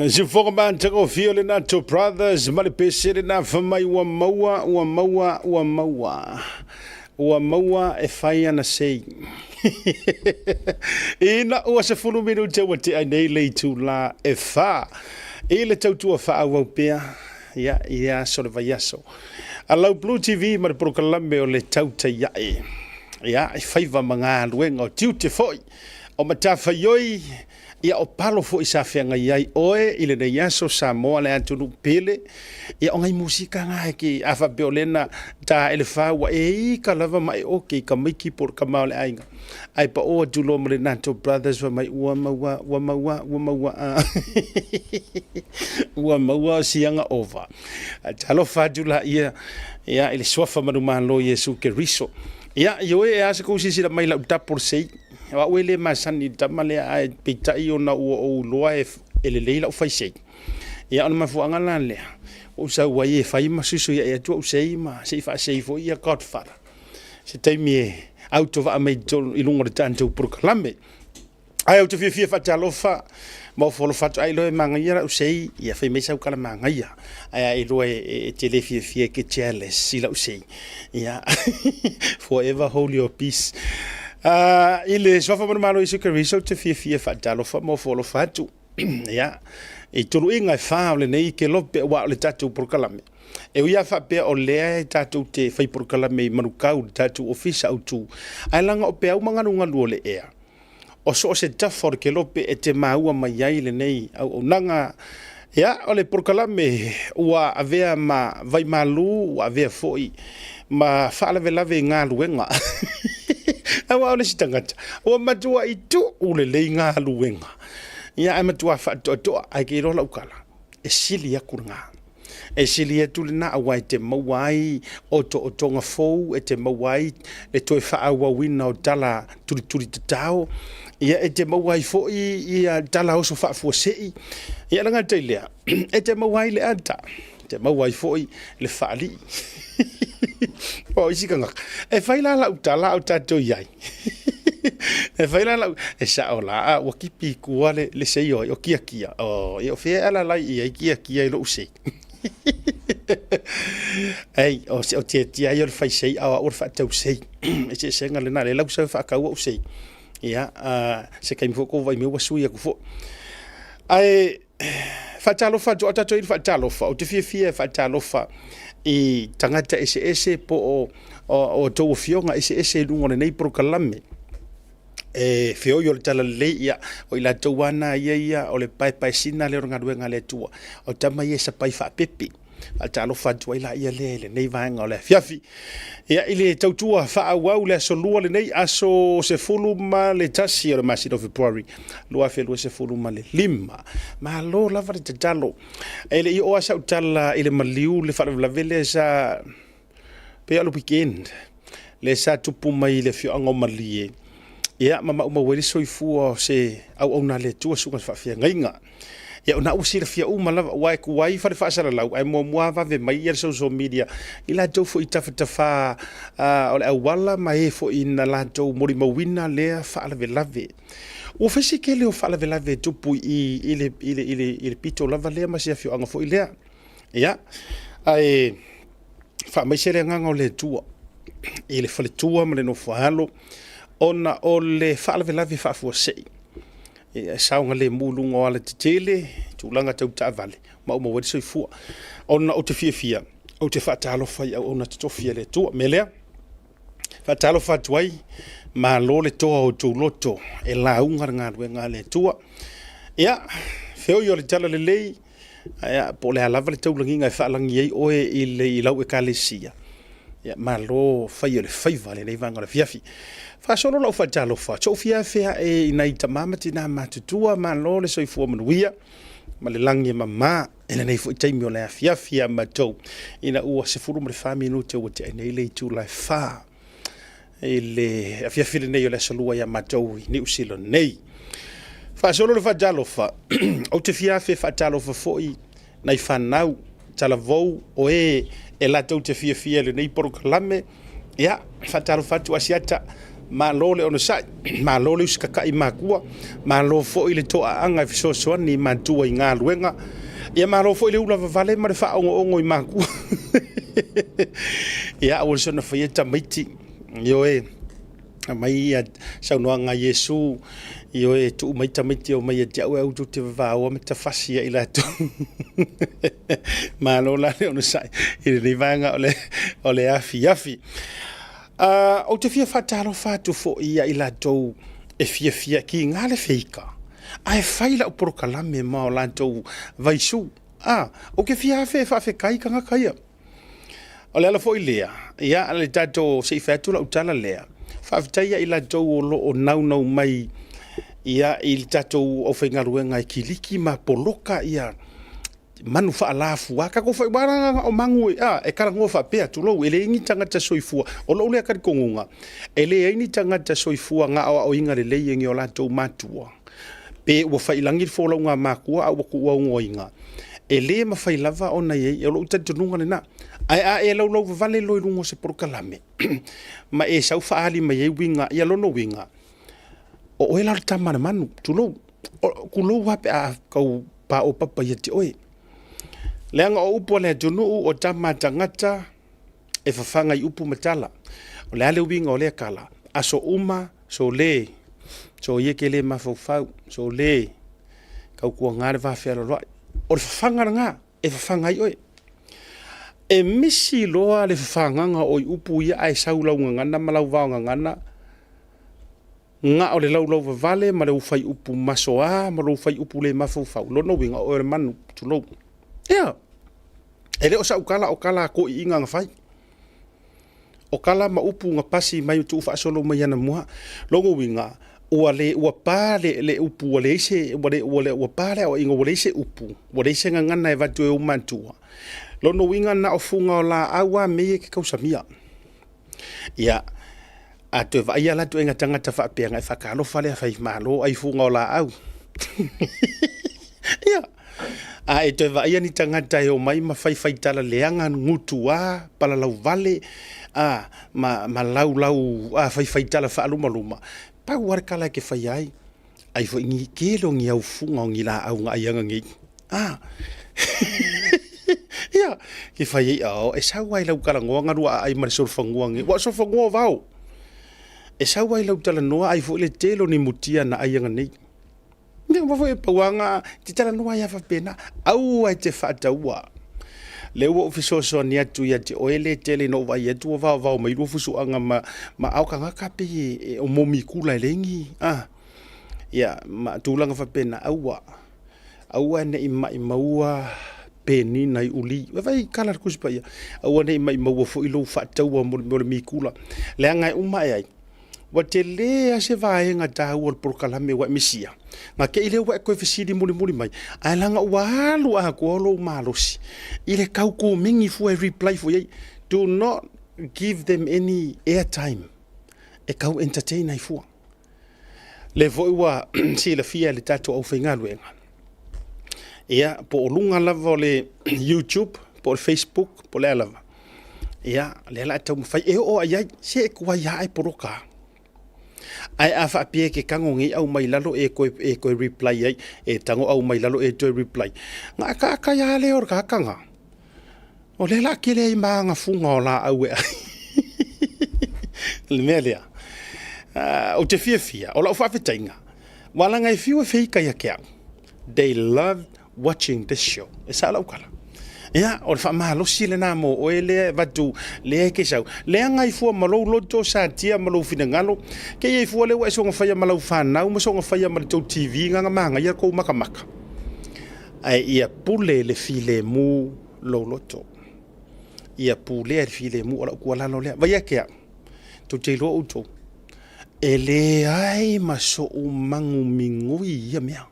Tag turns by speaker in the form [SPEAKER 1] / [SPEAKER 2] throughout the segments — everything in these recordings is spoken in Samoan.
[SPEAKER 1] Sifofoga matagofie o le Nato Brothers ma le pese lena fa mai ua maua, ua maua, ua maua. Ua maua e fai ana sei. Ina ua 10 minute ua tea nei le itula e 4 i le tautua faaauau pea ia, i le aso le vaiaso. A lau Blue TV ma le polokalame o le tautai ae. Ia, e faiva ma galuega o tiute foi o matafaioi. Ia o palo foi sa feagai ai oe i lenei aso Samoa le atunuu pele. Ia o ngai musika ngā e ke a faapea o lena ta ele whā ua e ika lava ma e oke i ka maiki po o le kama o le aiga. Ai pa o atu loa ma le Nato Brothers fa mai ua maua, ua maua, ua maua a. Ua maua o sianga ova. Talofa atu la ia, ia i le suafa manumalo Iesu Keriso. Ia, i oe e asa kou sisila mai lau tapo le sei. O au e le masani i le tama lea, ae peitai ona ua ou iloa e lelei lau fai sei. Ia, o le mafuaaga la lea, ua ou sau ai e fai ma suisuiai atu au sei ma se i faasei foi ia Godfather. Se taimi e autovaa mai i luga o le tatou polokalame. Ae ou te fiafia faatalofa ma ofoalofa atu, ai loa e magaia lau sei, ia fai mai sau kala magaia. Ae ai loa e te le fiafia e ke jealous i lau sei. Ia, forever hold your peace. I le suafa manumalo Iesu Keriso, ou te fiafia faatalofa ma ofoalofa atu. Ia, i tuluiga e whā o lenei kelope ua o le tatou polokalame. E ui a faapea o lea e tatou te fai polokalame i Manukau, le tatou ofisa autu, ae laga o peau ma galugalu o le ea. O so o se tafa o le kelope e te maua mai ai lenei auaunaga. Ia, o le polokalame ua avea ma vaimalu, ua avea foi ma faalavelave i galuega. Aua o le isi tagata, ua matuai tuu lelei galuega. Ia, ae matua faatoatoa, ae ke iloa lau tala, e sili atu lena. E sili atu lena aua e te maua ai otootoga fou, e te maua ai le toe faaauauina o tala tulituli tatao, ia e te maua ai foi ia tala oso faafuasei. Ia le gata i lea, e te maua ai le ata, e te maua ai foi le faalii. O isi tagata, e fai la lau tala a o tatou i ai. E fai la lau, e sao la, a ua kipi i kua le sei o ai, o kiakia. O, ia o fea e alalai i ai kiakia i lou sei. Ei, o se o tiatia ai o le fai sei, a o au o le faatau sei. E eseesega lena, lea la ua sau e faatau au sei. Ia, se taimi foi kou vaai mai ua sui atu foi. Ae, faatalofa atu, o tatou i le faatalofa, ou te fiafia e faatalofa i tagata eseese po o o outou afioga eseese i luga o lenei polokalame. E feoi o le talalelei, ia, o i latou lava na ia ia o le paepaesina lea o le galuega a le Atua. O tama ia e sapai faapepe. Faatalofa atu ai laia lea i lenei vaega o le afiafi. Ia, i le tautua faaauau le aso lua lenei, aso 11 o le masina o Fepuari 2025. Malo lava le tatalo. E le i oo lava sau tala i le maliu le faalavelave lea sa pei o le weekend lea sa tupu mai i le afioaga o Malie, ia ma maumau ai le soifua o se auauna a le Atua susuga i le faafeagaiga. Ia o na ua silafia uma lava, aua e tuai fale faasalalau, ae muamua vave mai ia le social media i latou foi i tafatafa o le auala ma e foi na latou molimauina lea faalavelave. Ua fai si tele o faalavelave e tupu i le pito lava lea ma se afioaga foi lea. Ia, ae faamaise le agaga o le Atua i le faletua ma le nofoaalo ona o le faalavelave faafuasei. E saogalemu i luga o alatetele, tulaga tau taavale, maumau ai le soifua. Ona ou te fiafia, ou te faatalofa i auauna totofi a le Atua. O le mea lea, faatalofa atu ai, malo le toa o outou loto e lauga le galuega a le Atua. Ia, feoi o le talalelei, Ia, po o le a lava le taulagiga e faalagi ai oe i, le, i lau ekalesia, ia, malo fai o le faiva lenei vaega o le afiafi. Faasolo lau faatalofa, sou fiafia ae i nai tama ma tinā matutua, malo le soifua manuia ma le lagi e mama i lenei foi taimi o le afiafi ia matou, ina ua 14 minute ua tea nei le itula e 4. i le afiafi lenei o le aso Lua ia matou i Niu Sila nei. Faasolo le faatalofa, ou te fia afe faatalofa foi nai fanau talavou o e e latou te fiafia i lenei polokalame. Ia, faatalofa atu Asiata, malo le onosai, malo le usitatai i matua, malo foi le toaaga e fesoasoani i matua i galuega. Ia malo foi le ulavavale ma le faaogoogo i matua. Ia, aua le soona faia tamaiti, ioe, aumai ia saunoaga a Iesu, ioe, tuu mai tamaiti e omai ia te au ae aua tou te vavaoa ma tafasi ia i latou. Malo la le onosai i lenei vaega o le afiafi. Ou te fia faatalofa atu foi ia i latou e fiafia kiga le feika, ae fai lau polokalame ma o latou vaisu. Ou te fia afe e faafetai tagata ia. O le ala foi lea, ia le tatou, se i fai atu lau tala lea, faafetai ia i latou o lo o naunau mai ia i le tatou aufaigaluega e kiliki ma poloka ia manu faalafua. Tatou fai, aua o manu e talanoa faapea, tulou, e leai ni tagata soifua. O lou lea talitonuga, e leai ni tagata soifua na aoaoina lelei e ni o latou matua, pe ua faiilagi le folauga a matua a ua tuuaunoaina, e le mafai lava ona i ai, o lou talitonuga lena. Ae a e laulauvavale loa i luga o se polokalame ma e sau faaali mai ai uiga, ia lona uiga, o oe la o le tama a le manu, tulou, tulou lava pe a tau paopapa ia te oe. Leaga o upu a le atunuu, o tama a tagata e fafaga i upu ma tala. O le a le uiga o lea tala? Aso uma, sole, soia e te le mafaufau, sole, tautuana le va fealoaloai. O le fafaga lena e fafaga ai oe. E misi loa le fafagaga o upu ia ae sau lau gagana ma lau vaogagana, na o le laulauvavale ma le fai upu masoa ma lou fai upu le mafaufau. Lona uiga, o oe o le manu, tulou. Ia, e le o sau tala o tala a toeaiina na fai. O tala ma upu na pasi mai tuufaasolo mai anamua. Lona uiga, ua le ua pa le upu ua leai se ua le ua le ua pa le aoaiga ua leai se upu, ua leai se gagana e avatu e ou matua. Lona uiga na o fuga o laau lava mea ia e te tausamia. Ia, a toe vaai lava la ituaiga tagata faapea, ona e faatalofa lea, fai malo ai fuga o laau. Ia, a e toe vaaia ni tagata e omai ma faifai tala leaga, gutua, palalauvale, a, ma laulau a, faifai tala faalumaluma, pau lava le tala e te faia ai, ai foi ni tele o ni au fuga o ni laau na aiaga nei. A, ia, ke fai ai, oh, e sau lava i lau talanoa galua aai ma le solofanua nei. Ua o solofanua o vao. E sau lava i lau talanoa ai foi le tele o ni mutia na aiaga nei. Ia ua foi e pauaga te talanoa ai lava faapena. Aua e te faataua. Lea ua ou fesoasoani atu ia te oe le tele ina ou vaai atu ua vaovao mai lua fusuaga ma, ma ao tagata pei e, e o momi kula e leai ni, ah. Ia, ma tulaga faapena, aua. Aua ne i maʻimaua penina i uli. Ua fai kala le Tusi Paia. Aua ne i maʻimaua foi lou faataua mo le mea o le mikula. Leaga e uma ae ai. Ua tele lava se vaega taua o le polokalame ua e misia. Na te i lea ua e toe fesili mulimuli mai, ae leaga ua alu atoa lou malosi i le tau komeni fua e reply fua i ai. Do not give them any airtime e tau entertain ai fua. Lea foi ua silafia e le tatou aufaigaluega, ia, po o luga lava o le YouTube, po o le Facebook, po o le a lava, ia, lea o le a taumafai e oo lava i ai, se e tuai lava ae poloka lava. Ae a faapea e te tago nei aumai lalo e toe, e toe reply ai, e tago aumai lalo e toe reply, ona ataata lava lea o le tagata. O lea o le a tele ai ma agafuga o laau e ai. O le mea lea, ou te fiafia, o lau faafetaiga, ua laga e fiu e feita ia te au. They love watching this show. E sao lau tala. Ia, o le faamalosi lena mo oe lea e avatu, lea e te sau. Leaga ai fua ma lou loto satia ma lou finagalo, ke i ai fua lea ua e soona faia ma lau fanau ma soona faia ma le tou TV nganga manaia kou makamaka. Ae ia pule le filemu lou loto. Ia pulea le filemu o lau tuualalo lea. Vaai ake au, tou te iloa outou, e leai ma so'u magu migoi i ia mea.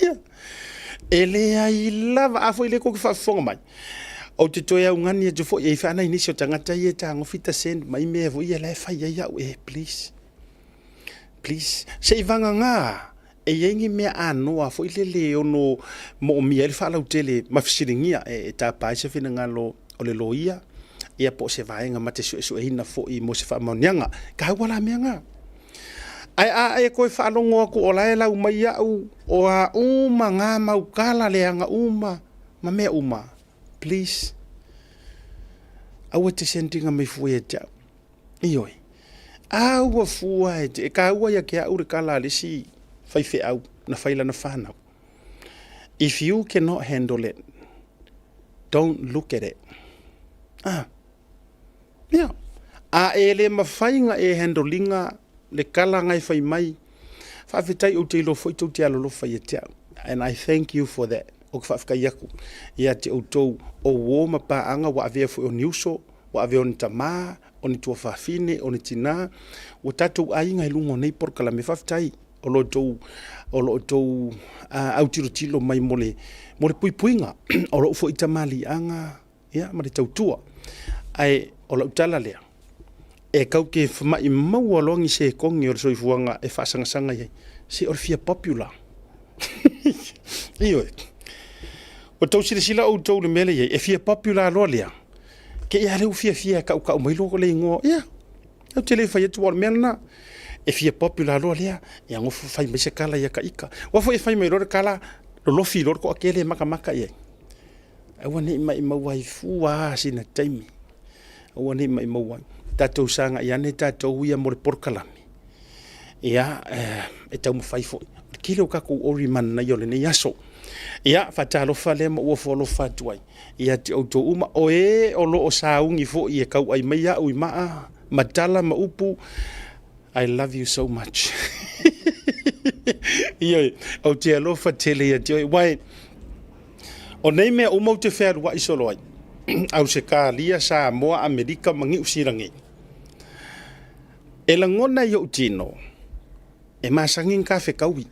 [SPEAKER 1] Ia, e leai lava, a foi o lea tou te faafofoga mai. Ou te toe augani atu foi e i whaanai nisi o tagata ia e tagofi ta send mai mea foi ia la e fai ai au e please. Please. Se i vagagā e i ai ni mea anoa foi lele e ono moomia ai le faalautele ma fesiligia e tapa ai se finagalo o le loia ia po o se vaega ma te suesueina foi mo se faamaoniaga. Taua la mea na. Ae a e toe faalogo atu o la e lau mai au o a uma na mau tala leaga uma ma mea uma, please, aua e te send ina mai fua ia te au. Ioe. Aua fua e te, e taua ia te au le tala a le isi faifeau na fai lana fanau. If you cannot handle it, don't look at it. Ah. Ia. A e le mafai na e handle ina le tala na e fai mai, faafetai ou te iloa foi tou te alolofa ia te au. And I thank you for that. Ou te faafetai atu ia te outou o uo ma paaga ua avea foi o ni uso, ua avea o ni tamā, o ni tuafafine, o ni tinā, ua tatou aiga i luga o nei polokalame. Faafetai o lo outou o lo outou autilotilo mai mo le mo le puipuiga o lou foi tamaliiaga ia ma le tautua. Ae o lau tala lea, e kau ke maua loa ni sekone o le soifuaga e faasagasagai ai, se o le fia popular. Ioe. Ua tou silasila outou i le mea lea i ai, e fia popular loa lea, te i a lea ua fiafia e tautau mai loa le igoa, ia, ou te le fai atu aua o le mea lena. E fia popular loa lea, ia nofo fai mai se tala ia ta ita. Aua foi e fai mai loa le tala, lolofi loa le toatele e matamata i ai. Aua ne i maumau ai fua lava sina taimi. Aua ne i maumau ai. Tatou sagai ane tatou ia mo le polokalame. Ia, e taumafai foi. O le tele o tatou ori manaia o lenei aso. Ia, faatalofa lea ma ua foalofa atu ai ia te outou uma. O e o lo o sauni foi e tauai mai au i maa, ma tala ma upu, I love you so much. Ioe, ou te alofa tele ia te oe. Uae, o nei mea uma ou te fealuai solo ai, Ausetalia, Samoa, Amerika ma Niu Sila nei. E lagona i ou tino, e masani ni kafekaui.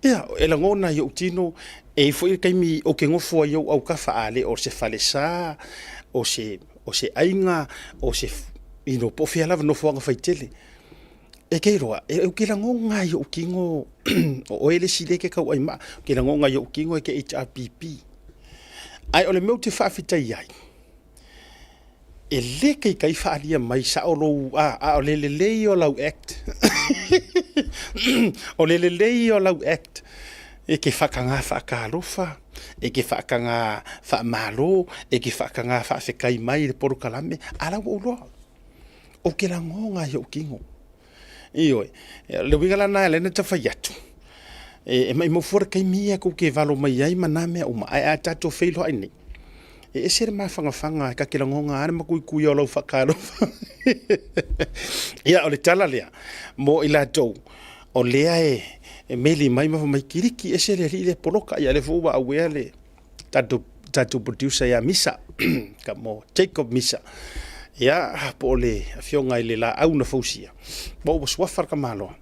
[SPEAKER 1] Ia, e lagona i ou tino, e i ai foi le taimi ou te nofo ai i ou autafa, a le o se falesa, o se, o se aiga, o se, you know, po o fea lava nofoaga faitele. E te iloa, e, ou te lagona i ou tino, o oe le isi lea e te tauai maa, ou te lagona i ou tino e te HRPP. Ae o le mea ou te faafetai ai, e le taitai faaalia mai sao lou, a, a o le lelei o lau act. O le lelei o lau act, e te faatagā faatalofa, e te faatagā faamalo, e te faatagā faafetai mai i le polokalame, a la ua ou iloa. Ou te lagona i ou tino. Ioe, le uiga la lena e ala ai ona ta fai atu, e maumau fua le taimi ia tou te valo mai ai ma na mea uma, ae a tatou feiloai nei, e ese le mafanafana e ta te lagona lava le matuituia o lau faatalofa. Ia, o le tala lea mo i latou o lea e meli mai ma fai mai, Kiliki ese le alii lea poloka. Ia, o lea foi ua aware le tatou producer ia Misa, ka mo Jacob Misa, ia, po o le afioga i le Laau na Fausia, po ua suafa le tamaloa.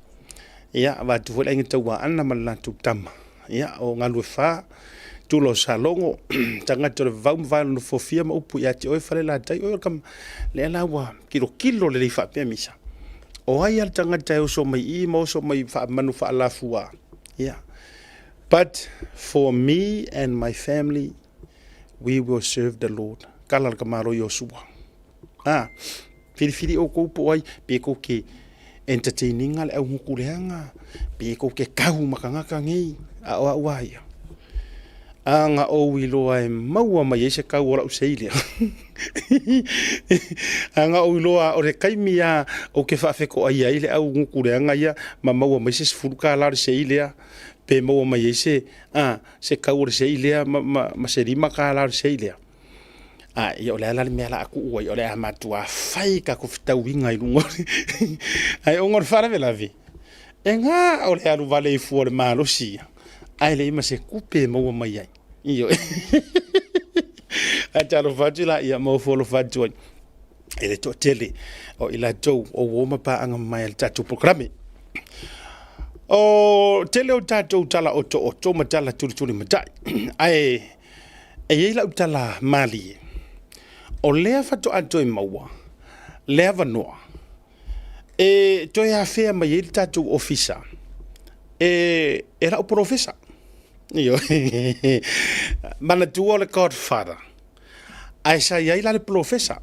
[SPEAKER 1] Ia, avatu foi le aiga Tauaana ma le latou tama, ia, o Galuefa, Tula o Salogo, tagata o le vavau ma vae o lona fofia ma upu ia te oe Falelatai, oe o le tama, lea la ua tilotilo lelei faapea Misa, o ai lava le tagata e oso mai i ma oso mai faamanu faalafua, ia, But for me and my family, we will serve the Lord. Kala le tamaloa Iosua. A, filifili outou po o ai, pe tou te entertaining le au gutu leaga, pe tou te kau ma tagata nei, a o au a ia. A na ou iloa e maua mai ai se kau o lau sei lea. A na ou iloa o le taimi lava ou te faafetoaia ai le au gutu leaga ia ma maua mai se $10 o le sei lea, pe maua mai ai se, a, se kau o le sei lea ma, ma, ma se $5 o le sei lea. A, ia o le a la le mea o le a tuu ai, o le a matua fai tatou fetauiga i luga o le Ae ona o le faalavelave, e gā o le alu vale i fua o le malosi ia, ae leai ma se tupe e maua mai ai. Ioe. Ae talofa atu la ia ma ofo alofa atu ai i le toatele o i latou o uo ma paaga mai a le tatou polokalame. O tele o tatou tala otooto ma tala tulitulimatai, ae e i ai lau tala malie. O lea faatoa toe maua le avanoa e toe afea mai ai le tatou ofisa e lau polofesa. Ioe. Manatua o le Godfather, ae sa i ai la le polofesa.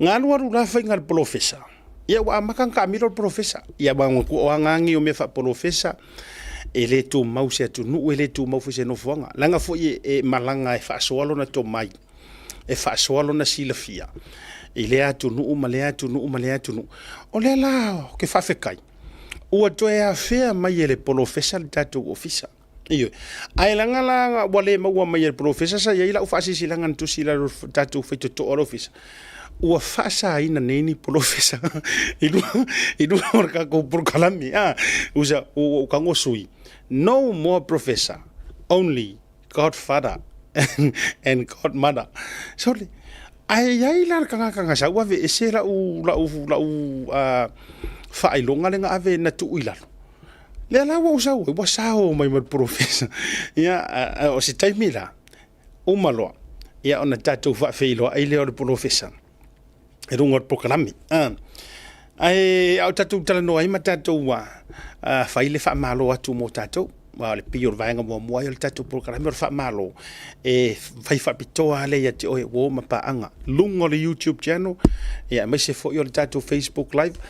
[SPEAKER 1] Na alu alu la faiga a le polofesa, ia ua amata ona taamilo le polofesa. Ia manatua o aga lava nei o mea faapolofesa, e le tumau i se atunuu, e le tumau foi i se nofoaga, leaga foi e malaga e faasoa lona tomai, e faasoa lona silafia i lea atunuu ma lea atunuu ma lea atunuu. O lea la ou te faafetai, ua toe afea mai e le polofesa le tatou ofisa. Ioe. Ae leaga la ua le maua mai e le polofesa sa i ai lau faasilasilaga na tusi i lalo o le tatou faitotoa o le ofisa, ua faasaina nei ni polofesa i luga o le tatou polokalame. Usa, ua ou tago sui, no more professor, only godfather and godmother. Sole, ae i ai la le tagata na sau aveese lau faailoga lea na ave na tuu i lalo. Lea la ua ou sau ai, ua sao mai ma le polofesa. Ia, o se taimi la, uma loa, ia ona tatou faafeiloai lea o le polofesa i luga o le polokalame. Ae a o tatou talanoa ai ma tatou fai le faamalo atu mo tatou. Aua o le pei o le vaega muamua ia o le tatou polokalame o le faamalo, e fai faapitoa lava lea ia te oe, uo ma paaga, luga o le YouTube channel, aemaise foi o le tatou Facebook Live.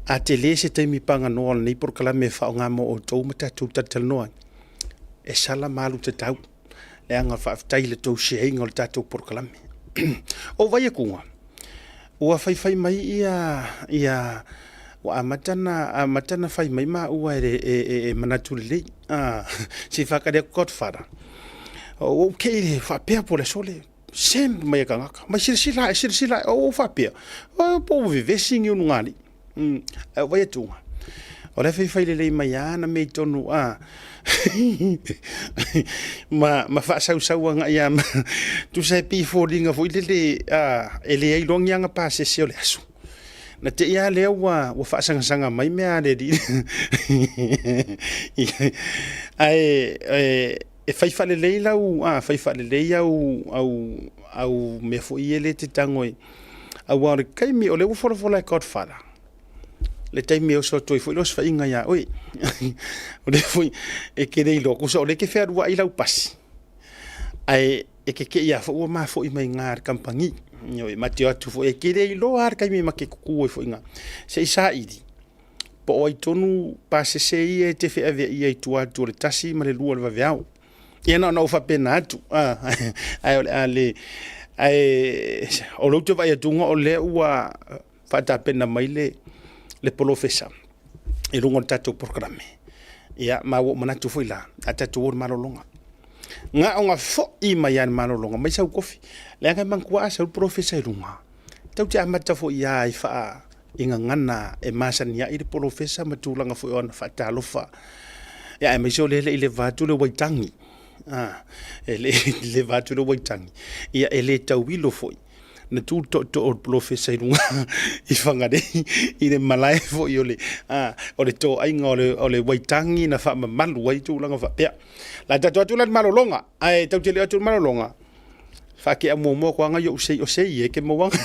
[SPEAKER 1] A tele se taimi paganoa o lenei polokalame e faaaoga mo outou ma tatou talatalanoa ai, e sala ma alu tatau, leaga faafetai i le tou share ina o le tatou polokalame. O vai atuga, ua faifai mai ia ua amata na fai mai maua e manatu lelei. Se i faatali atu Godfather. Ua ou te i faapea po o le aso lea, send mai e tagata, mai silasila ae, silasila ae. Ua ou faapea, po ua vevesi ni ulugalii. Ae ou vaai atu, o la e faifai lelei mai lava ana mea i totonu ma faasausau agai lava, tusa e pei e foliga foi lele e leai loa ni ana pasese o le aso. Na te i lava lea ua faasagasaga mai mea a le alii. Ae e fai faalelei lau, fai faalelei au mea foi ia lea e te tago ai, aua o le taimi, o lea ua folafola e Godfather le taimi e oso atu ai foi le osofaiga ia oe. O lea foi e te le iloa, tusa o lea e te fealuai lau pasi, ae e te te i lava foi ua ma foi mai i ina i le kamupani. Ioe, ma te o atu foi, e te le iloa lava le taimi ma te tutu ai foi i ina. Se i saili po o ai tonu pasese ia e te feaveaia i tua atu o le 1 ma le 2 o le vaveao. Ia na ona ou faapena atu, ae o le a le... Ae o lea ou te vaai atu o lea ua faatapena mai le polofesa i luga o le tatou polokalame. Ia, ma ua ou manatu foi la, a tatou o i le malologa. Na ona foi mai lava i le malologa, mai sau kofi. Leaga e manatua a sau le polofesa i luga, tatou te amata foi lava i faa i gagana e masani ai le polofesa ma tulaga foi o ana faatalofa. Ia, aemaise o lea e le i leva atu le waitagi. E le i leva atu le waitagi. Ia, e le tauilo foi na tu le tootoo o le polofesa i luga i Fagalii i le malae foi o le toaiga o le waitagi na faamamalu ai tulaga faapea. La tatou atu la i le malologa, ae tatou te le o atu i le malologa, faatea muamua atu lava ou sei o sei e ke mauaga.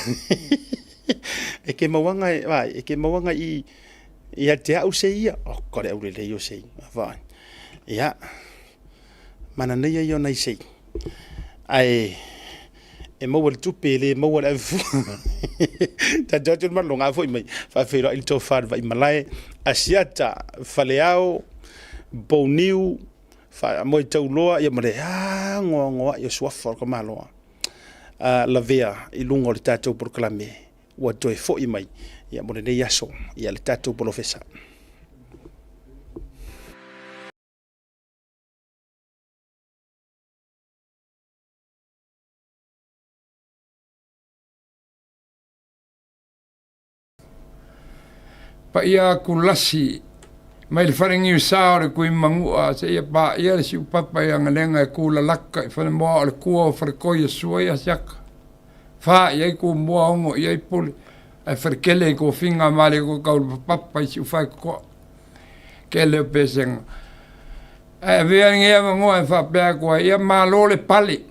[SPEAKER 1] E ke mauaga e, vai, e ke mauaga i ia te au sei ia. O ka le aulelei o sei. Vai. Ia, manaia ia o nai sei. Ae e maua le tupe e le maua le ave fua. Tatou atu i le malologa, a foi mai, faafeiloai le tofa i le Vaimalae, Asiata, Faleao, Pouniu, Moetauloa, ia ma le anoanoai o suafa o le tamaloa lavea i luga o le tatou polokalame ua toe foi mai ia mo lenei aso ia le tatou polofesa.
[SPEAKER 2] Paia atu lasi mai le fale niusa o le Tuimanua seia paia le siupapa i Agalega e tu lalaka i Falemoa o le tua o Falekoi e sua i Asiaka. Fa i ai Tumua ono i ai Pule ae Falekele i tofiga ma le tau le papapa i Siufaitotoa. Kele o pesega. Ae avea lenei avanoa e faapea atu ai, ia malo le pale.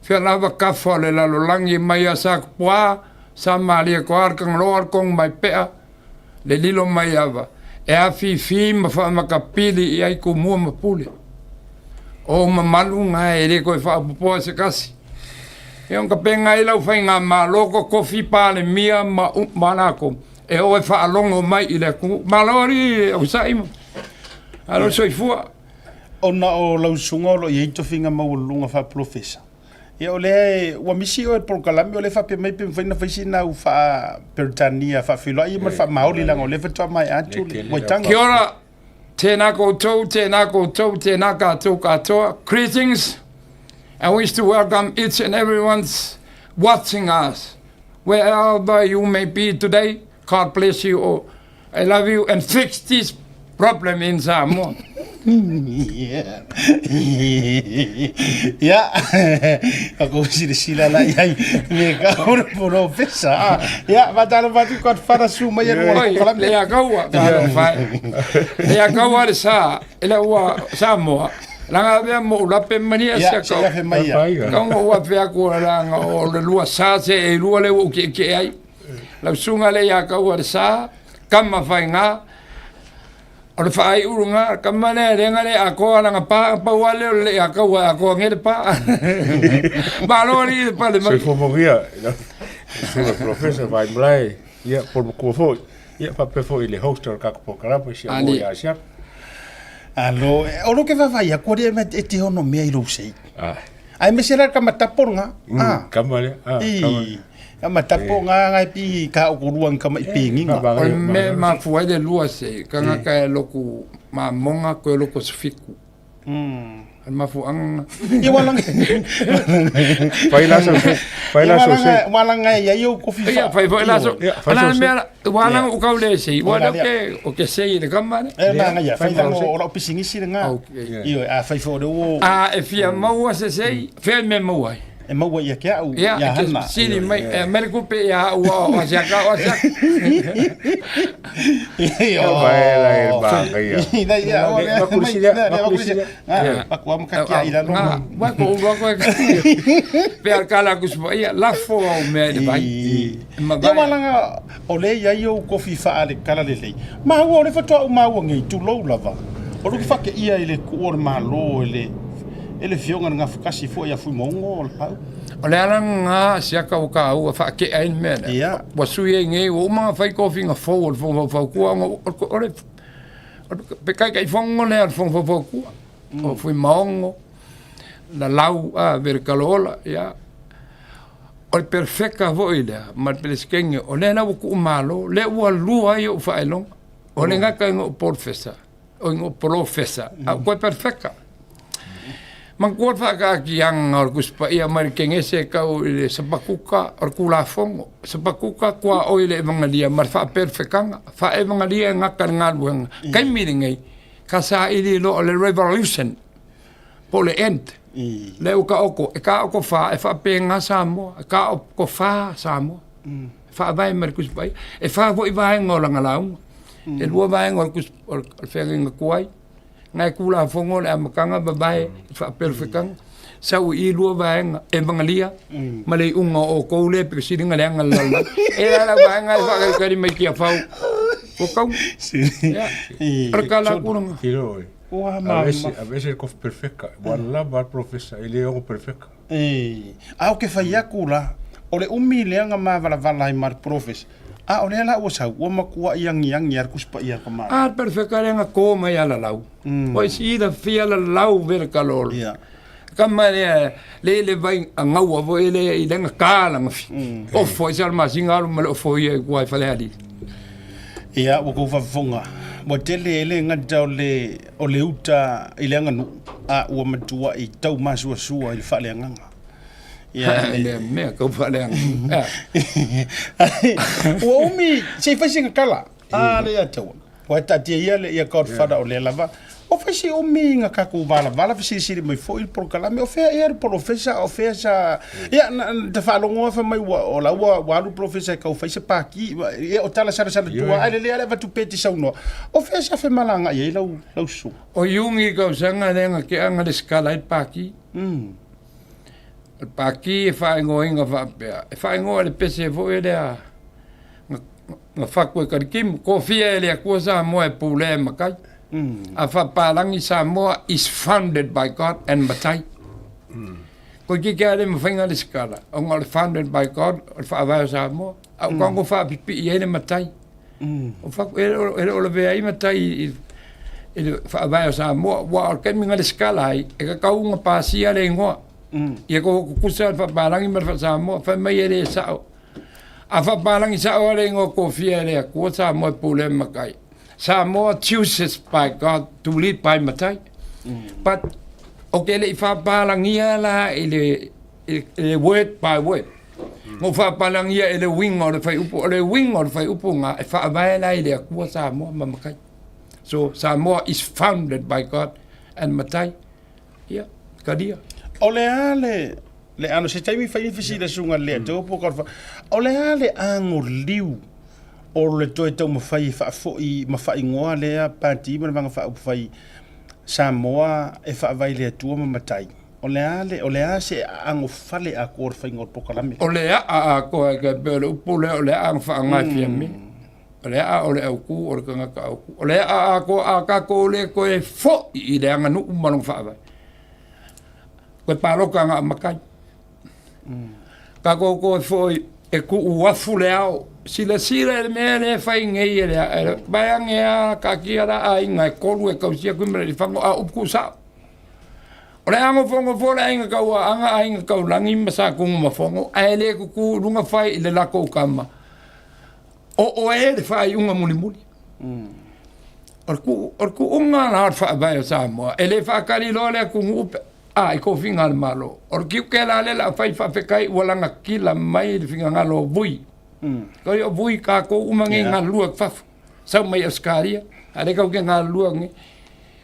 [SPEAKER 2] Fea lava kafa o le lalolagi mai a Sakupuā, sa malie koa le Kagaloa le Kogo mai pea, le lilo mai ava, e afifi ma faamakapili i ai kumua ma pule. O mamalu ga e le koe faapopoa se kasi. E ona kapenga ai lau faigamalo kokofi Palemia ma ma lakou e oo e faalogo mai i le atunuu. Malo alii onosai ma alo soifua.
[SPEAKER 1] Ona o lau susuga o lo o i ai tofiga maualuluga faa-polofesa, ia o lea ua misi oe i le polokalame o lea e faapea mai pe mafai ona fai sina au faa-Peretania faafeiloai ia ma le faamaoli leaga o lea faatoa maea atu le moetaga.
[SPEAKER 2] Kia ora, tēnā koutou, tēnā koutou, tēnā kātou katoa. Greetings. I wish to welcome each and everyone's watching us. Wherever you may be today, God bless you all. I love you and fix this problem in Samoa.
[SPEAKER 1] Ia, a kou silasila la i ai me ka o le polofesa. Ia, faatalofa atu Godfather su mai e lua
[SPEAKER 2] Oi,
[SPEAKER 1] polokalame.
[SPEAKER 2] le akaua, talofa e. Le akaua le sa, e la ua Samoa. Langa avea mo ulape mania
[SPEAKER 1] Ia,
[SPEAKER 2] se
[SPEAKER 1] se
[SPEAKER 2] akau.
[SPEAKER 1] ia fe mai ia.
[SPEAKER 2] Kaunga ua fe aku langa o le lua sa se e lua le ua ke ke ai. Lau susuga lea ia Kaua le Sa, kama faiga, o le faaiuluga, kama lea le ga le akoa langa pa, pau lava lea o le le Akaua e akoa nge le pa. Malo alii le pale mai.
[SPEAKER 3] Soifua manuia lau susuga Professor Vaimalae, ia po o le matua foi, ia faapea foi i le host o le tatou polokalame si au ia Asiata.
[SPEAKER 1] Alo, o lo ke vaavaai atu alii e te ono mea i lou sei.
[SPEAKER 3] Ah.
[SPEAKER 1] Ai me se la kama tapo nga. Ah.
[SPEAKER 3] Kama lea. Ah, kama.
[SPEAKER 1] Kama tapo nga ngai pi ka o korua kama i pinginga.
[SPEAKER 2] O le mea e mafua ai le lua sei, kangaka e loku mamoga koe loko sofiku. O le mafuaaga.
[SPEAKER 1] Ia walanga.
[SPEAKER 3] Fai la so se. Fai la so se.
[SPEAKER 1] Walanga ia i ou kofi.
[SPEAKER 2] Ia fai foi la so.
[SPEAKER 3] Fai
[SPEAKER 2] Ala
[SPEAKER 3] so se.
[SPEAKER 2] mea ua langa u kau le sei. Ua
[SPEAKER 1] Wala
[SPEAKER 2] lea ke o ke sei le kama le.
[SPEAKER 1] E manga ia fai
[SPEAKER 3] Fai
[SPEAKER 1] langa
[SPEAKER 3] so se.
[SPEAKER 1] o lau pisingisi le nga.
[SPEAKER 2] Okay.
[SPEAKER 1] Io a fai fo le o
[SPEAKER 2] A e fia maua se sei, fea me maua ai.
[SPEAKER 1] e maua ia ke au
[SPEAKER 2] Ia,
[SPEAKER 1] ia
[SPEAKER 2] e te
[SPEAKER 1] hana.
[SPEAKER 2] sili mai, e mai le kupe ia ua o asiaka o asiaka.
[SPEAKER 1] Io.
[SPEAKER 3] Vai la e manga ia.
[SPEAKER 1] Ina ia o le
[SPEAKER 3] Makulisilia, makulisilia.
[SPEAKER 1] Ah, makua makakia i lalo.
[SPEAKER 2] Nga, wa ko ua koe. Pe al kala kusipa ia, lafo au mea i le vai. E
[SPEAKER 1] Ia
[SPEAKER 2] mavae.
[SPEAKER 1] walanga o le ia i ou kofi wha le kala le lei. Maua o le whatua o maua ngei tulou lava. O luki whake ia i le ku o le malo e le e le fionga ngā whakasi fua ia fui maungo o le pau.
[SPEAKER 2] O le ala ngā siaka o ka ua whaake ai le mea lea.
[SPEAKER 1] Ia.
[SPEAKER 2] Ua sui ai ngei, ua uma ngā whai kofinga fou o le whong whau kua, o le pe kai kai whongo lea o le whong whau kua. O fui maongo, la lau a vere kaloola, ia. O le perfeka foi lea, ma le pelesikenge, o lea la ua kuu malo, lea ua lua ai ou faailoga. O le gaka i ngoo polfesa, o i ngoo polofesa, a koe perfeka. Manatua le faakaakiaga o le Tusi Paia mai le Kenese e tau i le Sapakuka o le Tulafono. Sapakuka tuaoi i le Evagalia ma le faaperefekaga. Faaevagalia e gata le galuega. Taimi lenei, ka saili loa o le revolution po o le end. Lea ua taoto, e taoto fa e faapega Samoa, e taoto fa Samoa. E faavae mai le Tusi Paia. E fa foi vaega o lana lauga. E lua vaega o le Tusi o le feagaiga tuai. Ngai Tulafono le amataga vavae i le faaperefekaga. Sau i i lua vaega, Evagalia ma le iuga o outou lea pito sili ona leaga le lalolagi. E la lau vaega e faakalikali mai Tiafau ua tau. Ia, o le tala atu lena.
[SPEAKER 3] Tiro e.
[SPEAKER 1] Ua
[SPEAKER 3] A
[SPEAKER 1] ma
[SPEAKER 3] vese, a vese le kofi perfeka. Ua lava le profesa, e le ono perfeka.
[SPEAKER 1] A o ke fai aku la, o le umi lea nga mavalavala ai ma le profesa. A o lea la ua sau, ua makua i angiangi a le Tusi Paia a ka Malo.
[SPEAKER 2] A le perfeka lea na ko mai a lalau. Ua silafia lalau vele kalolo.
[SPEAKER 1] Ia.
[SPEAKER 2] Kama lea le le vai gaua foi lea i lega ka laga fi. Ofo ai sa le masina alu ma le ofo ia i tua i Falealili.
[SPEAKER 1] Ia, ua kou faafofoga, ua tele e le gata o le, o le uta i le aganuu, a ua matuai tau masuasua i le faaleagaga. Ia,
[SPEAKER 2] E le mea kau faaleagaga.
[SPEAKER 1] Ua umi, se i fai sina tala, a le ia taua. Ua taatia ia le ia Godfather o lea lava. O fai si umi nga kakou valavala fesilisili mai foi le polokalame. O fea ea le polofesa, o fea sa... Ia, na, ta faalogo afa mai ua, o la ua, ua alu polofesa e kau fai se paki. Ia, o tala salasala tua, ai le lea le avatu pe te saunoa. O fea sa femalagai ai lau, lau susuga?
[SPEAKER 2] O Iugi tausaga lea na tea na lesitala ai le pati. O le Pati e faaigoaina faapea, e faaigoa i le pese foi lea na fatu e Kalikimu, tofia e le Atua Samoa e pulea e matai. A faapalagi Samoa is founded by God and matai. Toeitiiti lava le mafai ona resitala ona o le founded by God o le faavae o Samoa. A ua tago faapipii ai le matai. O fatu e le o lavea ai matai i le faavae o Samoa aua o le taimi na resitala ai e tatau ona pasia le igoa. Ia koho tutusa le faapalagi ma le faa-Samoa fai mai e le sao. A faapalagi sao lava le igoa tofia e le Atua Samoa e pulea e matai. Samoa chooses by God to lead by matai. But ou te le i faapalagia la i le word by word. Na ou faapalagia i le uiga o le fuaiupu. O le uiga o le fuaiupu lena e faavae la i le Atua Samoa ma matai. So Samoa is founded by God and matai. Ia, talia.
[SPEAKER 1] O le a le le ano se taimi fai ni fesili a susuga le Atua po o ka o le a le agoliu o le toe taumafai e faafoi ma faaigoa lea Pati ma le Vaega Faaupufai Samoa e faavae i le Atua ma Matai. O le a le o le a se agofale atoa o le faiga o le polokalame?
[SPEAKER 2] O le a'a atoa e tai pei o le upu lea o le a'a na faaaoga e Fiame. O le a'a o le autū o le tagata autū. O le a'a atoa a tatou le toe fo'i i le aganuu ma lona faavae. Toe palota na o matai. Tatou toe fo'i e tuu afu le ao. Silasila i le mea lea e fai nei e le vaeane lava taatia la aiga e tolu e tausia Tuimalealiifano a o upu tuusao. O le a nofonofo le aiga Tauaana, aiga Taulagi ma Satunumafono ae le tutu i luga fai i le latou tama. O oe le faaiuga mulimuli. O le tuuga la o le faavae o Samoa, e le faatali loa le atunuu pe a i tofiga a le Malo. O le tiute la lea o le a fai faafetai ua lagatila mai le finagalo o Vui. Toi o Vui tatou uma nei galulue atu fafo, sau mai Ausetalia, a o lea tatou te galulue atu nei.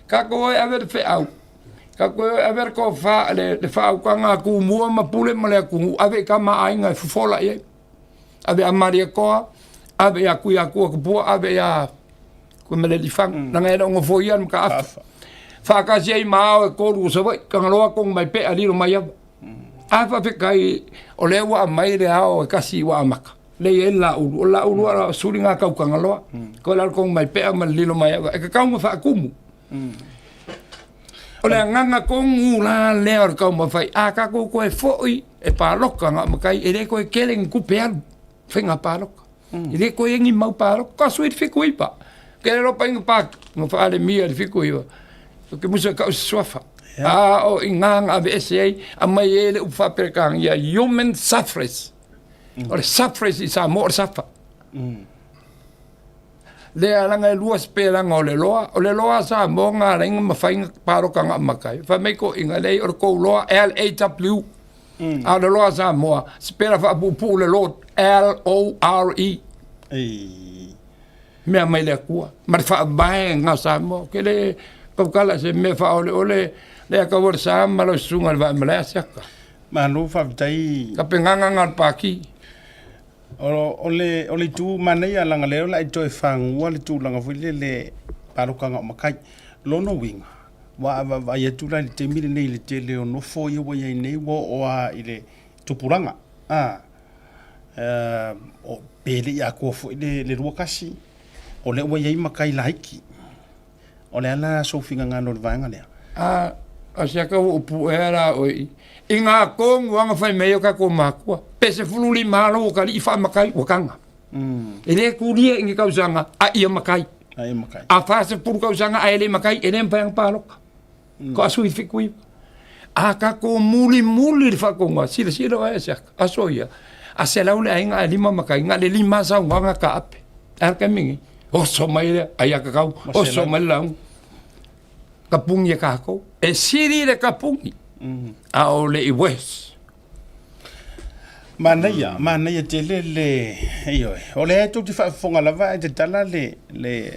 [SPEAKER 2] Tatou o e ave le feau, tatou o e ave le tofa, le faautaga a Tumua ma Pule ma le atunuu, ave i tama a aiga e fofola i ai. Ave ia Malietoa, ave ia Tuiatua Tupua, ave ia Tuimalealiifano, leaga e le o nofoia le mataafa. Faatasi ai ma ao e tolu o Savaii, Tagaloa, Tonumaipea, Lilomaiava. A faafetai o lea ua aumai le ao e tasi ua amata. Lea e i ai le Laulu, o le Laulu o suli gā tau Tagaloa. Toe la o le Tonumaipea ma le Lilomaiava, e tatau ona faatumu. O le agaga tonu la lea o le taumafai, a tatou toe foi e palota na o matai, e le toe tele ni tupe alu faiga palota. E le toe i ai ni mau palota. Ka sui le 79. Ke le lopa inga pa na faalemia le 79. O ke musa kau se suafa. A o i ngā nga ave ese ai, a mai e le upu faaperekania human suffrage. O le suffrage i Samoa o le safa. Lea laga e lua sipelaga o le loa. O le loa a Samoa na ala ai ona mafai ona palota na o matai. Fai mai toeaiina, leai o le tou loa L-A-W. A o le loa a Samoa, sipela faapuupuu le Lord, L-O-R-E. Mea mai le Atua ma le faavaega o Samoa. Ou te le tautala i se mea faaoleole lea tau o le sa ma lau susuga i le Vaimalae Asiata.
[SPEAKER 1] Malo faafetai.
[SPEAKER 2] Tapenaga na o le Pati.
[SPEAKER 1] O le itu manaia leaga lea o le a e toe fagua le tulaga foi lele palota na o matai. Lona uiga, ua a vaavaai atu la i le taimi lenei i le tele o nofo ia ua i ai nei ua oo lava i le tupulaga, pe le i atoa foi le 21, o lea ua i ai matai laiti. O le a la sou finagalo i le vaega lea?
[SPEAKER 2] A, o se aka ua ou puea la oe i, i ngā tonu anga whai mei o kako mākua. Pe se fulu li malo o ka lii wha makai ua kanga. E le kulia i ngi kausanga a ia makai.
[SPEAKER 1] A ia makai.
[SPEAKER 2] A wha se puru kausanga a ele makai e le mpai anga pāloka. Ko asu i whiku iwa. A kako muli muli le whakonga, sila sila o e se aka. Aso ia. A se lau le ainga a lima makai, nga le lima sau nganga ka ape. A ka mingi. Oso mai lea, ai a kakau, oso mai le lauga. Kapungi e kākou. E sili le kapungi, a o le i wes.
[SPEAKER 1] Manaia, manaia tele le, ioe. O lea tou te faafofoga lava ae tatala le, le,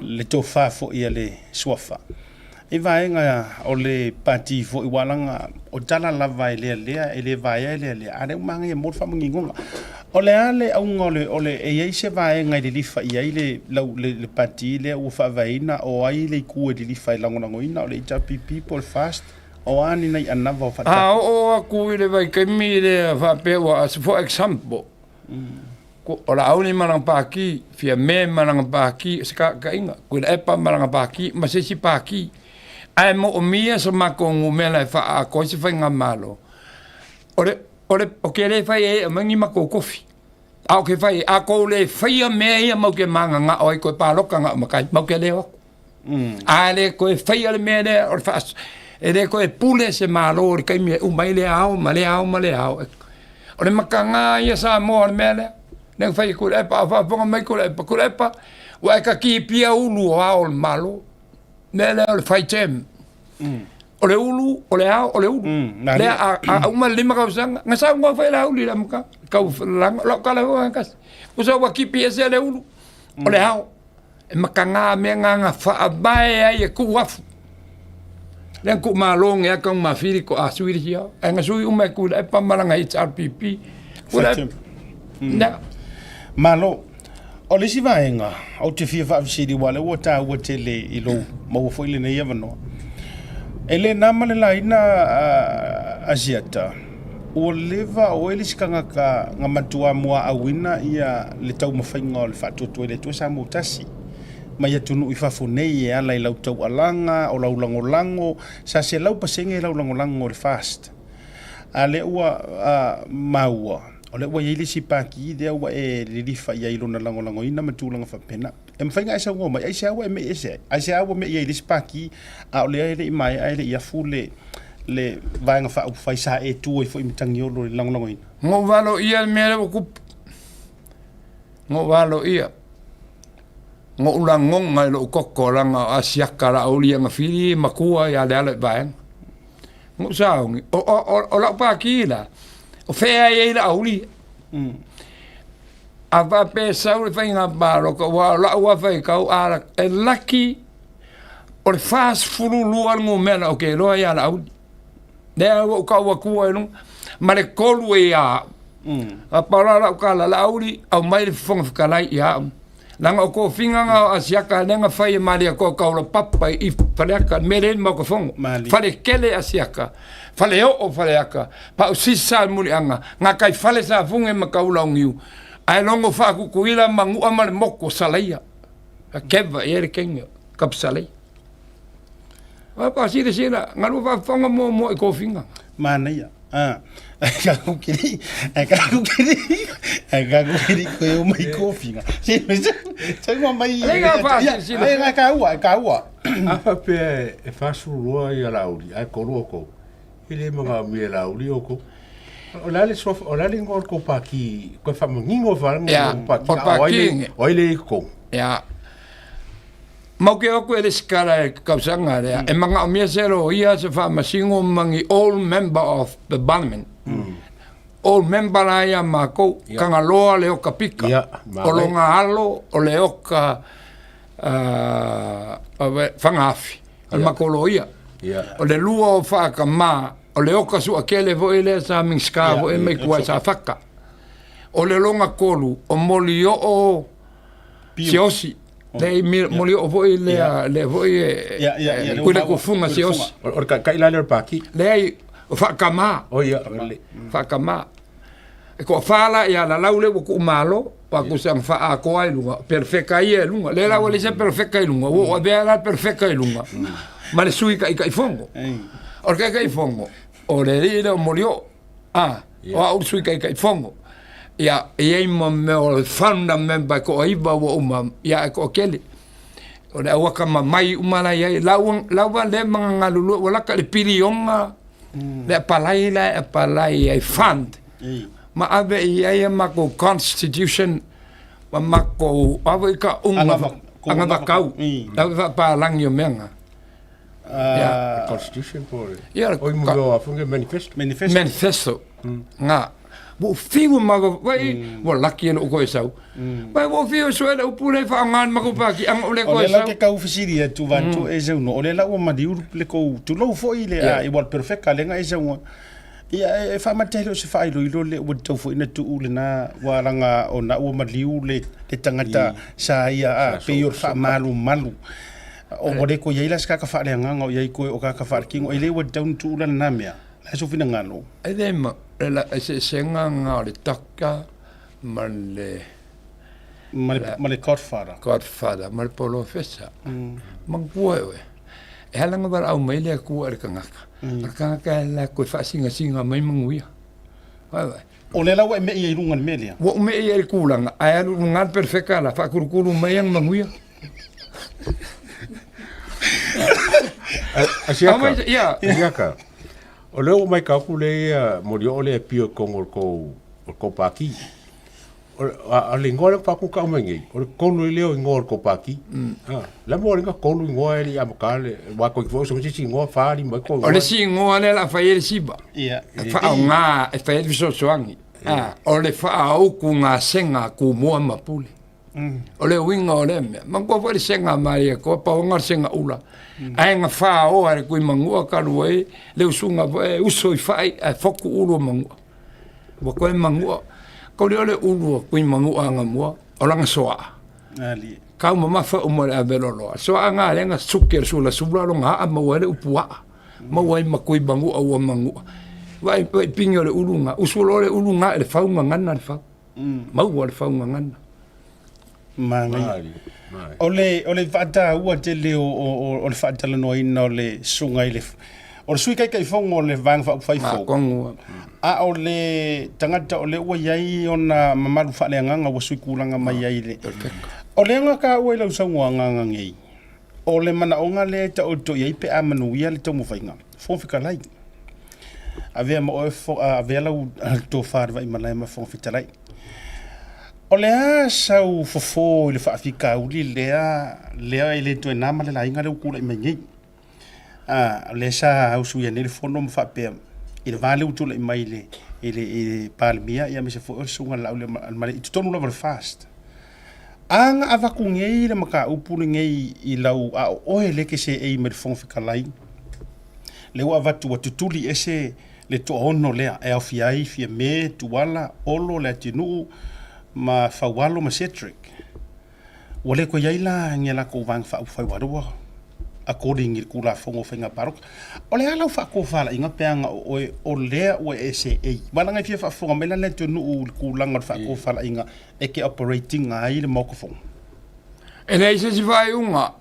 [SPEAKER 1] le tofa foi a le Suafa. I vaega o le pati foi ua laga o tala lava e lealea, e le vaea e lealea, a o lea ua manaia mo le faamaninoga. O le a le auga o le, o le, e i ai se vaega e lilifa i ai le, lau, le, le pati lea ua faavaeina, o ai le itu e lilifa e lagolagoina, o le HRPP po o le FAST? O a ni nai anava o
[SPEAKER 2] A
[SPEAKER 1] faatasi.
[SPEAKER 2] oo aku i le vaitaimi lea faapea ua for example, o Laauli ma lana paki, Fiame ma lana paki, o se kaakaiga, Tuilaepa ma lana paki ma se isi paki. Ae moomia so matou numera e faaatoa ai se faigamalo. O le, o le, o ke le fai ai e aumai ni matou tofi. A o ke fai, a tou le faia mea ia matou te mananao ai toe palota na o matai, matou te le o atu. A le toe faia le mea lea o le faas, e le toe pule se Malo i le taimi e uma ai lea ao ma lea ao ma lea ao. O le mataga ia Samoa o le mea lea. Lea na fai e Tuilaepa, a o faafofoga mai Tuilaepa, Tuilaepa, ua e tatipia ulu o ao o le Malo. Mea lea o le faiteme. O le ulu, o le ao, o le ulu. Lea a uma le 5 tausaga, na saunoa foi Laauli i le amataga, tau laga, o lau tala foi lena tasi. Tusa ua tipi ese le ulu, o le ao. E mataga mea na na faavae ai e tuu afu. Lea na tuumalo nei lava Taugmafili toa sui le isi ao. Ae na sui uma e Tuilaepa ma lana HRPP. Tuilaepa. Lea.
[SPEAKER 1] Malo. O le isi vaega ou te fia faafesili aua o lea ua taua tele i lou maua foi lenei avanoa. E le na ma le laina Asiata, ua leva o oe le isi tagata na matua muaauina ia le taumafaiga o le faatuatua i le Atua Samoa tasi mai atunuu i fafo nei e ala i lau taualaga, o lau lagolago, sa 100% lau lagolago i le FAST. A lea ua maua, o lea ua i ai le isi paki lea ua e lilifa i ai i lona lagolagoina ma tulaga faapena. E mafai ona e saunoa mai, aisea ua e mei ese ai? Aisea ua mei ai i le isi paki, a o lea e le i maea e le i afu le le Vaega Faaupufai sa e tu ai foi i Matagiolo i le lagolagoina?
[SPEAKER 2] Na ou valoia le mea lea ua tupu. Na ou valoia. Na ou lagona i lou toto leaga o Asiata Laauli ia na fili matua ia Lealaivaega. Na ou sauni, o, o, o, o lau paki la, o fea e i ai Laauli. A faapea e sau le faiga palota, aua o lau lava faitau, a e laki o le 42 le numera ou te iloa ia Laauli. Lea ua ou tau atua i luga, ma le 3 e ia au. A pau la lau tala, Laauli, aumai le Fofoga Fetalai ia au. Leaga o tofiga na o Asiata lea na fai e Malietoa Taulapapa i Faleata, le mea lea i le Maota Fono. Faletele Asiata, faleoo Faleata, pausisa le muliaga, gataifale Safune ma Taulauniu, ae logo faa-Tutuila ma Manua ma le motu o Salaia. A keva i ai le kenya, Kapsalaia. Pa silasila, galue faafofoga muamua i tofiga.
[SPEAKER 1] Manaia. Ah, ai ka kukiri, ai ka kukiri, ai ka kukiri koe o mai kofiga. Se se ngā mai.
[SPEAKER 2] Lei ngā whaasilasila.
[SPEAKER 1] Lei ngā ka ua, ka ua.
[SPEAKER 3] A faapea e 42 ia Laauli, ae tolu outou, e le manaomia e Laauli outou. O le a le suafa, o le a le igoa o le tou pati, toe faamanino faaleaga
[SPEAKER 2] Ia,
[SPEAKER 3] le pati,
[SPEAKER 2] o le
[SPEAKER 3] a o ai le,
[SPEAKER 2] pati-
[SPEAKER 3] o ai le i totonu?
[SPEAKER 2] Ia. Mau ke o atu e resitala i le tausaga lea, e manaomia se loia, se faamasino ma ni all member of the parliament. All member la ia matou, Tagaloa Leoka Pika, o lona alo o Leoka Fagaafi, o le matou loia. O le lua o Faakama, o Leoka Suakele foi lea sa Minisita foi mai tua i Safata. O le lona tolu, o Molioo Siaosi. Lea i Molioo foi lea, lea foi e Kuilekufuga Siaosi.
[SPEAKER 3] O le taitai la lea o le pati.
[SPEAKER 2] Leai, o Faakama.
[SPEAKER 3] O ia, o le.
[SPEAKER 2] Faakama. E toafa la ia Lalau lea ua tuumalo, aua tusa na faaatoa i luga, perofeta ia i luga. Lea la ua leai se perofeta i luga, ua ou avea la le perofeta i luga ma le sui taitaifono. O le taitaifono, o le alii lea o Molioo. A, o au le sui taitaifono. Ia, e i ai ma mea o le founder member e toaiva ua uma, ia e toatele. O le au akamamai uma la i ai. La ua leva ona galulue, ua lata i le piliona le apalai la e apalai ai fund. Ma ave i ai a matou constitution ma matou, a foi ka unga, agavakau, la ua faapalagi o mea na.
[SPEAKER 3] Constitution po o le...
[SPEAKER 2] Ia,
[SPEAKER 3] Oi mo mea o a foi manifesto.
[SPEAKER 1] Manifesto.
[SPEAKER 2] Manifesto. Nga. Ua ou fiu ma vai ua laki e lou koe sau. Vai ua ou fiu e sue le upu lea e faaaoga e le matou paki anga o le
[SPEAKER 1] O
[SPEAKER 2] koe
[SPEAKER 1] lea la
[SPEAKER 2] sau.
[SPEAKER 1] ke kau fesili atu vantua e sau no. O lea la ua maliu le kou tulou foi le a i ua le perfecta le nga e sau. Ia e faamata ai lea o se faailoilo le ua tatau foi ona tuu lena ua laga ona ua maliu le tagata sa ia a pei o le faamalumalu. O le ko iai la se kaka faaleagaga o iai koe o kaka faalekino e le ua tatau ona tuu la lena mea. Le a sou finagalo?
[SPEAKER 2] E le ma, le la eseesega nga o le taka ma le
[SPEAKER 1] Ma le, ma le godfather.
[SPEAKER 2] Godfather ma le polofesa. Manatua e oe, e ala ona valaau mai le Atua i le tagata, o le tagata e ala atu e faasingasinga mai manuia. Vaai.
[SPEAKER 1] O lea la ua e me'i ai i luga i le mea lea?
[SPEAKER 2] Ua ou me'i ai i le tulaga, ae alu i luga le perefeka la, faakulukulu mai ana manuia.
[SPEAKER 3] Asiaka, Asiaka, o lea ua maitau atu lea molioo lea e pio i totonu o le tou, o le tou pati. O le igoa lea faatoa tau mai nei, o le tolu ai lea o igoa o le tou pati. Le a mo le tolu igoa e le i amata le, aua toeitiiti foi oso se isi igoa, fa, lima ai tou igoa.
[SPEAKER 2] O le isi igoa lea o le a fai ai le siva, e faaaoga e fai ai le fesoasoani, o le faaautu gasega a Tumua ma Pule. O le uiga o lea mea, manatua foi le sega a Malietoa, pau lava le sega ula, ae na faoa e le Tuimanua talu ai le usuga foi e uso i fai ae fotu ulu o Manua. Ua toe manua, kauli o le ulu o Tuimanua anamua, o lana soaa. Kau mamafa uma le ave loloa. Soaa nga lea na suki e le sulasula lona aa maua ai le upu aa. Maua ai ma Tuimanua ua manua. Vaai, vaai pigi o le ulu nga, usu loa le ulu nga i le fau gagana le fau. Maua le fau gagana.
[SPEAKER 1] Manaia. O le, o le faataua tele o, o, o, o le faatalanoaina o le susuga i le, o le Sui Taitaifono o le Vaega Faaupufai fou, a o le tagata o lea ua i ai ona mamalu faaleagaga ua sui tulaga mai ai i le... O lea na taua i lau saunoaga ananei, o le manaoga lea e taoto i ai pe a manuia le taumafaiga, Fofoga Fetalai, avea ma oe, avea lau tofa i le vaimalae ma Fofoga Fetalai. O le a sau fofo i le faafitauli lea, lea e le toe na ma le laina lea ua tulai mai nei. A, o lea sa ausuia nei le fono ma faapea i le va lea ua tulai mai i le, i le, i le Palemia, ia aemaise foi o le Susuga i le Laaulialemale i totonu lava o le FAST. A na avatu nei le mataupu lenei i lau, a o oe lea e te seei mai le Fofoga Fetalai, lea ua avatu ua tutuli ese le toaono lea e aofia ai Fiame, Tuala, Olo, Leatinuu ma Faualo ma Cedric. Ua le toe i ai la ni a latou vaega faaupufai ua according i le Tulafono o Faiga Palota. O le a lau faatofalaiga pe ana o oe o lea ua e seei? Aua leaga e fia faafofoga mai la le atunuu i le tulaga o le faatofalaiga e te operate ina ai le Maota Fono.
[SPEAKER 2] E leai se isi faaiuga.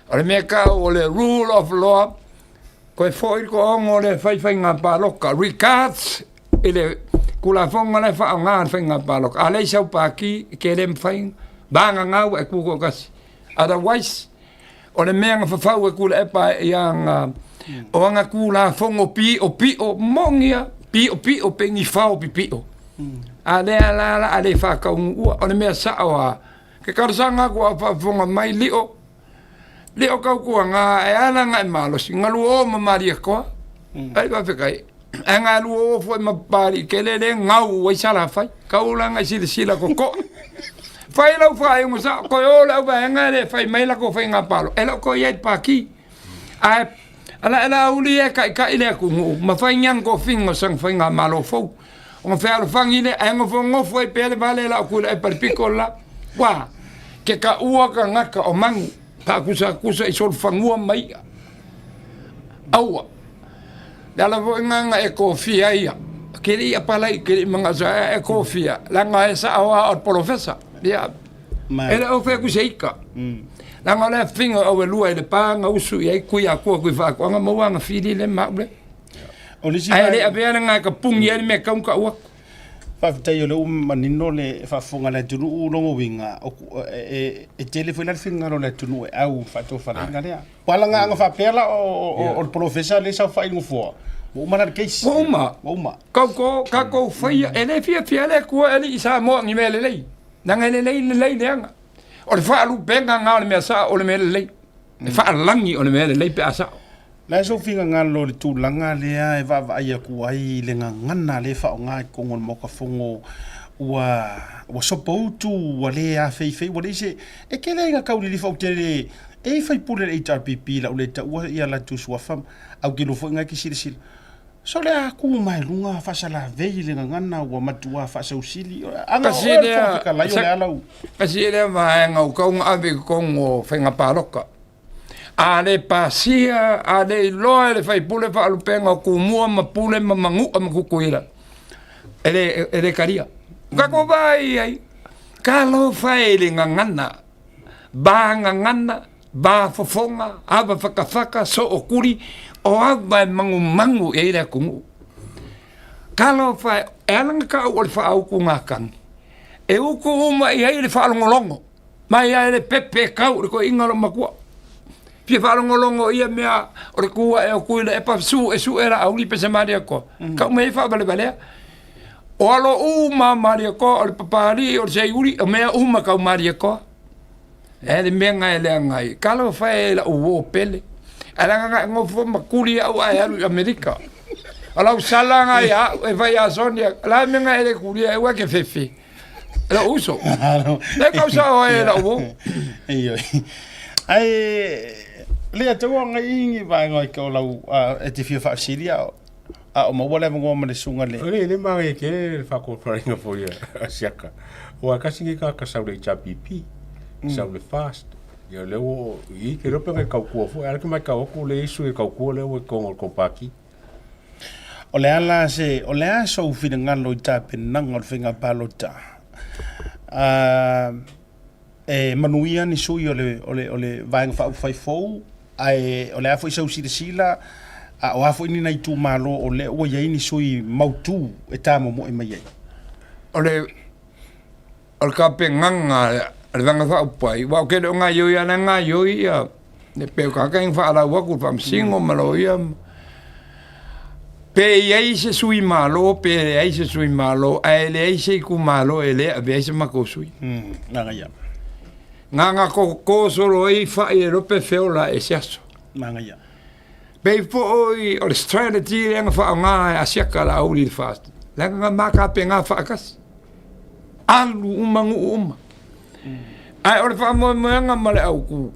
[SPEAKER 2] O le mea tau o le rule of law, toe foi le toaono o le fai faiga palota, regards i le Tulafono la e faaaoga le faiga palota. A leai sau pati, e te le mafai, vagana ua e tu toatasi. Otherwise, o le mea na fafau e Tuilaepa i ana, o ana Tulafono piopio, moni lava, piopio pei ni fao pipio. A lea la o le a le faataunuua, o le mea sao lava, Ke talosaga atu a o faafofoga mai lio, lio tautuaga e ala na e malosi, galu o ma Malietoa. Ai faafetai. Ae galu o foi ma Papaliitele le gau ai Salafai. Kau la na i silasila totoa. Fai lau faaiuga sao, toe o le auvaega e le fai mai latou faiga palo, e le o toe i ai le pati. Ae ala e Laauli e taitai le atunuu ma fai ni ana tofiga o sana faigamalo fou. Ona fealofani lea, ae nofonofo ai pea le vale la o Tuilaepa i le pito le la. Ua, ke taua tagata o manu, faakusakusa i solofanua ma i'a. Aua, le ala foi lena na e tofia ai ia, ke le i apalai, ke le i manao e tofia, leaga e sao lava o le polofesa. Ia, e le o fai atu se ika. Leaga o le afiga o Auelua i Lepa na usu i ai Tuiatua Tuifaatoaga maua ana fili le ma au lea.
[SPEAKER 1] O le isi
[SPEAKER 2] Ae le avea le gae ka pungi ai le mea tau tau atu.
[SPEAKER 1] Faafetai o lea ua manino le faafofoga a le atunuu lona uiga e tele foi la le finagalo o le atunuu e au i le faatofalaiga lea. Ua ala ana faapea la o le polofesa lea e saofai i le nofoa, ua uma la le case.
[SPEAKER 2] Ua uma.
[SPEAKER 1] Ua uma.
[SPEAKER 2] Kau ko kakou faia e le fiafia le Atua e alii Samoa ni mea lelei. Leaga e lelei lelei leaga. O le faalupega na o le mea sao o le mea lelei. E faalagi o le mea lelei pe a sao.
[SPEAKER 1] Le a sou finagalo i le tulaga lea e vaavaai atu ai i le gagana lea e faaaoga i totonu o le Maota Fono ua ua sopoutu, ua le afeifei, ua leai se... E tele ai ina tau lilifa ou te le... E i ai faipule o le HRPP i lau le taua ia latou suafa, ae ou te iloa foi na e te silasila. So le a tu mai luga faasalavei le gagana ua matua faasausili. Ana o oe o le Fofoga Fetalai o le a lau...
[SPEAKER 2] Kasi lea vaega ua tau na ave i totonu o faiga palota. A le pasia, a le iloa e le faipule faalupega o Tumua ma Pule ma Manu'a ma Tutuila, e le, e le talia. Tatou vaai ai, talofa e i le gagana, va gagana, va fofoga, ava fatafata, sookuli, o ava e manumanu i ai le atunuu. Talofa e, e ala ona tau o le faautugatagi, e utu uma i ai le faalogologo. Mai a e le pepe e tau i le toeaina o lou matua. Fia faalogologo i ia mea o le tu ae o Tuilaepa su e sue Laauli pe se Malietoa. Tau mai ai faavalevalea. O alo uma a Malietoa o le Papalii o le Seiuli o mea uma tau Malietoa. E le mea na e leaga ai. Talofa e i lau uo pele. Ae leaga na e nofo ma tuli au ae alu i Amerika. O lau sala na ia au e fai ia Sonia. O le a le mea na e le tulia ai ua e te fefe. Lou uso. Le kau sa oe lau uo.
[SPEAKER 1] Ioe. Ae le ataua ngai ingi vaega i ka o lau e te fia faafesili a a o maua le avanoa ma le susuga le.
[SPEAKER 3] O le le manaia tele le faakofaina foi a Siaka. Aua e tasi lenei tagata sau le HRPP, sau le FAST, ia lea ua i ke iloa pe na e tautua foi, a o lea e matau atu o lea e i ai sui e tautua lea ua i totonu o le tou Pati.
[SPEAKER 1] O le a la se, o le a sou finagalo i tapenaga o le faiga palota? E manuia ni sui o le, o le, o le Vaega Faaupufai fou, ae o le a foi sau silasila, a o a foi ni nai itumalo o lea ua i ai ni sui mautu e tamomoe mai ai?
[SPEAKER 2] O le, o le tapenaga a le Vaega Faaupufai, aua ou te le o gaoioi lava, la e gaoioi ia le pei o tagata ia na faalau atu i le faamasino ma loia ma pe i ai se sui malo pe leai se sui malo, ae leai se itumalo e le avea ai se matou sui.
[SPEAKER 1] Manaia.
[SPEAKER 2] Na toto solo ai fai e lope feola e se aso.
[SPEAKER 1] Manaia.
[SPEAKER 2] Pei foi o le strategy lea na faaaoga e Asiata Laauli i le FAST, leaga na ma tapena faatasi. Alu uma nuu uma. Ae o le faamoemoega ma le autu,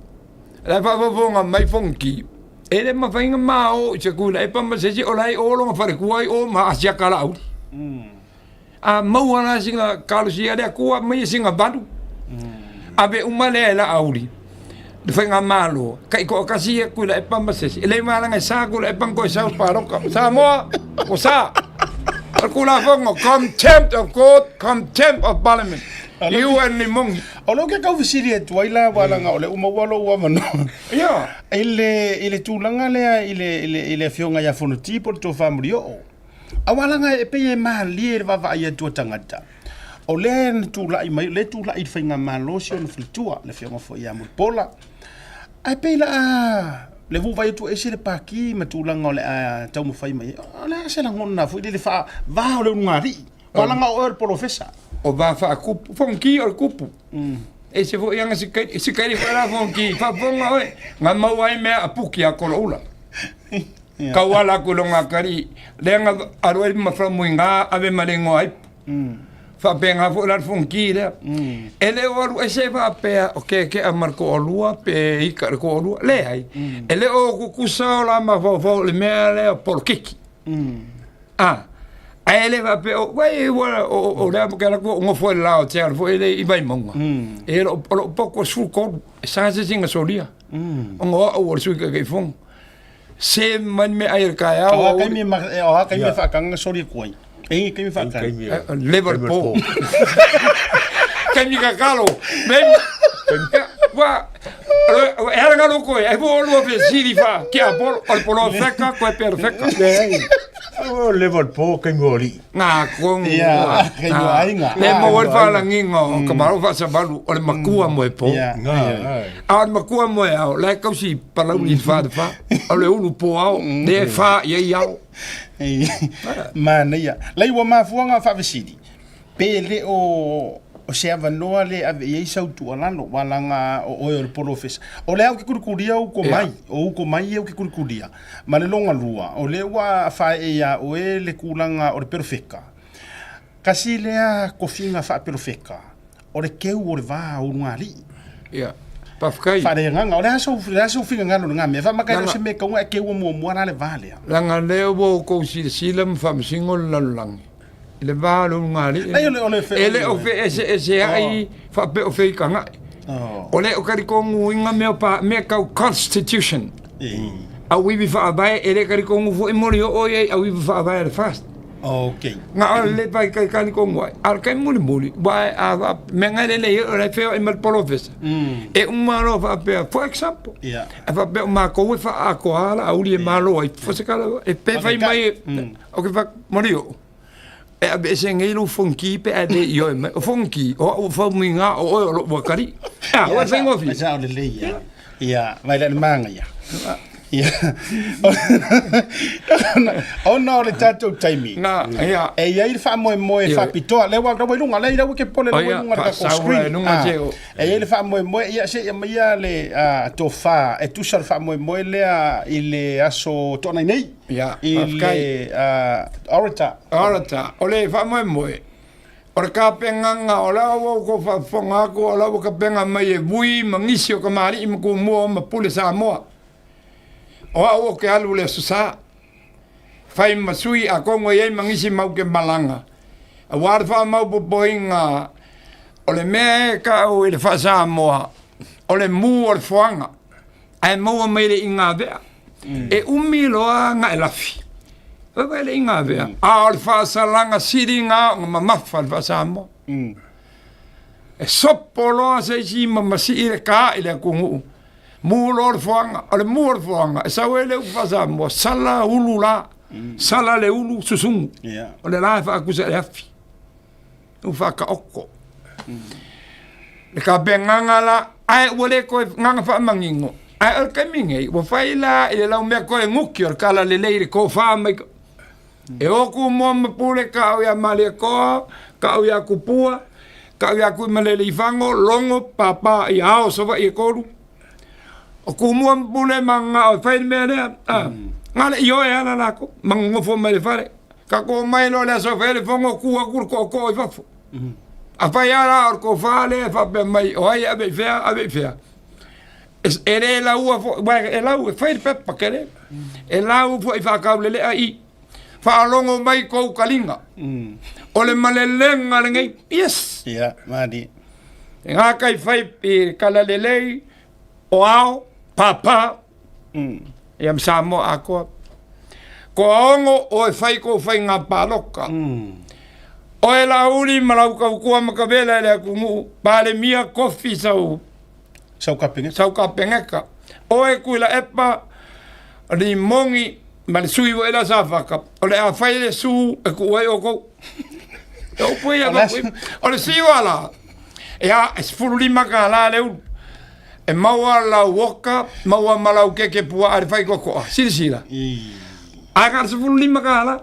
[SPEAKER 2] la e faafofoga mai Fonoti, e le mafai ona ma o i se Tuilaepa ma se isi o la e i o lona faletua i o ma Asiata Laauli. A maua la sina talosia le Atua aumaia sina valu, ave uma lea e Laauli le faigamalo, taitoatasi ia Tuilaepa ma se isi. E le malaga e sa Tuilaepa ona toe sau i le palota. Samoa, ua sa. O le Tulafono, contempt of court, contempt of parliament. You and Limogi.
[SPEAKER 1] O lea ou te tau fesili atu ai la, aua leaga o lea ua maua lou avanoa.
[SPEAKER 2] Ia.
[SPEAKER 1] I le, i le tulaga lea i le, i le, i le Afioga ia Fonoti po o le Tofa Mulioo. Aua leaga e pei e malie i le vaavaai atu a tagata, o lea na tulai mai, o lea e tulai i le faigamalo si ona faletua, le Afioga foi ia Mulipola. Ae pei la le vaai atu ese le paki ma tulaga o le a taumafai mai ai. O le a se lagona foi lele faa va o le ulugalii. Aua leaga o oe o le polofesa.
[SPEAKER 2] O va faakupu, Fonoti o le kupu. E se foi anga si kaili, si kaili foi la Fonoti, faafofoga oe, na maua ai mea a puki a Koloula. Kau ala aku i loga akali, lea na alu ai ma Faumuiga ave ma le igoa aipu. Faapena foi la le Fonoti lea. E le o alu ese faapea o keakea ma le toalua pe ika i le toalua, leai. E le o tutusa o la mafaufau i le mea lea o polokiki. A, ae le faapea, o vai ua o lea ke ala ku ngofo le lao te ala foi le i Vaimauga. E lo o lo poko 13, e sa se singa solia. O ngoa o le sui kai fongo. Se mai me ai le kaeao.
[SPEAKER 1] O a kaimi ma o a kaimi whaakanga sori koe. E kaimi whaakanga.
[SPEAKER 2] Liverpool. Kaimi kakalo. Me wa e ala ngalo koe, e fo lua fe siri fa ki a polo, o le polo feka, koe pe feka.
[SPEAKER 3] O Liverpool kaimi o li.
[SPEAKER 2] Ngā kong.
[SPEAKER 1] Ia, kaimi o aiga.
[SPEAKER 2] Le mo le whalanginga o ka malo whaasavalu o le makua mo e po. A o le makua mo e ao, la e kausi palauli i le wha te wha, o le ulu po ao, le e wha i ei ao.
[SPEAKER 1] Manaia. Lai ua mafuaga faafesili, pe le o o se avanoa le ave i ai sau tuualalo, aua leaga o oe o le polofesa. O lea ou te kulikulia ou komai, o ou komai ia ou te kulikulia. Ma le longa lua, o lea ua faee iā oe le tulaga o le perofeka. Kasi lea kofiga faapelofeka, o le keu o le va o ulugalii.
[SPEAKER 2] Ia, faafetai.
[SPEAKER 1] Faaleagaga, o le a sou, le a sou finagalo i lena mea? Faamaka e le o se mea e taua e keua muamua la le va lea.
[SPEAKER 2] Leaga lea ua outou silasila ma faamasino le lalolagi i le va o le ulugalii.
[SPEAKER 1] Ai, o le, o le
[SPEAKER 2] E le o feeseeseai faapea o feitagaʻi. O le o kalikoguiga mea pa mea kau constitution. Auivi faavae e le kalikogu foi moli o oi ai auivi faavae le fast.
[SPEAKER 1] Okay.
[SPEAKER 2] Nga o le pai kai kalikogu ai. Al kai muli muli wa a me ngai le le o le feo i mal polofesa. E uma lo fa pe for example.
[SPEAKER 1] Yeah.
[SPEAKER 2] A fa pe ma ko fa a ko ala au li malo ai fo se kala e pe fai mai o ke fa moli o. E a be se ngai lu fonki pe a le io mai. O fonki o o fa mi nga o o lo wa kari. Ah, o fa ngofi.
[SPEAKER 1] Sa o le le ia. Ia, vai le manga ia. Ia. Ona o le tatou taimi.
[SPEAKER 2] Na, ia.
[SPEAKER 1] E iai le faamoemoe faapitoa lea ua ua i luga lea ua ke pole
[SPEAKER 2] Oh,
[SPEAKER 1] lea ua
[SPEAKER 2] ia,
[SPEAKER 1] i luga le tatou
[SPEAKER 2] faasau
[SPEAKER 1] screen.
[SPEAKER 2] la i luga se o.
[SPEAKER 1] E iai le faamoemoe ia se ia maia le tofa e tusa le faamoemoe lea i le aso toanai nei.
[SPEAKER 2] Ia,
[SPEAKER 1] I
[SPEAKER 2] faafetai.
[SPEAKER 1] le orator.
[SPEAKER 2] Orata, o le faamoemoe, o le kapegaga o la ua kou faafofoga aku o la ua kapega mai e vui ma gisi o kamaliʻi ma kumua o ma pule Samoa. O au o ke alu le aso sā. Fai ma sui a kongo i ai ma gisi mau ke malaga. Auā le faamaupopoiga o le mea e kaʻau i le faasamoa, o le mū o le foaga, ae maua mai le igavea. E umi loa gae lafi. Vae le igavea. A o le faasalaga sili gā oga mamafa le faasamoa. E sopo loa se isi ma masii le kā i le atunuu. Mū loa le foaga, o le mū o le foaga, e sau ai le upu faasamoa, sala ulu la, sala le ulu susugu.
[SPEAKER 1] Ia.
[SPEAKER 2] O le la e faakusa i le afi. U faakaoko. Le kapegaga la, ae ua le koe gaga faamagigo. Ae o le taimi nei, ua fai la i le laumea koe guki o le kala lelei le kofā mai. E oku moa ma pule kaʻau iā Malietoa, kaʻau iā Kupua, kaʻau iā Kuimalele-i-Fago, logo, pāpā i ao Savaʻi e kolu. O kumua ma pule ma gagao e fai le mea lea. Ga le ioe ala lakou, ma gogofo mai le fale. Tatou mai loa le aso e fai ai le fono, tu atu le tootoo i fafo. A fai lava la o le tofa lea e faapea mai, o ai e ave i fea, ave i fea. E le laua foi, uae e lau e fai le pepa tele. E lau foi faataulelea i faalogo mai tou taliga. O le malelega lenei. Yes.
[SPEAKER 1] Ia, mali.
[SPEAKER 2] E ngā kai fai i kala lelei, o ao, pāpā, ia ma Samoa atoa. Ko aogo o e fai kou faiga paloka. Oe Laauli ma lau tautua ma kavela i le atunuu, Palemia kofi sau
[SPEAKER 1] Sau kapengeka.
[SPEAKER 2] Sau kapengeka. Oe Tuilaepa, Rimoni ma le sui foi la Safata, o le a fai le su e tuu ai outou. E upu ia o le siua la, ia e $15 le ulu. E maua lau oka, maua ma lau keke puaa i le faitotoa. Silasila. Ae na o le $15.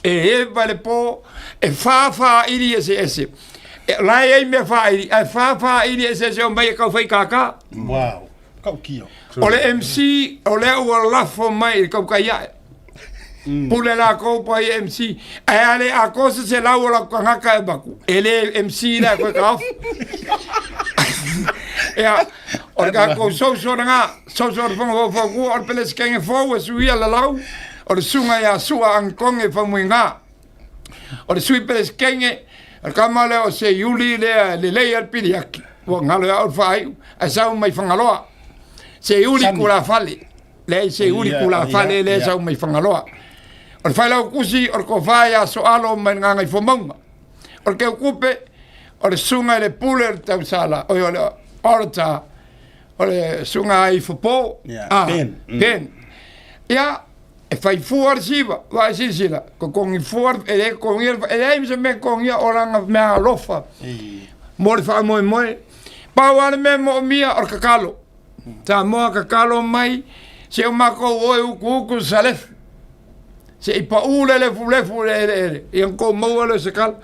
[SPEAKER 2] E eva le po, e fa faaili eseese. E la e iai mea faaili, ae fa faaili eseese o mai e tau fai kākā.
[SPEAKER 1] Wow. Kau kio.
[SPEAKER 2] O le MC, o lea ua lafo mai i le tautai ae. Pule lakou po ai MC. Ae a le atoa se 100 o latou tagata e avatu, e le MC lea koe taofi. Ia, o le tatou soso lena, soso o le Fono Faufautua, o le Peresetene fou e suia lalau, o le susuga ia Sua Anitone Faumuina. O le sui Peresetene, o le tama lea o Seiuli lea e lelei lava le piliaki, ua galo ia au le faaiu, ae sau mai Fagaloa. Seiuli Tulafale, leai Seiuli Tulafale lea e sau mai Fagaloa. O le failautusi o le tofa ia Soalo mai le Gagaifomauga. O le Teutupe, o le susuga i le Pule o le Tausala, oi o le Auditor, o le susuga ai Fopo,
[SPEAKER 1] Ben.
[SPEAKER 2] Ben. Ia, e fai fua le siva, vaai silasila, totogi fua, e le totogia, e leai ma se mea e totogia o lana mea alofa mo le faamoemoe. Pau lava le mea e moomia o le tatalo. Samoa tatalo mai, se o matou o e utuutu salefu. Se i paʻū le lefulefu i le eleele, ia ona tou maua lea o se kala.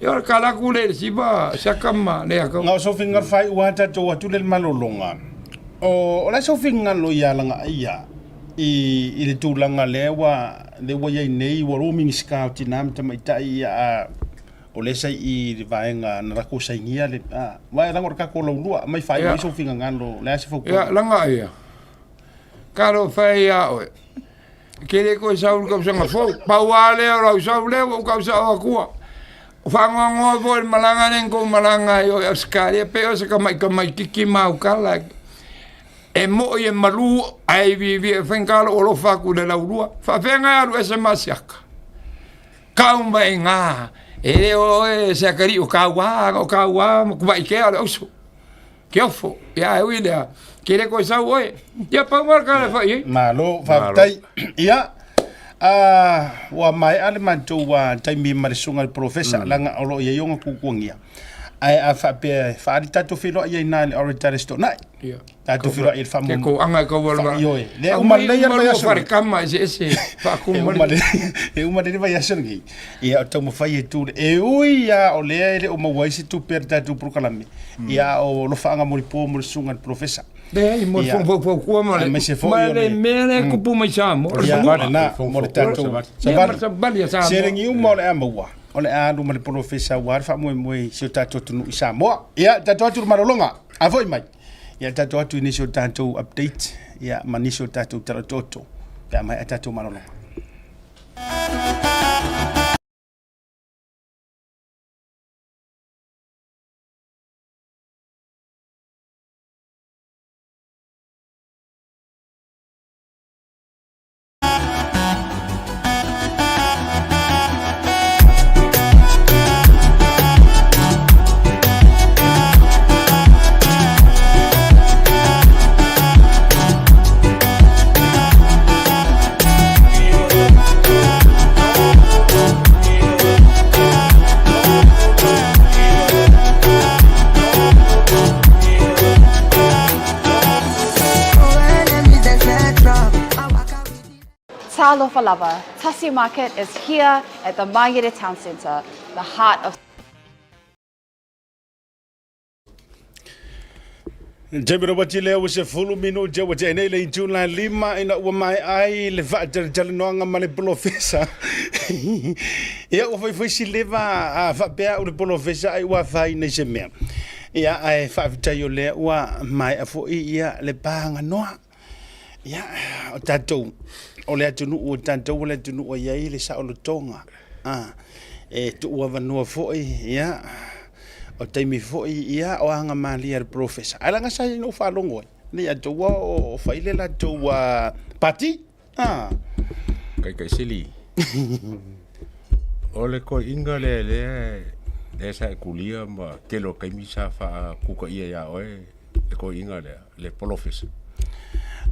[SPEAKER 2] Ia o le tala atu lea i le siva siaka ma le aka.
[SPEAKER 1] Na o sou finagalo faaiu lava tatou atu le malologa. O le a sou finagalo ia lagaia i le tulaga lea ua lea ua iai nei ua lua Minisita o Tina ma Tamaitai ia a o lea sa i le vaega na latou sainia le aua e lago o le tatou laulua aumai faaiu ai sou finagalo o le a se fautuaga.
[SPEAKER 2] Ia lagaia, talofa e ia oe. E te le toe sau i le tausaga fou. Pau lava lea o lau sau lea ua ou tau sao atua. O faagoagoa foi le malaga lea na kou malaga ai o i Ausetalia pei o se tamaitamaititi maukala e mo'i e malū ae iviivia e faigata lou alofa atu i le laulua. Faafeaga e alu ese ma asiaka. Tau mai iga e le o oe se atalii o taua, ana o taua ma Tumaitea o le auso. Ke ofo, ia ae ui lea, ke le toe sau oe. Ia pau ma le tala e fai ai.
[SPEAKER 1] Malo, faafetai. Ia, ua maea le matou taimi ma le susuga i le polofesa, leaga o lo o i ai ona tuatuagia. Ae a faapea e faaali tatou feiloai ai i ina i le Orientalis Toonai.
[SPEAKER 2] Ia.
[SPEAKER 1] Tatou feiloai i le
[SPEAKER 2] Ke kou anga e kau ala.
[SPEAKER 1] Ioe. Lea uma lelei le vaiaso.
[SPEAKER 2] Fale kama eseese faakumu.
[SPEAKER 1] E uma lelei le vaiaso lenei. Ia o taumafai e tu e ui lava o lea e le o maua ai se tupe a le tatou polokalame. Ia a o alofaaga molipo mo le susuga i le polofesa.
[SPEAKER 2] Leai, mo le fono faufautua ma le
[SPEAKER 1] Aemaise foi
[SPEAKER 2] ma
[SPEAKER 1] o
[SPEAKER 2] le
[SPEAKER 1] le
[SPEAKER 2] mea lea e tupu mai Samoa.
[SPEAKER 1] Ia, lena, mo le tatou
[SPEAKER 2] Ia, ma le savali a Samoa.
[SPEAKER 1] Seleni uma o le a maua, o le a alu ma le polofesa aua le faamoemoe i si o tatou atunuu i Samoa. Ia, tatou atu i le malologa. A foi mai. Ia tatou atu i nisi o tatou update ia ma nisi o tatou tala otooto pe a maea tatou malologa.
[SPEAKER 4] Talofa lava, Tasi Market is here at the Mangere Town Centre, the heart of
[SPEAKER 1] Taimi ropati lea ua 10 minute ua tea nei le itula 5 ina ua maea ai le faatalatalanoaga ma le polofesa. Ia ua faifai si leva a faapea au le polofesa ai ua afaina i se mea. Ia ae faafetai o lea ua maea foi ia le paganoa. Ia o tatou o le atunuu o tatou o le atunuu e i ai le saolotoga. E tuu avanoa foi ia o taimi foi ia o aga malie a le polofesa. Ae leaga sa ou faalogo ai nei atou o fai le latou pati.
[SPEAKER 3] Taitaisili, o le toeaina lea lea sa e tulia ma tele o taimi sa faakutaia ia oe le toeaina lea, le polofesa.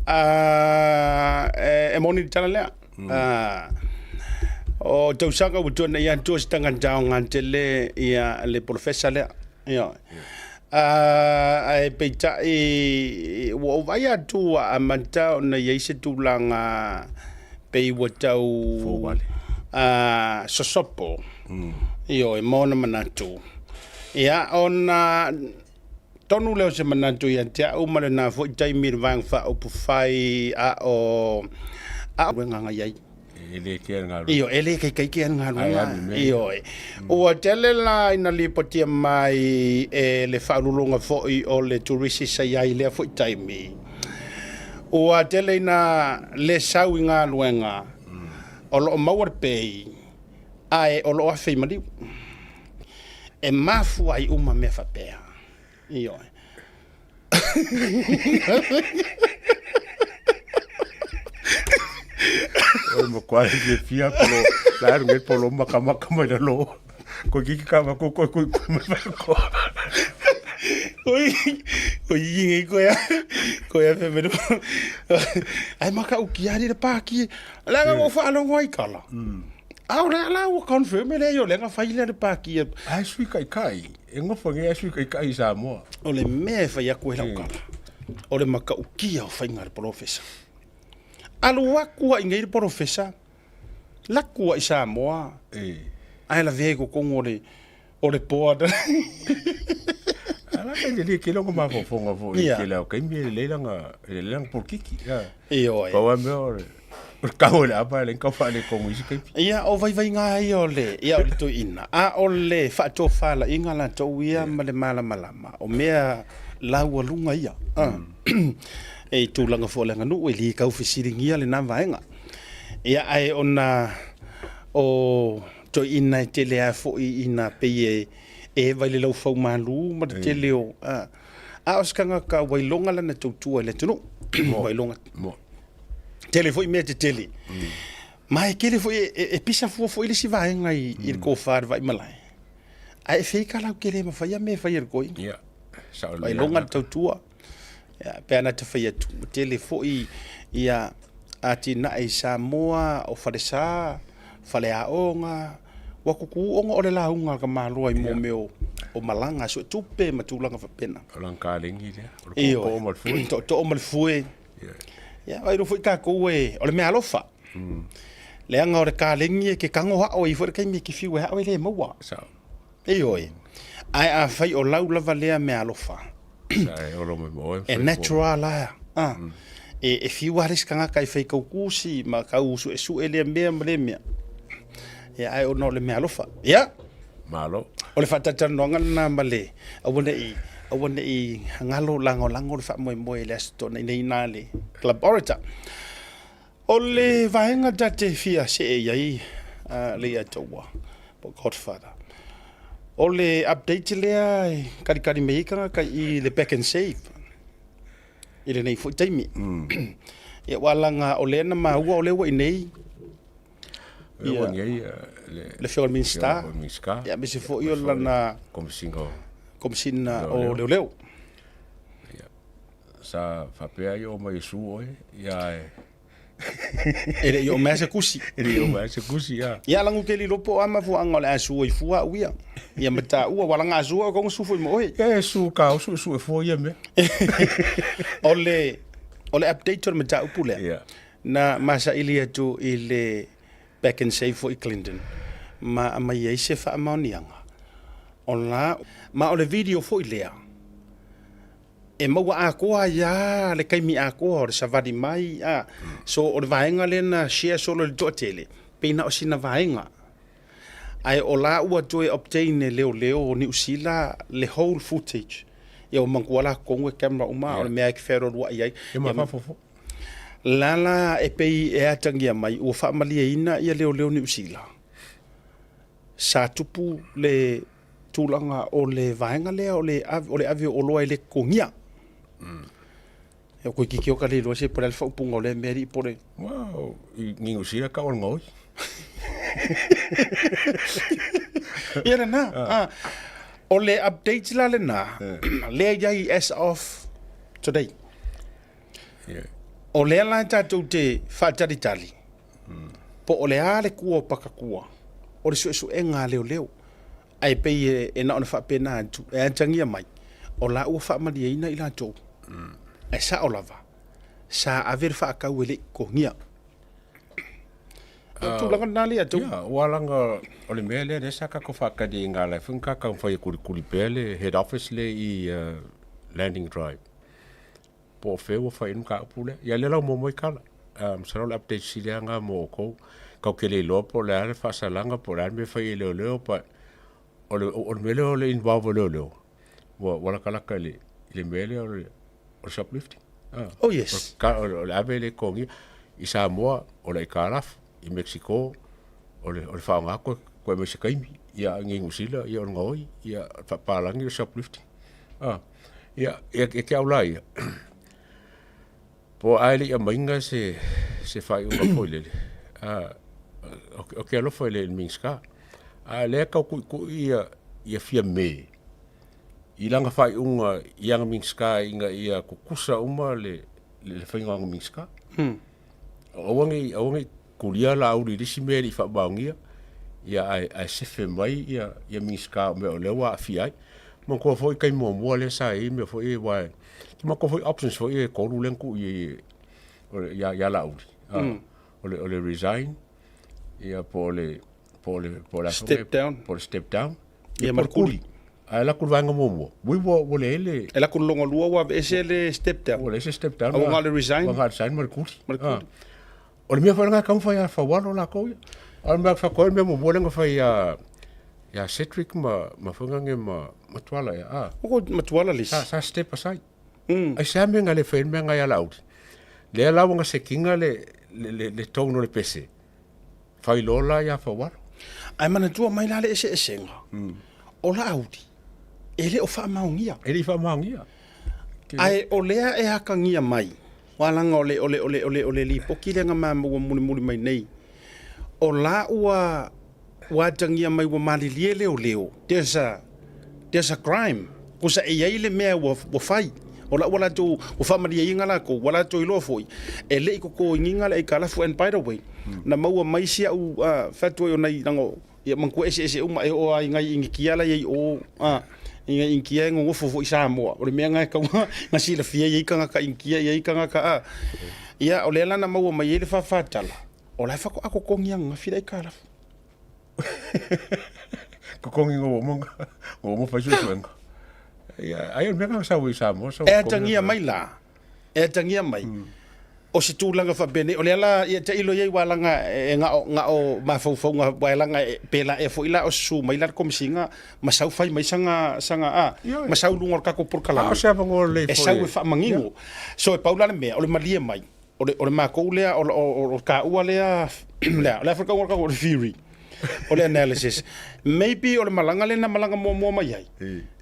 [SPEAKER 1] E moni le tala lea. O tausaga ua tuanai atu o se tagata aoga tele ia le polofesa lea. Ioe. Ae peitai ua ou vaai atu ua amata ona i ai se tulaga pei ua tau sosopo. Ioe, ma ona manatu. Ia, ona tonu lea o se manatu ia te au ma lena foi taimi i le Vaega Faaupufai a o galuega i ai.
[SPEAKER 3] E le kea le galuega.
[SPEAKER 1] Ioe, e le kaikai kea le galuega. Ioe. Ua tele la ina lipotia mai e le faauluuluga foi o le turisi sa i ai i lea foi taimi. Ua tele ina le sau i galuega o lo o maua le pei ae o lo o afe i maliu. E mafua ai uma mea faapea. Ioe.
[SPEAKER 3] O le matua fiafia polo, la alu nei polo makamaka mai lalo. Ko kiki ka ma ko ko ko ko ma ko.
[SPEAKER 1] Oi, ko i ngai ko ya. Ko ya fe mero. Ai maka uki ari le paki. La ga mo fa longo ai kala. A o lea la ua confirm e leai o lea na fai lea le pākia.
[SPEAKER 3] Ai sui kai kai. E ngofa nge ai sui kai kai i Samoa.
[SPEAKER 1] O le mea e fai atu ai lau kala, o le matautia o faiga a le polofesa. Alu atu ai nei le polofesa, laku ai Samoa, ae lavea i totonu o le o le board.
[SPEAKER 3] Ala kai le ke longo mafaufauga foi i tele o taimi e lelei lana e lelei lana polokiki.
[SPEAKER 1] Ioe.
[SPEAKER 3] Pau lava mea o le o le kau o le apa e leai ni kau faaletonu i isi taimi.
[SPEAKER 1] Ia, o vaivaiga ia o le ia o le toeaina, a o le faatofalaiga latou ia ma le malamalama, o mea laualuga ia. E i tulaga foi o le aganuu e le tau fesiligia lena vaega. Ia, ae ona o. Toeaina e tele lava foi ina pei e eva i le laufau malu ma le tele o a a o se tagata ua iloga lana tautua i le atunuu. Ua iloga tele foi mea tetele. Ma e tele foi e pisa fua foi le isi vaega i le tofa a le Vaimalae. Ae e fei ka lautele ma faia mea e fai e le toeaina.
[SPEAKER 3] Ia, sao
[SPEAKER 1] Ua iloga le tautua. Ia, pe ana te fai atu, ua tele foi ia atinae i Samoa, o falesa, faleaoga, ua tutu ona o le lauga a le tamaloa i mea o, o malaga suetupe ma tulaga faapena.
[SPEAKER 3] O lana kalegi lea, o le tootoo ma le fue.
[SPEAKER 1] Tootoo ma le fue. Ia, vaai foi tatou e, o le meaalofa. Leaga o le kalegi e te tago ao ai foi le taimi e te fiu e ao e le maua.
[SPEAKER 3] Sao.
[SPEAKER 1] Ioe. Ae afai o lau lava lea meaalofa,
[SPEAKER 3] Sa e olo mai ma oe.
[SPEAKER 1] E natural la. Ah. E fiu lava le isi tagata e fai tau tusi ma tau suesue lea mea ma lea mea. Ia, ae ona o le meaalofa. Ia.
[SPEAKER 3] Malo.
[SPEAKER 1] O le faatalatalanoaga lena ma le aua ne i aua ne i galo lagolago le faamoemoe i le Aso Toonai na le Club Orator. O le vaega ta te fia see i ai Leiataua po o Godfather, o le update lea e kalikali mai ai tagata i le Back and Save i lenei foi taimi. Ia aua leaga o lea na maua o lea ua i inei
[SPEAKER 3] Lea ua i ai
[SPEAKER 1] le Afioga i le Minisita, ia aemaise foi o lana Komesina o Leoleo.
[SPEAKER 3] Sa faapea ai oo mai e su oe, ia e...
[SPEAKER 1] E le i oo mai se kusi.
[SPEAKER 3] E le i oo mai se kusi, ia.
[SPEAKER 1] Ia lagu ke lilo po o a mafuaaga o le a su ai fua au ia. Ia ma taua, ua laga sua o konga su foi mo oe.
[SPEAKER 3] E su ka o su su e fua ia mea.
[SPEAKER 1] O le, o le update o le mataupu lea.
[SPEAKER 3] Yeah.
[SPEAKER 1] Na masaili atu i le Back and Save foi Clinton ma aumai ai se faamaoniaga o la ma o le video foi lea e maua atoa ai lava le taimi atoa o le savali mai a. So o le vaega lea na share solo i le toatele, pei na o sina vaega. Ae o la ua toe obtain e leoleo o Niu Sila le whole footage. Ia ua manatua la totonu e camera uma, o le mea e fealualuai ai.
[SPEAKER 3] Ia ma fafo foi.
[SPEAKER 1] La la e pei e atagia mai ua faamalieina ia leoleo Niu Sila. Sa tupu le tulaga o le vaega lea o le o le ave o oloa e le totogia. Mm. E koe kiki o ka le iloa se po le a le faaupuga o lea mea alii po le...
[SPEAKER 3] Wow, i Niu Sila ka o le gaoi.
[SPEAKER 1] Ia lena. Ah. O le update la lena, lea i ai as of today.
[SPEAKER 3] Yeah.
[SPEAKER 1] O lea la tatou te faatalitali, po o le a le kua o Pakakua, o le suesuega a leoleo. Ae pei e na ona faapena atu, e atagia mai, o la ua faamalieina i latou. Ae sao lava, sa ave le faatau e le i totogia. O le tulaga lena lea tou.
[SPEAKER 3] Ia, ua laga o le mea lea lea sa tatou faatali i gala e foi na taumafai e kulikuli pea le head office lea i Landing Drive. Po o fea ua fai ai le mataupu lea. Ia lea la ua maua mai tala. Masalo o le update sili lava lena mo outou. Tatou te le iloa po o le a le faasalaga po o le a le mea e fai e leoleo but o le, o le mea lea o le involve o leoleo, ua, ua latalata i le, i le mea lea o le, o le shoplifting.
[SPEAKER 1] Ah. Oh yes.
[SPEAKER 3] O, o le ave le totogia. I Samoa, o le aitalafu. I Mexico, o le, o le faaaoga koe, koe mai se taimi. Ia, i Niu Sila, ia o le gaoi, ia, faapalagi le shoplifting. Ah. Ia, ia, e te au la ia. Po o a e le i aumaiga se, se faaiuga foi lele, a, o ke alofa i le Minisita. A lea tau tuitui ia, ia Fiame i lana faaiuga i ana Minisita ina ia tutusa uma le, le faiga o ana Minisita. Aua ne i, aua ne i kulia Laauli i le isi mea e le i faamaonia, ia ae, ae sefe mai ia, ia Minisita o mea o lea ua aafia ai. Manatua foi taimi muamua lea sa i ai mea foi ia aua e, manatua foi options foi ia e tolu lea na tuu i ai e, ia, ia Laauli. O le, o le resign, ia po o le, po o le, po o le a foi
[SPEAKER 1] Step down.
[SPEAKER 3] Po o le step down.
[SPEAKER 1] Ia ma le kuli.
[SPEAKER 3] Ae alu atu i le vaega muamua, ui ua, ua leai le...
[SPEAKER 1] E alu atu i le lona lua ua aveese le step down.
[SPEAKER 3] Ua leai se step down.
[SPEAKER 1] Ua na o le resign.
[SPEAKER 3] Ua na o le resign ma le kuli.
[SPEAKER 1] Ma le kuli.
[SPEAKER 3] O le mea foi lena e taumafai ia Faualo latou ia. A o le mea faatoa le mea muamua lea na fai ia ia Cedric ma ma foi nane ma ma Tuala ia. Ah.
[SPEAKER 1] O ma Tuala le isi.
[SPEAKER 3] Sa sa step aside. Ai se a mea na le fai ai le mea na ia Laauli. Lea la ua na sekiga le le le, le tone o le pese. Fai loa la ia Faualo.
[SPEAKER 1] Ae manatua mai la le eseesega, o Laauli, e le o faamaonia.
[SPEAKER 3] E le i faamaonia.
[SPEAKER 1] Ae o lea e atagia mai, aua leaga o le, o le, o le, o le, o le lipoti lea na ma maua mulimuli mai nei, o la ua, ua atagia mai ua malilie leoleo, there's a, there's a crime, tusa e i ai le mea ua, ua fai. O la ua latou, ua faamalieina latou, ua latou iloa foi, e le i totogiina le aitalafu. And by the way, na maua mai si au uh, fai atu ai o nai, leaga ia manatua eseese uma e oo lava i nai Initia la e i ai i o, a, i nai Initia e nonofo foi i Samoa. O le mea lena e tatau ona silafia e i ai tagata Initia, e i ai tagata a. Ia, o lea la na maua mai ai le faafatala, o la e faatoa totogi ananafi le aitalafu.
[SPEAKER 3] Totogi ina ua uma ua uma fai suesuega. Ia, ai o le mea lena na sau ai i Samoa, sau
[SPEAKER 1] E atagia mai la, e atagia mai, o se tulaga faapenei, o lea la, ia tailo i ai aua leaga e na o, na o mafaufauga, aua leaga e, pēlā ea foi la o susu mai la le Komesina ma sau fai mai sana, sana, a, ma sau i luga o le tatou polokalame,
[SPEAKER 3] A o se avanoa lelei
[SPEAKER 1] e
[SPEAKER 3] foi
[SPEAKER 1] sau e faamanino. So e pau la le mea, o le malie mai, o le, o le matou lea, o, o, o, o le taua lea, lea, o le a foi le tauga o le tatou, o le theory, o le analysis. Maybe o le malaga lea na malaga muamua mai ai,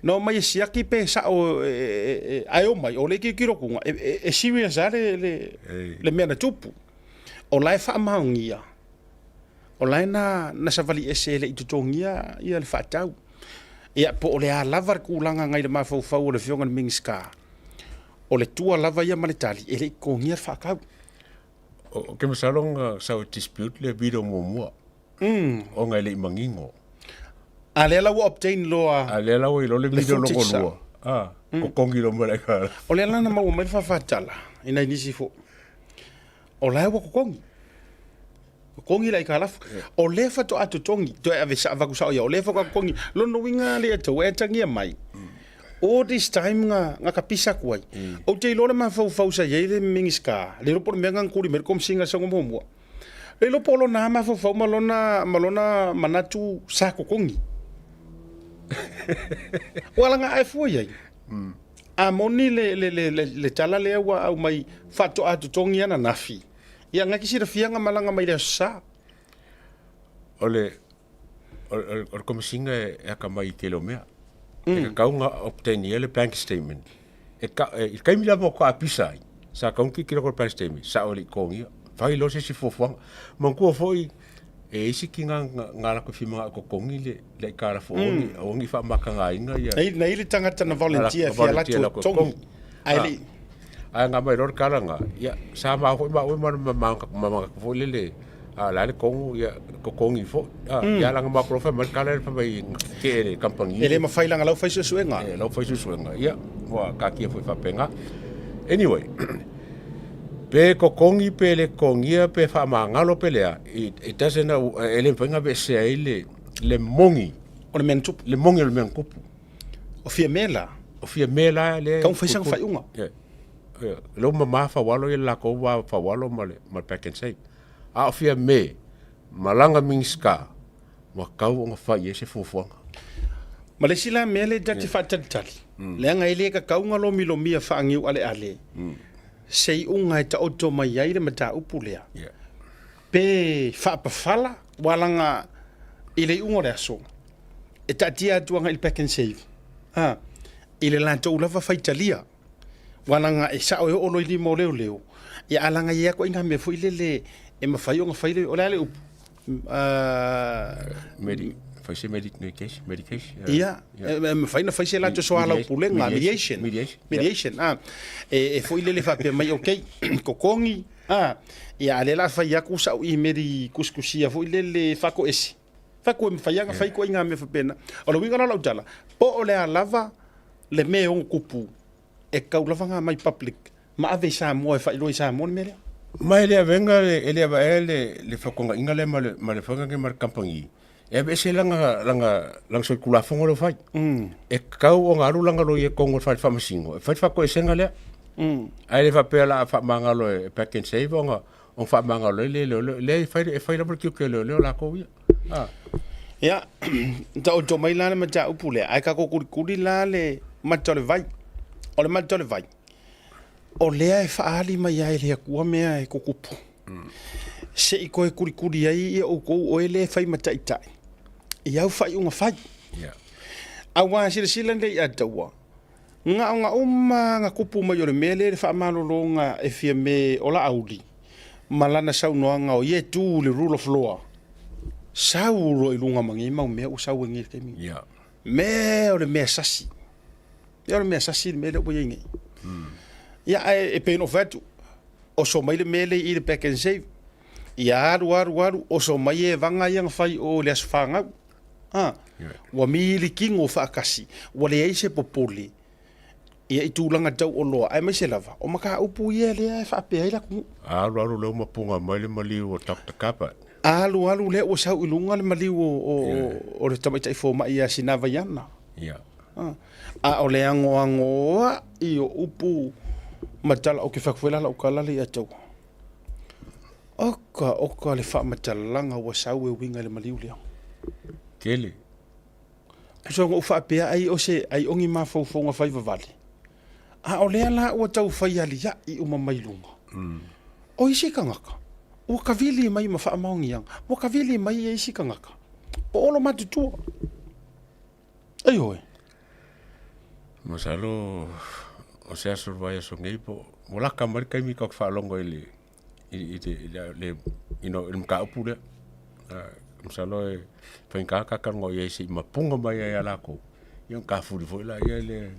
[SPEAKER 1] na omai e siaki pe sao e, e, e, ae omai, o lea e tilotilo atu, e, e, e serious lava le, le, le mea na tupu. O la e faamaonia, o la e na, na savali ese e le i totogia ia le faatau. Ia, po o le a lava le tulaga nai le mafaufau o le afioga i le Minisita, o le tua lava ia ma le tali, e le i totogia le faatau.
[SPEAKER 3] Ou te masalo na sau e dispute le video muamua ona e le i manino.
[SPEAKER 1] A lea la ua obtain loa.
[SPEAKER 3] A lea la ua iloa le video lona lua. A, totogi loa ma le aitalafu.
[SPEAKER 1] O lea la na maua mai le faafatala i nai nisi foi, o la e ua totogi. Totogi le aitalafu. O lea faatoa totogi, toe ave avatu sao ia, o lea faatoa totogi. Lona uiga le Atua e atagia mai, all this time na, na tapisa atu ai. Ou te iloa le mafaufau sa i ai le Minisita, le iloa po o le mea na tuli mai le Komesina i le saunoaga muamua, le iloa po o lona lava mafaufau ma lona, ma lona manatu sa totogi. Ua laga ae fua i ai. A moni le, le, le, le, le tala lea ua aumai faatoa totogi ananafi, ia na te silafia na malaga mai le Aso Sa.
[SPEAKER 3] O le, o, o, o le Komesina e, e akamai i tele o mea. Mm. E tatau ona obtain ia le bank statement. E, ka, e, i le taimi lava o kaapisa ai, sa tatau ona tilotilo atu le bank statement, sao e le i totogia. Fai loa se isi fuafuaga. Manatua foi, e i ai isi tina na, na alu atu e fia manao e totogi le, le aitalafu aua ne i, aua ne i faamatagaina ia.
[SPEAKER 1] Na i ai le tagata na volunteer e fia alu atu e totogi, ae le i.
[SPEAKER 3] Ae na aumai loa le tala lena, ia, sa ma foi maua ma ma manatu foi lele, a o le a le tonu, ia, totogi foi. Ia leaga matou loa fai mai le tala lea fai mai na tetee e le kamupani.
[SPEAKER 1] E le mafai leaga la ua fai suesuega.
[SPEAKER 3] E la ua fai suesuega, ia, ua taatia foi faapena. Anyway, pe totogi pe le totogia pe faamagalo pe le a, it doesn't, e le mafai ona aveesea ai le le moni.
[SPEAKER 1] O le mea na tupu.
[SPEAKER 3] Le moni o le mea na tupu.
[SPEAKER 1] O Fiamē la?
[SPEAKER 3] O Fiamē la lea e.
[SPEAKER 1] Tau fai sana faaiuga.
[SPEAKER 3] Ia. Ia, lea ua mama Faualo ia le latou va Faualo ma le ma le Pak'nSave. A o Fiamē ma lana Minisita, ua tatau ona fai i ai se fuafuaga.
[SPEAKER 1] Ma le isi la mea lea ta te faatalitali, leaga e le tatau ona lomilomia faaniualeale se iuga e taoto mai ai le mataupu lea. Pe faapafala, aua leaga i le iuga o le aso, e taatia atu agai i le Pak'nSave, a, i le latou lava faitalia. Aua leaga e sao e oo loa i lima o leoleo, ia a leaga e i ai lava ituaiga mea foi lele e mafai ona fai le, o le a le upu?
[SPEAKER 3] Fai se medication, medication.
[SPEAKER 1] Ia, e mafai ona fai se latou soalaupulega, mediation. Mediation, a. E foi lele faapea mai, okay, totogi, a, ia a o lea o le a fai atu sau imeli tusitusia foi lele faatoese. Fai atu e mafai lava ona fai ituaiga mea faapena. O le uiga la o lau tala, po o le a lava le mea e ono tupu, e tatau lava ona aumai public ma ave i Samoa e faailoa i Samoa le mea lea.
[SPEAKER 3] Ma e le avega e le avaea le fautuagaina lea ma le ma le faiga lenei ma le kamupani e aveese lana lana lana solitulafono lea ua fai. E tatau ona alu lana loia i totonu o le fale faamasino e fai le faatoesega lea. Ae le faapea o le a faamagalo e Pak'nSave ona ona faamagalo ai le leoleo. Leai, e fai, e fai lava le tiute o leoleo latou ia. Ah.
[SPEAKER 1] Ia, taoto mai la le mataupu lea, ae tatou kulikuli la le mata o le vai. O le mata o le vai, o lea e faaali mai lava e le Atua mea e tutupu. Se i toe kulikuli ai ia outou o e lea e fai ma taitai i au faaiuga fai. Aua silasila nei ia taua, gaoga uma na tupu mai o le mea lea i le faamalologa e Fiame o Laauli ma lana saunoaga o ia e tu i le rule of law, sau loa i luga ma nei mau mea ua sau ai nei i le taimi lenei. Mea o le mea sasi. Mea o le mea sasi le mea lea ua i ai nei. Ia, ae e pei ona ou fai atu, oso mai le mea lea i le Pak'nSave. Ia alu, alu, alu, oso mai e vaga ia na fai o i le aso fanau. A, ua milikino faatasi, ua leai se popole ia i tulaga tau oloa, aemaise lava o mataupu ia lea e faapea ai le atunuu.
[SPEAKER 3] Alu alu lea ua mapuga mai le maliu o Doctor Gabbard.
[SPEAKER 1] Alu alu lea ua sau i luga le maliu o le tamaitai fomai ia Sinavaiana. A o le agoagoa'i o upu ma tala, ou te fai atu foi la lau tala lea ia te outou. Oka oka le faamatalaga ua sau e uiga i le maliu lea.
[SPEAKER 3] Tele.
[SPEAKER 1] Tusa ona ou faapea ai o se ai o ni mafaufauga fai vavale, a o lea la ua tau fai aliaʻi uma mai luga. O isi tagata, ua kavili mai ma faamaoniaga, ua kavili mai e isi tagata, o olo matutua. Ioe.
[SPEAKER 3] Masalo o se aso o le vaiaso nei po ua laka mai le taimi tatou te faalogo i le i le i le you know i le mataupu lea. Masalo e faigata ta talanoa i ai se i mapuga mai ai ia latou, ia ona tafuli foi laia i le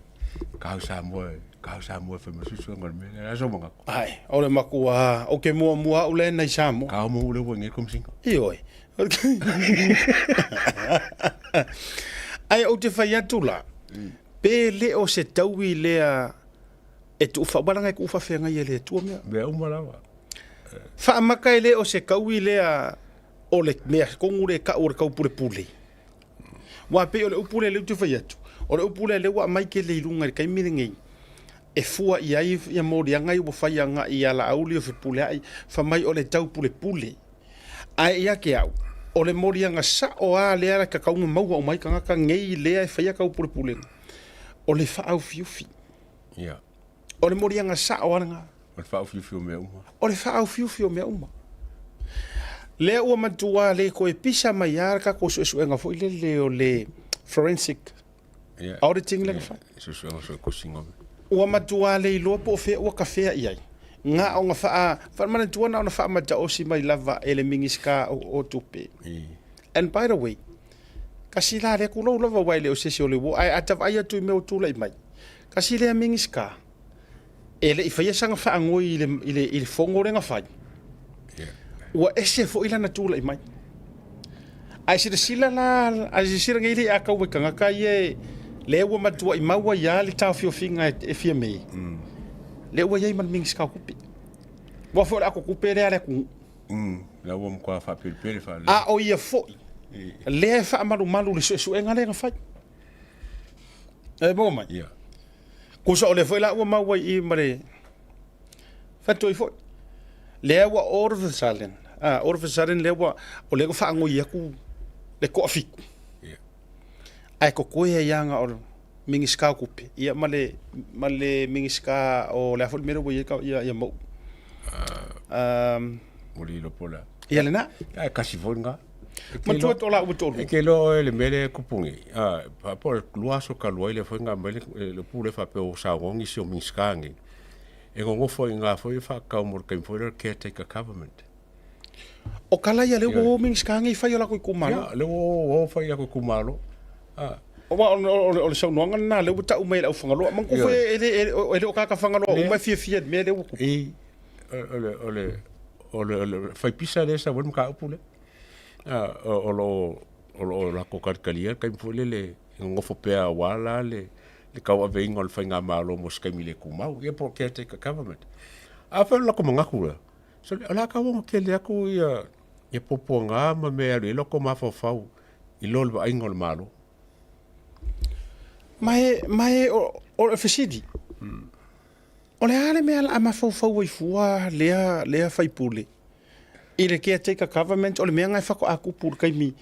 [SPEAKER 3] Kao Samoa, Kao Samoa e fai mai suesuega o le mea lea. O le a sou manatu?
[SPEAKER 1] Ae, o le matua, ou te muamua au lea nai Samoa.
[SPEAKER 3] Kao mo lea ua i nei le Komesina.
[SPEAKER 1] Ioe. Ae ou te fai atu la, pe le o se taui lea e tuu fa, leaga e tuu faafeagai e le Atua mea.
[SPEAKER 3] Mea uma lava.
[SPEAKER 1] Faamaka e le o se taui lea o le mea tonu lea e tau o le taupulepule. Aua pei o le upu lea lea ou te fai atu, o le upu lea lea ua aumai tele i luga i le taimi lenei, e fua i ai ia moliaga ia ua fai agai ia Laauli o Fepuleai, fai mai o le taupulepule. Ae ia te au, o le moliaga sao lava lea e tatau ona maua uma ai tagata nei lea e faia taupulepulega, o le faaufiufi.
[SPEAKER 3] Ia.
[SPEAKER 1] O le moliaga sao lava lena.
[SPEAKER 3] O le faaufiufi o mea uma.
[SPEAKER 1] O le faaufiufi o mea uma. Lea ua matua le toe pisa mai lava le tatou suesuega foi lele o le forensic
[SPEAKER 3] yeah.
[SPEAKER 1] auditing lea na fai.
[SPEAKER 3] Suesuega suetusiga o mea.
[SPEAKER 1] Ua matua le iloa po o fea ua kafea i ai. Na ona faa, faamanatua na ona faamataosi mai lava e le Minisita o Tupe. And by the way, kasi la lea tulou lava aua e le o se isi o le uo, ae a ta vaai atu i mea ua tulai mai, kasi lea Minisita e le i faia sana faanoi i le fono lea na fai, ua ese foi lana tulai mai. Ae silasila la, ae silasila nei le a tau e tagata ia lea ua matuai maua ia le taofiofiga e Fiame, lea ua i ai ma le Minisita o Tupe. Aua foi o le ato tupe lea a le atunuu.
[SPEAKER 3] Lea ua matua faapelepele faalelei.
[SPEAKER 1] A o ia foi, lea e faamalumalu le suesuega lea na fai. E maua mai?
[SPEAKER 3] Ia.
[SPEAKER 1] Tusa o lea foi la ua maua i i ma le fatoi foi. Lea ua all of a sudden, all of a sudden lea ua, o lea ua faanoi atu le toafitu.
[SPEAKER 3] Ia.
[SPEAKER 1] Ae totoe ai lava na o le Minisita o Tupe, ia ma le, ma le Minisita o le a foi le mea lea ua i ai ia, ia Mauu.
[SPEAKER 3] Ua le iloa po o le a.
[SPEAKER 1] Ia lena.
[SPEAKER 3] Ae kasi foi lena.
[SPEAKER 1] Matua o la ua toalua.
[SPEAKER 3] E te iloa oe le mea lea e tupu nei, po o le 2 aso talu ai lea foi na aumai le upu lea faapea ua saunoa nisi o Minisita nei, e nonofo i ina foi e faatatau mo le taimi foi lea o le caretaker government.
[SPEAKER 1] O tala ia lea ua o Minisita nei fai o latou itumalo.
[SPEAKER 3] Ia, lea ua o fai i latou itumalo.
[SPEAKER 1] Aua o le saunoaga lena lea ua tau mai e le au Fagaloa. Manatua foi e le o tagata Fagaloa uma e fiafia i le mea lea ua tupu.
[SPEAKER 3] I, o le, o le, o le faipisa lea e sau ai le mataupu lea. O lo o latou talitalia le taimi foi lele e nonofo pea aua la le tauaveina o le faigamalo mo se taimi le tumau, ia po o caretaker government. A fai o le latou manatu lea, sole, o le a tau ona tele atu ia puapuaga ma mea e alu i ai lo latou mafaufau i lo le vaaiga o le Malo.
[SPEAKER 1] Ma e o le fesili, O le a le mea o le a mafaufau ai fua lea, lea faipule i le caretaker government, o le mea lena e faatoa tupu i le taimi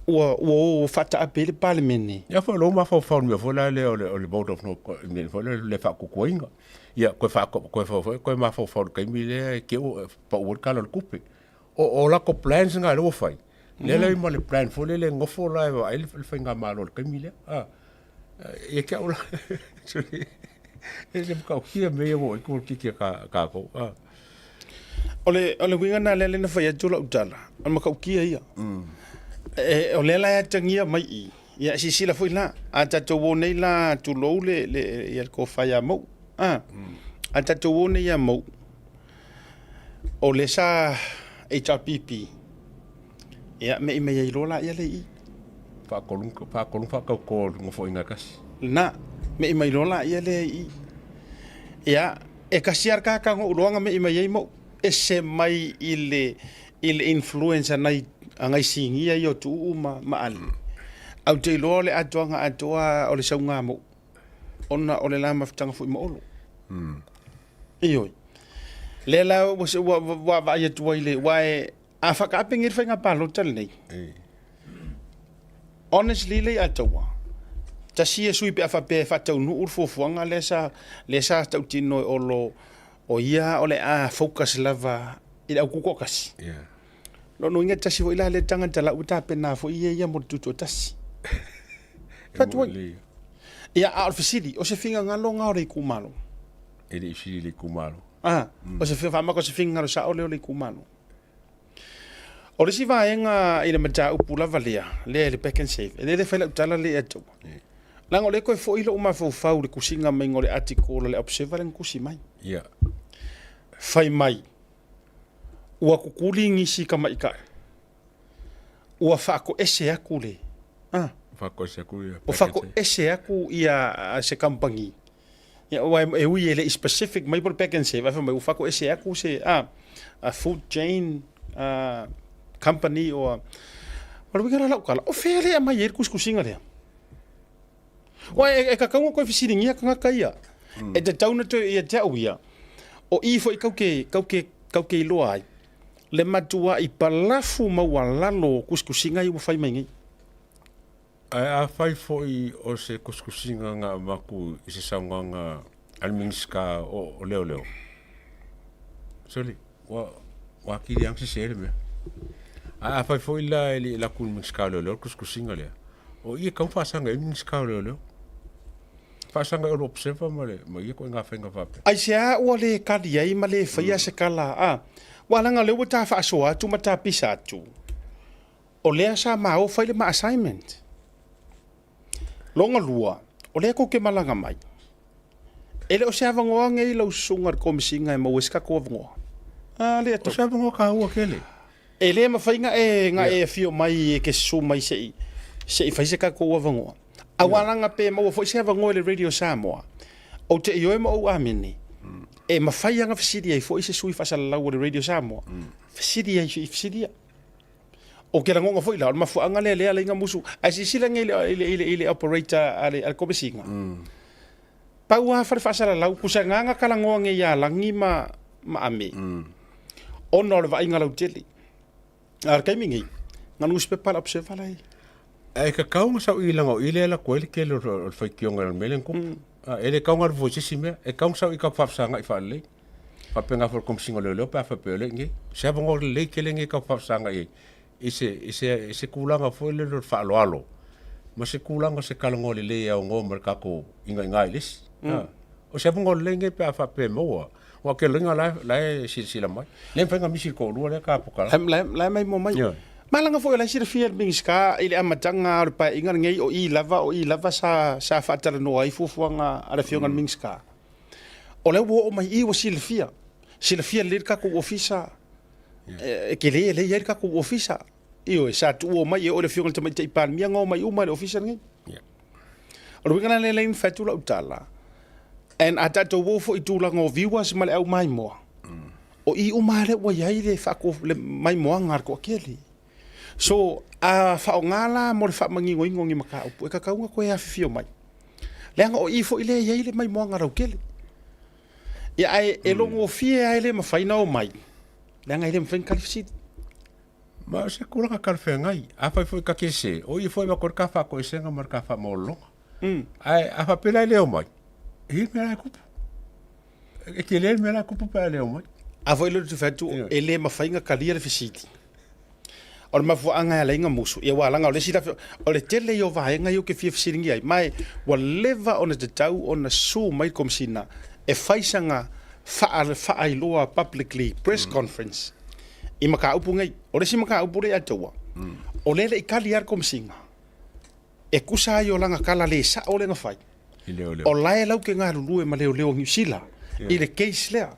[SPEAKER 1] ua, ua o faataape ai le Palemene.
[SPEAKER 3] Ia foi lou mafaufau i le mea foi la lea o le, o le vote of no, le mea foi lea o le faatuatuaina. Ia, toe faa, toe foi, toe mafaufau i le taimi lea e te i ua pau ai le Tala o le Tupe. O lakou plans na lea ua fai, lea la i ma le plan foi lele e nofo la e vaai le faigamalo i le taimi lea. A, ia te au la, e le matautia mea ia ua oo i ai polokiki a tatou. A.
[SPEAKER 1] O le, o le uiga lena lea na fai atu lau tala, o le matautia ia. E, o lea la e atagia mai i, ia silasila foi la, a tatou o nei la, tulou le, le, ia le tofa ia Mauu, a, a tatou o nei ia Mauu, o lea sa HRPP, ia me'i mai ai loa laia lea i i.
[SPEAKER 3] Faatolu, faatolu faatautō o le nofoaiga e tasi.
[SPEAKER 1] Lena, me'i mai loa laia lea i i. Ia, e tasi lava le tagata na ou iloa na me'i mai ai Mauu, ese mai i le, i le influence a nai, a nai sinia ia o Tuuu ma, ma Ale. Ae ou te iloa o le atoaga atoa o le sauga a Mauu, ona o le la mafutaga foi ma Olo. Ioe. Lea la ua, ua, ua vaai atu ai le, aua e, a faataape nei le faiga palota lenei, honestly le ia taua, tasi ia sui pe a faapea e faataunuu le fuafuaga lea sa, lea sa tautino e Olo, o ia o le a focus lava i le au tutoatasi.
[SPEAKER 3] Yeah.
[SPEAKER 1] Lona uiga tasi foi la lea tagata la ua tapena foi ia ia mo le tutoatasi. Fatu ai. Ia, a o le fesili, o se finagalo lena o le itumalo?
[SPEAKER 3] E le i fesili i le itumalo.
[SPEAKER 1] Ah, o se faamaka o se finagalo sao lea o le itumalo. O le isi vaega i le mataupu lava lea, lea i le Pak'nSave, e le fai lau tala lea ia te au. Leaga o lea toe foi lou mafaufau i le tusiga maiga o le article a le Observer lea na tusi mai.
[SPEAKER 3] Yeah.
[SPEAKER 1] Fai mai, ua tutuli nisi tamaitai, ua faatoese atu le, ah.
[SPEAKER 3] Faatoese atu ia.
[SPEAKER 1] Ua faatoese atu ia se kamupani. Ia, aua e ui e le i specific mai po o le Pak'nSave, ae fai mai ua faatoese atu se a, a food chain a, company or o le uiga la lau tala, o fea lea e aumai ai le tusitusiga lea? Aua e tatau ona toe fesiligia tagata ia. E tatau ona toe ia te au ia, o i foi kau ke, kau ke, kau ke iloa ai le matuai palafu maualalo o tusitusiga ia ua fai mai nei.
[SPEAKER 3] Ae afai foi o se tusitusiga na avatu i se saunoaga a le Minisita o Leoleo, sole, ua, ua atili lava ona sese le mea. Ae afai foi la e le i alu atu i le Minisita o Leoleo le tusitusiga lea, o i e tatau ona faasaga i ai le Minisita o Leoleo. Faasaga i Olo Observer ma, le, ma ia ituaiga faiga faapea.
[SPEAKER 1] Aisea ua le kali ai ma le faia se kala a? Aua leaga o lea ua ta faasoa atu ma ta pisa atu. O lea sa ma o fai le ma assignment. Longa lua, o lea kou te malaga mai. E le o se avanoa nei lau susuga i le Komesina e maua ai se tatou avanoa. A lea
[SPEAKER 3] O se avanoa taua tele.
[SPEAKER 1] E le mafai na e, na e afio mai e te susu mai se i, se i fai se tatou avanoa. Aua leaga pe maua foi se avanoa i le Radio Samoa, ou te ioe ma ou amene, e mafai lava ona fesili ai foi se sui faasalalau o le Radio Samoa, fesili ai i fesili ia. Ou te lagona foi la, o le mafuaaga lea lea alai na musu. Ae silasila nei i le, i le, i le operator a le, a le Komesina. Pau lava fale faasalalau, tusa na na talanoa nei ia Lagi ma, ma Ame, ona o le vaaiga lautele. A o le taimi nei, na nusipepa le Observer la e.
[SPEAKER 3] Ae tatau ona sauiilaga o i lea e alu atu ai le tele o le faitioga i le mea lea na tupu. E le tatau ona alu fua i se isi mea, e tatau ona sauii ka faafesagai faalelei. Faapena foi le Komesina o Leoleo pe a faapea o lea i inei. Se avanoa lelei tele lenei e tau faafesagai ai i se, i se, i se tulaga foi lele o le faaaloalo ma se tulaga o se talanoa lelei e aunoa ma le tatou igaiga i le isi. O se avanoa lelei lenei pe a faapea e maua. Aua ou te iloaina la, la e silasila mai. Le mafai ona misi le toalua lea ta pokala.
[SPEAKER 1] La, la e maimoa mai.
[SPEAKER 3] Ioe.
[SPEAKER 1] Ma leaga foi o la e silafia e le Minisita i le amataga o le Paeaiga lenei, o i lava, o i lava sa, sa faatalanoa ai fuafuaga a le Afioga i le Minisita. O lea ua oo mai i i ua silafia, silafia lelei le tatou ofisa, e tele e lea e i ai le tatou ofisa. Ioe, sa tuua mai e oo i le Afioga i le Tamaitai Palemia na omai uma i le ofisa lenei. O le uiga la lea na fai atu lau tala, and a tatou o foi i tulaga o viewers ma le au maimoa, o i uma lava lea ua i ai le faako, le maimoaga a le toatele. So, a faaaoga la mo le faamaninoina o ni mataupu, e tatau ona toe afifio mai. Leaga o i foi lea e i ai le maimoaga lautele. Ia, ae e logofie lava e le mafai ona omai, leaga e le mafai ona tali fesili.
[SPEAKER 3] Ma o se tulaga talafeagai. Afai foi ta te sese, o i foi e avatu ai le ta faatoesega ma le ta faamaualaloga. Ae a faapea la e le omai, e i ai le mea la e tupu. E tele le mea la e tupu pe a le omai.
[SPEAKER 1] A foi lea ou te fai atu, e le mafai ona talia le fesili. O le mafuaaga e ala ai ona musu, ia aua leaga o le isi lafi, o le tele ia o vaega ia ou te fia fesiligia ai, ma e ua leva ona tatau ona sue mai le Komesina e fai sana faailoa publicly press conference i mataupu nei. O le isi mataupu lea ia te au, o lea e le i tali lava le Komesina e tusa ai o lana tala le sao lea na fai, o la e latou te galulue ma leoleo o Niu Sila i le case lea.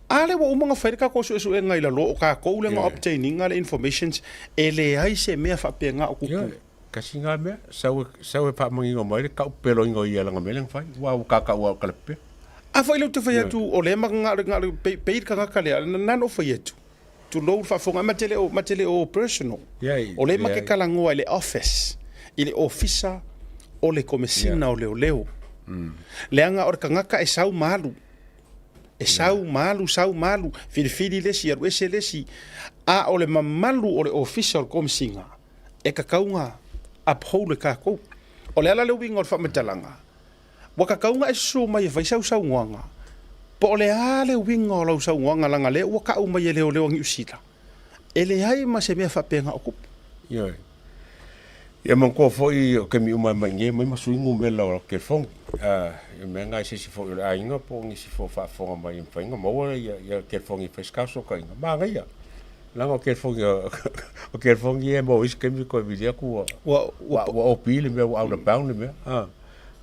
[SPEAKER 1] A lea ua uma ona fai le tatou suesuega i lalo o tatou lea na obtain ina le informations, e leai se mea faapena o tupu.
[SPEAKER 3] Kasi nga mea, sau sau e faamanino mai le taupeloina o ia lana mea lea na fai, aua ua kakau lava o tala pepelo.
[SPEAKER 1] A foi lea ou te fai atu, o lea ma na o le pei le tagata lea, na ona ou fai atu, tulou le faafofoga, ma te le o, ma te le o personal. O lea ma te talanoa i le office, i le ofisa o le Komesina o Leoleo. Leaga o le tagata e sau ma alu, e sau ma alu, sau ma alu, filifili le isi, alu ese le isi. A o le mamalu o le ofisa o le Komesina, e tatau ona uphold e tatou. O le ala le uiga o le faamatalaga, Ua tatau ona e susu mai e fai sau saunoaga, po o le a le uiga o lau saunoaga leaga lea ua tau mai e leoleo a Niu Sila, e leai ma se mea faapena o tupu.
[SPEAKER 3] Ioe. Ia manatua foi o taimi uma e mai nei mai ma sui numera o telefoni. Ia mea na i se isi foi o le aiga po o nisi foi o faafofoga mai e mafai ona maua ia telefoni e fai se fesootaiga. Manaia. Leaga o telefoni o telefoni ia e maua i isi taimi toe vili atu ua ua OB le mea ua out of bound le mea.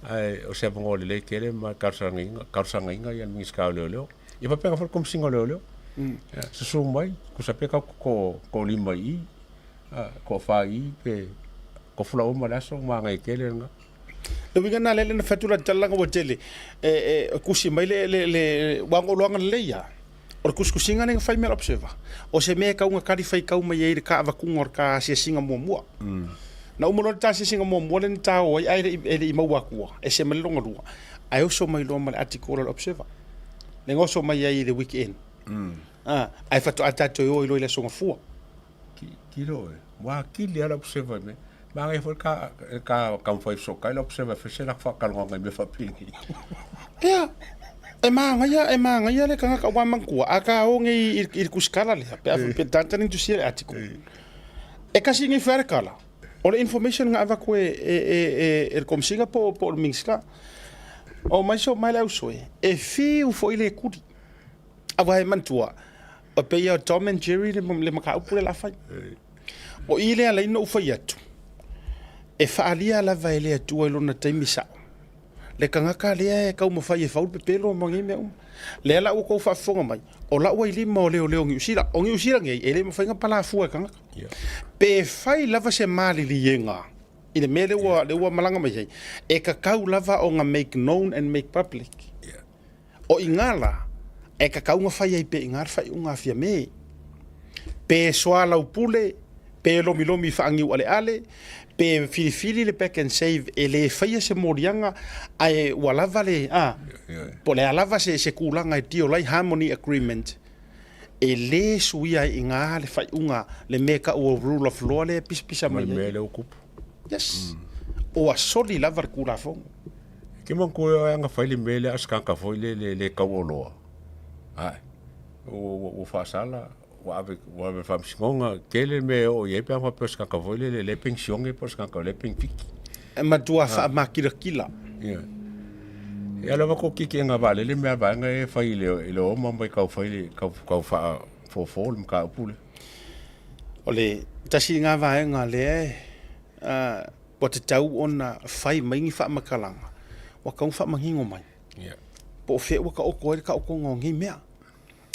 [SPEAKER 3] Ae o se avanoa lelei tele ma talosagaina, talosagaina ia le Minisita o Leoleo. Ia faapena foi le Komesina o Leoleo. Ia, susu mai, tusa pe tatou to, toalima i i, toafa i i, pe tofu laua ma le aso, manaia tele lena.
[SPEAKER 1] Le uiga lena lea na fai atu la tala leaga ua tele e, e kusi mai le, le, le, ua oloaga lelei lava. O le tusitusiga lea na fai mai e le Observer, o se mea e tau na talifaitau mai ai i le taavatuga o le ta asiasiga muamua. Na uma loa le ta asiasiga muamua lea na ta o ai ae e le i maua atua, ese mai le lona lua, ae oso mai loa ma le article a le Observer. Lea na oso mai ai i le weekend. Ae faatoa ta toe o ai loa i le Aso Gafua.
[SPEAKER 3] Tilo e, ua atili lava le Observer i mea. Manaia foi le ta taumafai e fesootai le Observer e fai se latou faatalanoaga i mea faapinei.
[SPEAKER 1] Ia, e manaia, e manaia le tagata aua manatua, a ta o nei i le tusitala lea, pe a pe tagata nei tusia le article, e tasi nei fai le tala, o le information na avatu e, e, e, e, e le Komesina po, po o le Minisita. O mai so mai le ausoe, e fiu foi le tuli. Aua e manatua, e pei o Tom and Jerry le, le mataupu lea o le a fai. O i lea ala ai ona ou fai atu, e faaalia lava e le Atua i lona taimi sao le tagata lea e taumafai e fau le pepelo ma nei mea uma. Lea la ua outou faafofoga mai, o lau ailima o leoleo o Niu Sila. O Niu Sila nei, e le mafai ona palafua e tagata. Pe fai lava se maliliega i le mea lea ua, lea ua malaga mai ai, e tatau lava ona make known and make public. O i ina la, e tatau ona fai ai pea i ina le faaiuga a Fiame. Pe soalaupule, pe lomilomi faaniualeale, pe filifili le back and save e le faia se moliaga ae ua lava le, a, po o le a lava se, se tulaga e deal ai, harmony agreement, e le suia ai i ina le faaiuga, le mea e tau o rule of law lea e pisapisa mai ai. Ma le mea
[SPEAKER 3] lea ua tupu.
[SPEAKER 1] Yes. Ua soli lava le Tulafono.
[SPEAKER 3] Ke manatua e oe ana fai le mea lea a se tagata foi lele le tauoloa. Ae, ua, ua, ua faasala, ua ave, ua ave i le faamasinoga, tele le mea e oo i ai pe a faapea o se tagata foi lele le penisione po o se tagata le penefiti.
[SPEAKER 1] E matua faamakilatila.
[SPEAKER 3] Ia. Ia lava ko kiki nga vaalele mea vaega e fai i le, i le oma mai kau fai le, kau, kau faafofo le mataupu lea.
[SPEAKER 1] O le tasi lena vaega lea e, ua tatau ona fai mai ni faamatalaga, ua tatau ona faamanino mai.
[SPEAKER 3] Yeah.
[SPEAKER 1] Po o fea ua taoto ai le taotoga o nei mea.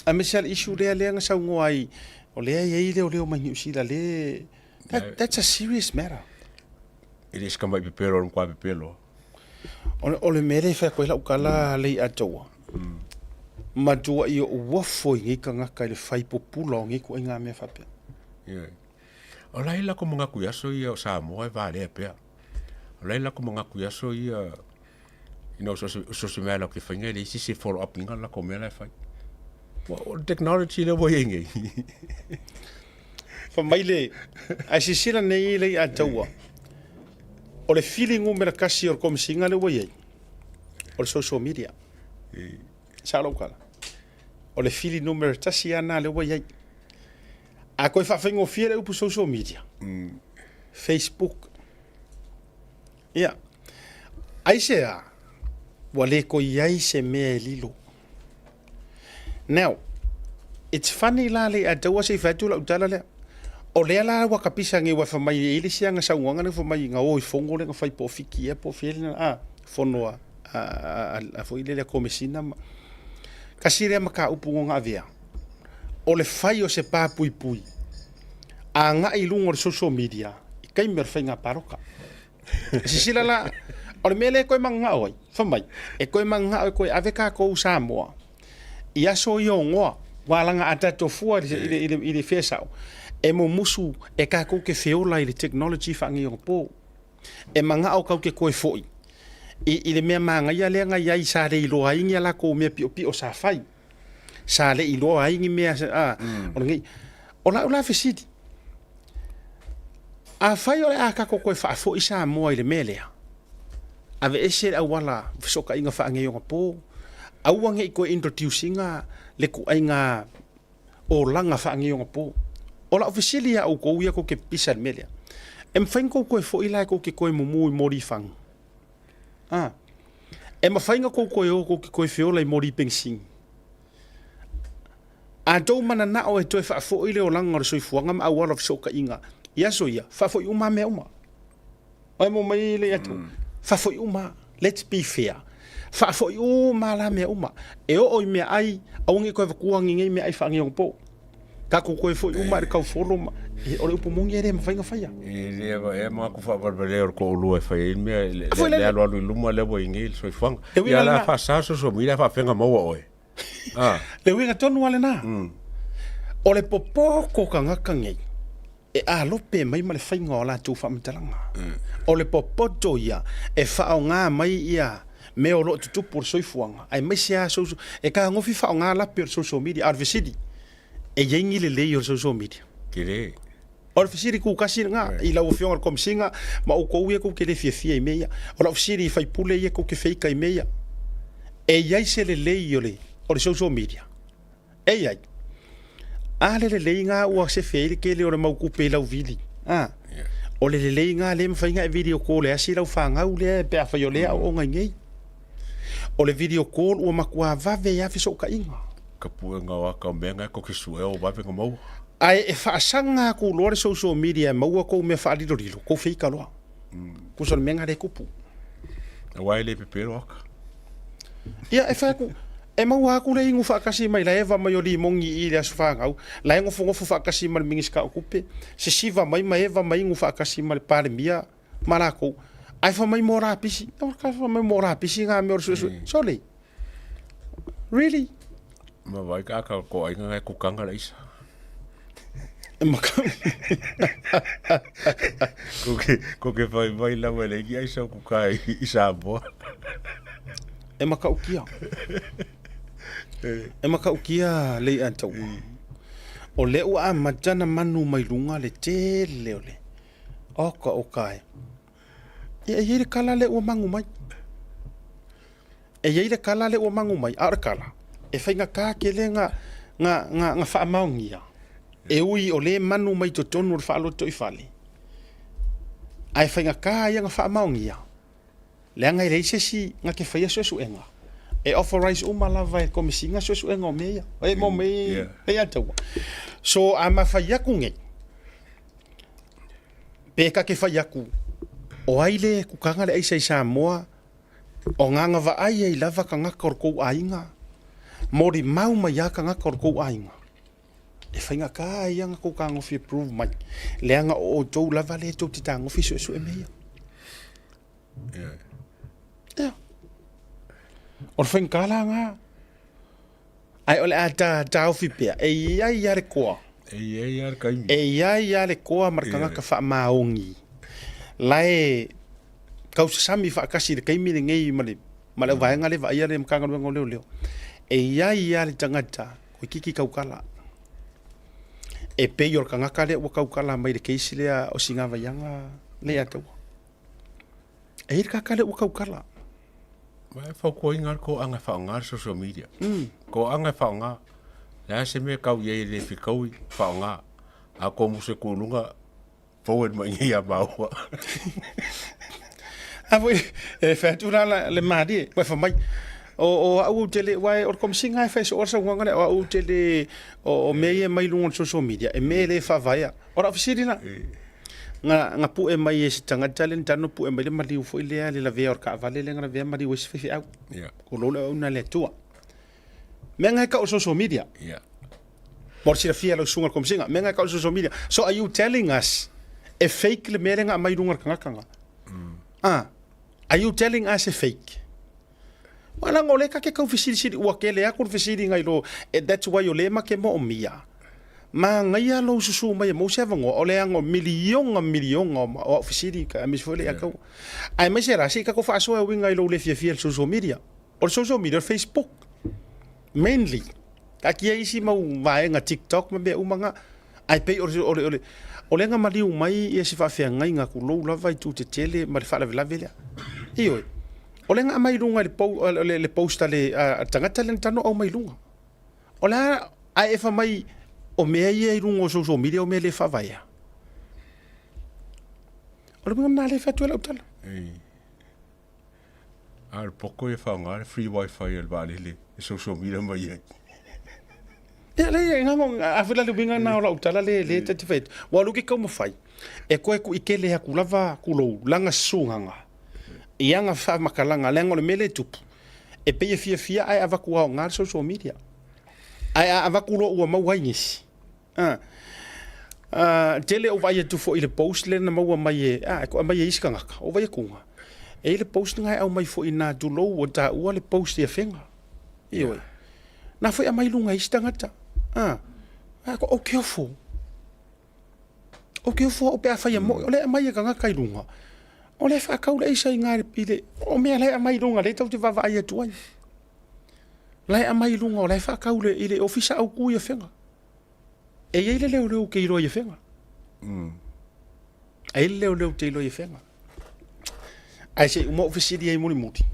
[SPEAKER 1] Aemaise lava le issue lea lea na saunoa ai, o lea e i ai leoleo mai Niu Sila lea, that, that's a serious matter.
[SPEAKER 3] E le o se tamai pepelo, o le matua pepelo.
[SPEAKER 1] O le mea lea e fai atu ai lau tala lei atoa, matuai ou ofo i nei tagata i le fai pupula o nei ituaiga mea faapea.
[SPEAKER 3] Yeah. O la e lako manatu i aso ia o Samoa e valea pea. O la e lako manatu i aso ia ina o so se mea latou te faina e leai se isi e follow up ina latou mea la e fai. O le technology lea ua i ai nei.
[SPEAKER 1] Fai mai le, ae silasila nei le ia te ua, o le fili numera tasi o le Komesina lea ua i ai, o le social media. Sao lau tala? O le fili numera tasi lava lena lea ua i ai. A toe faafaigofie le upu social media, Facebook, ia, aisea ua le toe i ai se mea e lilo? Now, it's funny la le a taua se i fai atu lau tala lea. O lea la ua kapisa nei ua fai mai e i ai le isi aga saunoaga lea fai mai na o i fono lea na fai po o Fiti ea po o fea lea a fono a a a foi lele a Komesina ma tasi lea mataupu na ona avea o le fai o se pa puipui agai i luga o le social media i taimi o le faiga palota. Sisila la, o le mea lea e toe mananao ai, fai mai, e toe mananao e toe ave tatou Samoa i aso ia o Noa, ua alaga a tatou fua i le, i le, i le fea sao, e mumusu e tatou te feola i le technology faaneionapo. E manao tatou te toe foi i, i le mea manaia lea na i ai sa le iloa ai ni a latou mea piopio sa fai. Sa le iloa ai ni mea, a, o lenei. O lau la fesili, afai o le a tatou toe faafoi Samoa i le mea lea, aveese le auala fesootaiga faaneionapo, aua ne i toe introduce ina le ituaiga olaga faaneionapo. O lau fesili ia outou ia tou te pipisa i le mea lea, e mafai ona tou toe foi la tou te toe mumu i molifaga? A, e mafai ona tou toe o tou te toe feola i moli penisini? A outou mananao e toe faafoi le olaga o le soifuaga ma auala o fesootaiga i aso ia, faafoi uma lava mea uma. Oi mo mai le atu. Faafoi uma. Let's be fair. Faafoi uma la mea uma. E oo i mea ai, aua ne i toe avatua ni nei mea ai faaneionapo. Tatou toe foi uma i le taufolo ma, o le upu moni e le mafai ona faia.
[SPEAKER 3] E le e manatu faavalevalea o le toalua e fai ai le mea, le alualu i luma lea ua i nei le soifuaga. Ia la faasa social media faafega maua oe.
[SPEAKER 1] Ah. Le uiga tonu lava lena. O le popoto o tagata nei, e alope mai ma le faiga o a latou faamatalaga. O le popoto ia e faaaoga mai ia mea o lo o tutupu o le soifuaga, aemaise lava social, e tagofi faaaoga lape o le social media. A o le fesili, e i ai ni lelei o le social media?
[SPEAKER 3] Tele.
[SPEAKER 1] O le fesili tutasi lena i lau Afioga i le Komesina ma outou ia tou te le fiafia i mea ia. O lau fesili i sui usufono ia tou te feita i mea ia, e i ai se lelei o le, o le social media? E i ai. A le lelei na ua sefe ai le tele o le mau tupe i lau vili. A, o le lelei na lea e mafai ona e video call e asi lau fanau lea pe afai o lea e aooga i nei. O le video call ua matua vave lava fesootaiga.
[SPEAKER 3] Ka puega o aka o mea na e tou te suea ua vave ona maua.
[SPEAKER 1] Ae e faasaga atu loa le social media e maua tou mea faalilolilo, tou feita loa. Tusa o le mea na lea e tupu.
[SPEAKER 3] Aua e le pepelo aka.
[SPEAKER 1] Ia, e fai atu, e maua atu le inu faatasi mai la Eva mai o Limoni i le aso fanau, la e nofonofo faatasi ma le Minisita o Tupe, sesiva mai ma Eva ma inu faatasi ma le Palemia ma latou, ae fai mai mo lapisi. Fai mai mo lapisi ngā mea o le suesue. Sole! Really?
[SPEAKER 3] Ma vai ka ka ko ai ngai kukanga le isa.
[SPEAKER 1] E maka.
[SPEAKER 3] Ko ke ko ke fai mai la wele ki ai sa kuka i Samoa.
[SPEAKER 1] E makaukia. E makaukia le ia tau. O lea ua amata na manu mai luga le tele o le oka oka e. Ia e i ai le kala lea ua magu mai. E i ai le kala lea ua magu mai, a o le kala, e faigata tele na, na, na, na faamaonia, e ui o lea e manu mai totonu o le faalotoifale, ae faigata ia na faamaonia, leaga e leai se isi na te faia suesuega. E authorize uma lava e le Komesina suesuega o mea ia. E mo mea ia taua. So, a ma fai atu nei, pe ta te fai atu, o ai le kukaga le aisa i Samoa, O ngā vaai ai lava tagata o le tou aiga, molimau mai a tagata o le tou aiga, e faigata ai ona tou tagofi e prove mai, leaga o outou lava lea tou te tagofi suesue mea ia. Ia. O le faigata la lena. Ae o le a ta taofi pea, e i ai lava le koa.
[SPEAKER 3] E i ai lava le taimi.
[SPEAKER 1] E i ai lava le koa ma le tagata faamaoni. La e tausasami faatasi i le taimi lenei ma le ma le auvaega lea e vaaia le Matagaluega o Leoleo. E i ai lava le tagata toeitiiti tautala. E pei o le tagata lea ua tautala mai i le case lea o Sinavaiaga lea ia Taua. E i ai le tagata lea ua tautala.
[SPEAKER 3] Ma e fautuaina le toaga e faaaoga le social media. Toaga e faaaoga. Le a se mea kau i ai e le fikaui, faaaoga. A kou musu e ku i luga, forward mai i ia maua.
[SPEAKER 1] A foi, e fai atu la le malie, ua fai mai, o, o au ou te le, ua o le komisiga e fai soo le saunoaga lea, o au ou te le, o, o mea ia mai luga o le social media, e mea e le faavaea. O lau fesili la, na, na pue mai e se tagata lea na talu ona pue mai le maliu foi lea, le lavea o le taavale lea na lavea maliu ai se faifeau.
[SPEAKER 3] Yeah.
[SPEAKER 1] Tulou le auauna a le Atua. Mea na e tau o le social media.
[SPEAKER 3] Yeah.
[SPEAKER 1] Mo le silafia e lau susuga i le Komesina, mea na e tau o le social media. So are you telling us e fake le mea lea na aumai i luga o le tagata na? Ah, are you telling us e fake? Aua leaga o lea ta te tau fesilisili ua tele atu le fesili nai lo, that's why o lea ma te moomia. Manaia lou susu mai e maua se avanoa, o le ano miliona miliona o au fesili aemaise foi le ia tau. Aemaise la, se i tatou faasoa e uiga i lou le fiafia i le social media. O le social media o le Facebook mainly. Taatia isi mau vaega TikTok ma mea uma na. Ae pei o le, o le, o le, o lea na maliu mai ia se faafeagaiga tulou lava i itu tetele ma le faalavelave lea. Ioe. O lea na aumai i luga i le, po, le, le post a le a tagata lea na tago aumai i luga. O le a, ae e fai mai o mea ia i luga o social media o mea le faavaea. O le uiga lena lea e fai atu ai lau tala.
[SPEAKER 3] Ei. A o le poko ia faaaoga le free wifi a le vaalele e social media mai ai.
[SPEAKER 1] Ia le nga a foi la le uiga na o lau tala le le ta te fai atu. Ua alu ke taumafai e toe tuitele atu lava tulou lana susugaga i ana faamatalaga leaga o le mea lea e tupu e pei e fiafia ae avatu aoga le social media. Ae a avatu loa ua maua ai nisi. A, a, tele ou vaai atu foi i le post lea na maua mai e, a, e aumai e isi tagata, ou vaai atuga, e i ai le post na e aumai foi ina, tulou, ua taua le post i Afega. Ioe. Na foi aumai i luga e isi tagata. A, a, ou te ofo. Ou te ofo au pe afai e moi, o lea e aumai e tagata i luga, o lea e faatau le aisa i ina i le, o mea la e aumai i luga lea tatou te vaavaai atu ai. La e aumai i luga o la e faatau i le ofisa autu i Afega. E i ai le leoleo ou te iloa i Afega. E i ai le leoleo ou te iloa i Afega. Ae se i uma ou fesili ai mulimuli.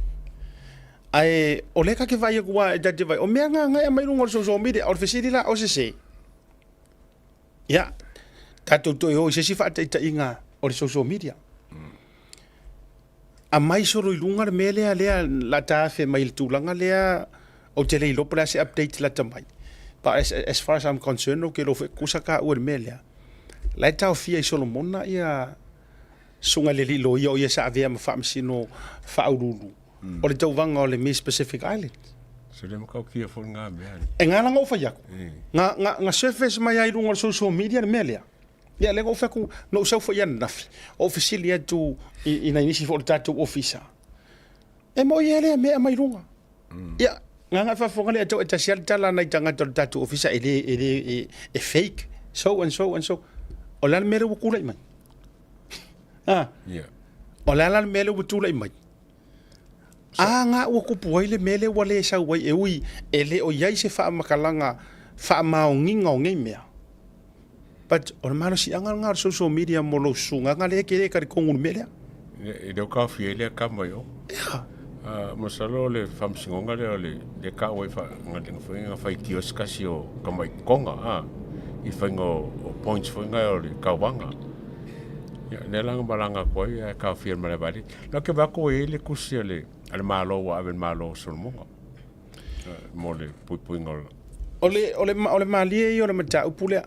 [SPEAKER 1] Ae o lea ta te vaai atu lava, ta te vaai, o mea na na e aumai i luga o le social media, o le fesili la, o sese? Ia, tatou toe o i se isi faataitaiga o le social media. Aumai solo i luga le mea lea lea la ta afe mai i le tulaga lea ou te le iloa po o le a se update lata mai. But as, as far as I'm concerned, ou te iloa foi tusa taua i le mea lea. La e taofia i Solomona ia susuga i le alii loia o ia sa avea ma faamasino faauluulu o le tauvaga o le Miss Pacific Islands.
[SPEAKER 3] So le matautia foi lena mea.
[SPEAKER 1] E ngā langa o fai atu. Nga, nga, nga surface mai ai lunga o le social media le mea lea. Ia, lea na ou fai atu, na ou sau foi ananafi, ou fesili atu i, i nai nisi foi o le tatou ofisa. E moi ea lea mea e aumai i luga. Ia, ngā ngā faafofoga lea tau e tasi lava le tala a nai tagata o le tatou ofisa e le, e le, e, e fake, so and so and so. O le a le mea lea ua tulai mai? Ah.
[SPEAKER 3] Yeah.
[SPEAKER 1] O le a la le mea lea ua tulai mai? A ngā ua kupu ai le mea lea ua le sau ai e ui e le o i ai se faamatalaga faamaoniga o nei mea. But o le malosiaga lena o le social media mo lou susugaga lea e te le talitonu i le mea lea.
[SPEAKER 3] E le o taofia ai lea tama i o.
[SPEAKER 1] Yeah.
[SPEAKER 3] Masalo o le faamasinoga lea o le lea taua ai foi na faitio se tasi o tamai toga a i faiga o points foi na o le tauvaga. Ia lea la na malaga atu ai ae taofia i le malae vaalele. Na ke vaai atu ua i ai le tusi a le a le Malo ua ave i le Malo o Solomona mo le puipuiga o
[SPEAKER 1] O le, o le, o le malie ia o le mataupu lea,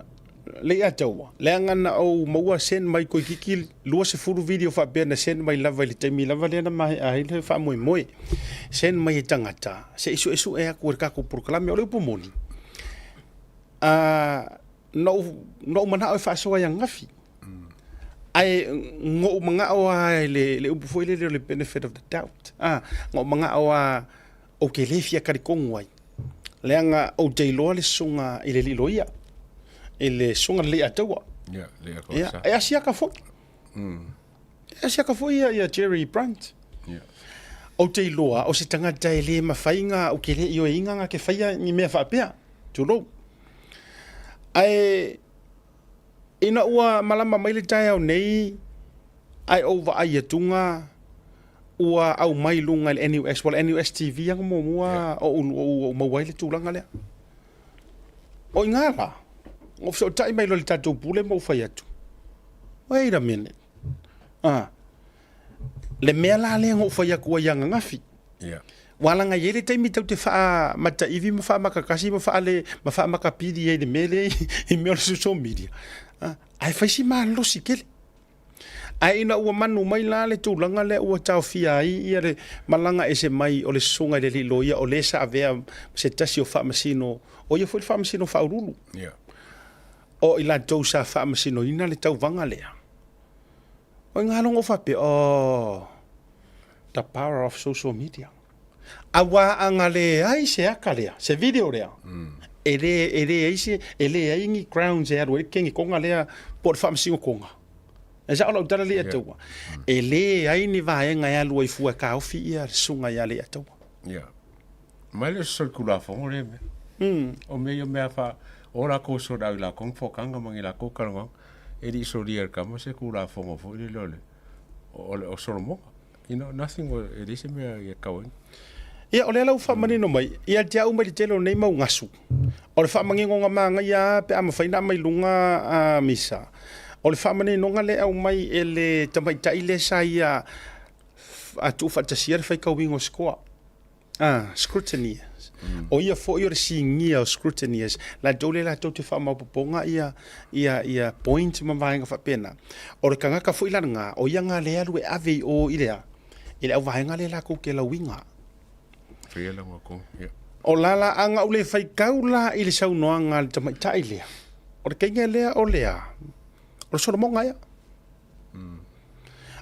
[SPEAKER 1] le ia taua, leaga na ou maua send mai toeitiiti 20 video faapea na send mai lava i le taimi lava lea na maea ai le faamoemoe. Send mai e tagata se i suesue atu e le tatou polokalame. O le upu moni, na ou, na ou manao e faasoa i ananafi. Ae na ou manao lava i le, le upu foi lele o le benefit of the doubt. Na ou manao lava ou te le fia talitonu ai, leaga ou te iloa le susuga i le alii loia, i le susuga i le Leiataua.
[SPEAKER 3] Ia, Leiataua
[SPEAKER 1] Ia,
[SPEAKER 3] sa.
[SPEAKER 1] e asiaka foi. E asiaka foi ia, ia Jerry Brunt.
[SPEAKER 3] Ia.
[SPEAKER 1] Ou te iloa, o se tagata e le mafai na, ou te le ioeina na te faia ni mea faapea, tulou. Ae Ina ua malama mai le taeao nei, ae ou vaai atuga ua aumai i luga i le NUS, ua le NUS TV aga muamua o ou maua ai le tulaga lea. O i ina la, na ou fesootai mai loa i le tatou Pule ma ou fai atu, Wait a minute. Ah, le mea la lea na ou fai atu ai ananafi.
[SPEAKER 3] Yeah.
[SPEAKER 1] Ua laga i ai le taimi tatou te faamataivi ma faamakakasi ma faale ma faamakapili ai i le mea lea i mea o le social media. Ah, ae fai si malosi tele. Ae ina ua manu mai la le tulaga lea ua taofia ai ia le malaga ese mai o le susuga i le alii loia o le sa avea se tasi o faamasino, o ia foi le faamasino faauluulu.
[SPEAKER 3] Yeah.
[SPEAKER 1] O i latou sa faamasinoina le tauvaga lea. O i ngā logo faapea, oh, the power of social media. Auā a leai se aka lea, se video lea, e le, e leai se, e leai ni grounds e alu ai le kengekonga lea po o le faamasinokonga. E sao lau tala Leiataua. E leai ni vaega e alu ai fua e taofi ia le susuga ia Leiataua.
[SPEAKER 3] Yeah. Mai le solitulafono lea mea. O mea ia o mea fa o lakou soda i lakou fokaga ma ni lakou kalanoaga. E le i solia e le tama se tulafono foi lele o le o le o Solomona. You know, nothing was, e leai se mea ia tau ai.
[SPEAKER 1] Ia, o lea la ua faamanino mai, ia te au mai le tele o nei mau gasu, o le faamaninoga magaia lava pe a mafai ona aumai i luga a Misa, o le faamaninoga lea e aumai e le tamaitai lea sa ia tuufaatasia le faitauina o Sikoa. Ah, scrutineers. Mm. O ia foi o le sinia o scrutineers. Latou le latou te faamaopopoga ia, ia, ia point ma vaega faapena. O le tagata foi la lena, o ia nga le alu e ave i o i le a, i le auvaega le latou te lauiga.
[SPEAKER 3] Faia la ngā yeah.
[SPEAKER 1] O la la a ngau le faitau la i le saunoaga a le tamaitai lea. O le keinga lea o lea, o le solomoga ia.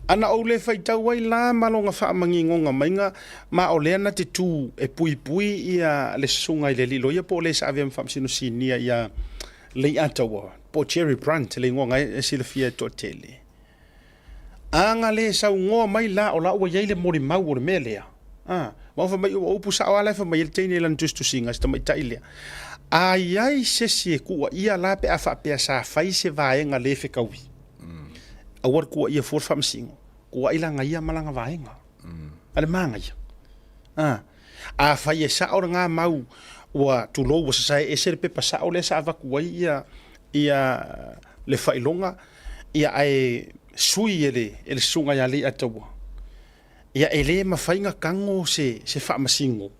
[SPEAKER 1] Ana ou le faitau ai la ma lona faamanigoga maiga, ma o lea na te tu e puipui ia le susuga i le alii loia po o le sa avea ma faamasino sinia ia Leiataua po o Jerry Brunt le igoa na e silafia e toatele. A na le saunoa mai la o la ua i ai le molimau o le mea lea, a, ma fai mai ua upu sao lava la e fai mai ai le teine i lana tusitusiga, si tamaitai lea. A i ai se isi e tuuaia la pe a faapea sa fai se vaega le fetaui, aua le tuuaia fua le faamasino, tuuai lana ia ma lana vaega. A le manaia. A, afai e sao lena mau ua tulou ua sasae ese le pepa sao lea sa avatu ai ia ia le faailoga, ia ae sui e le e le susuga ia Leiataua, ia e le mafai ona tago se se faamasino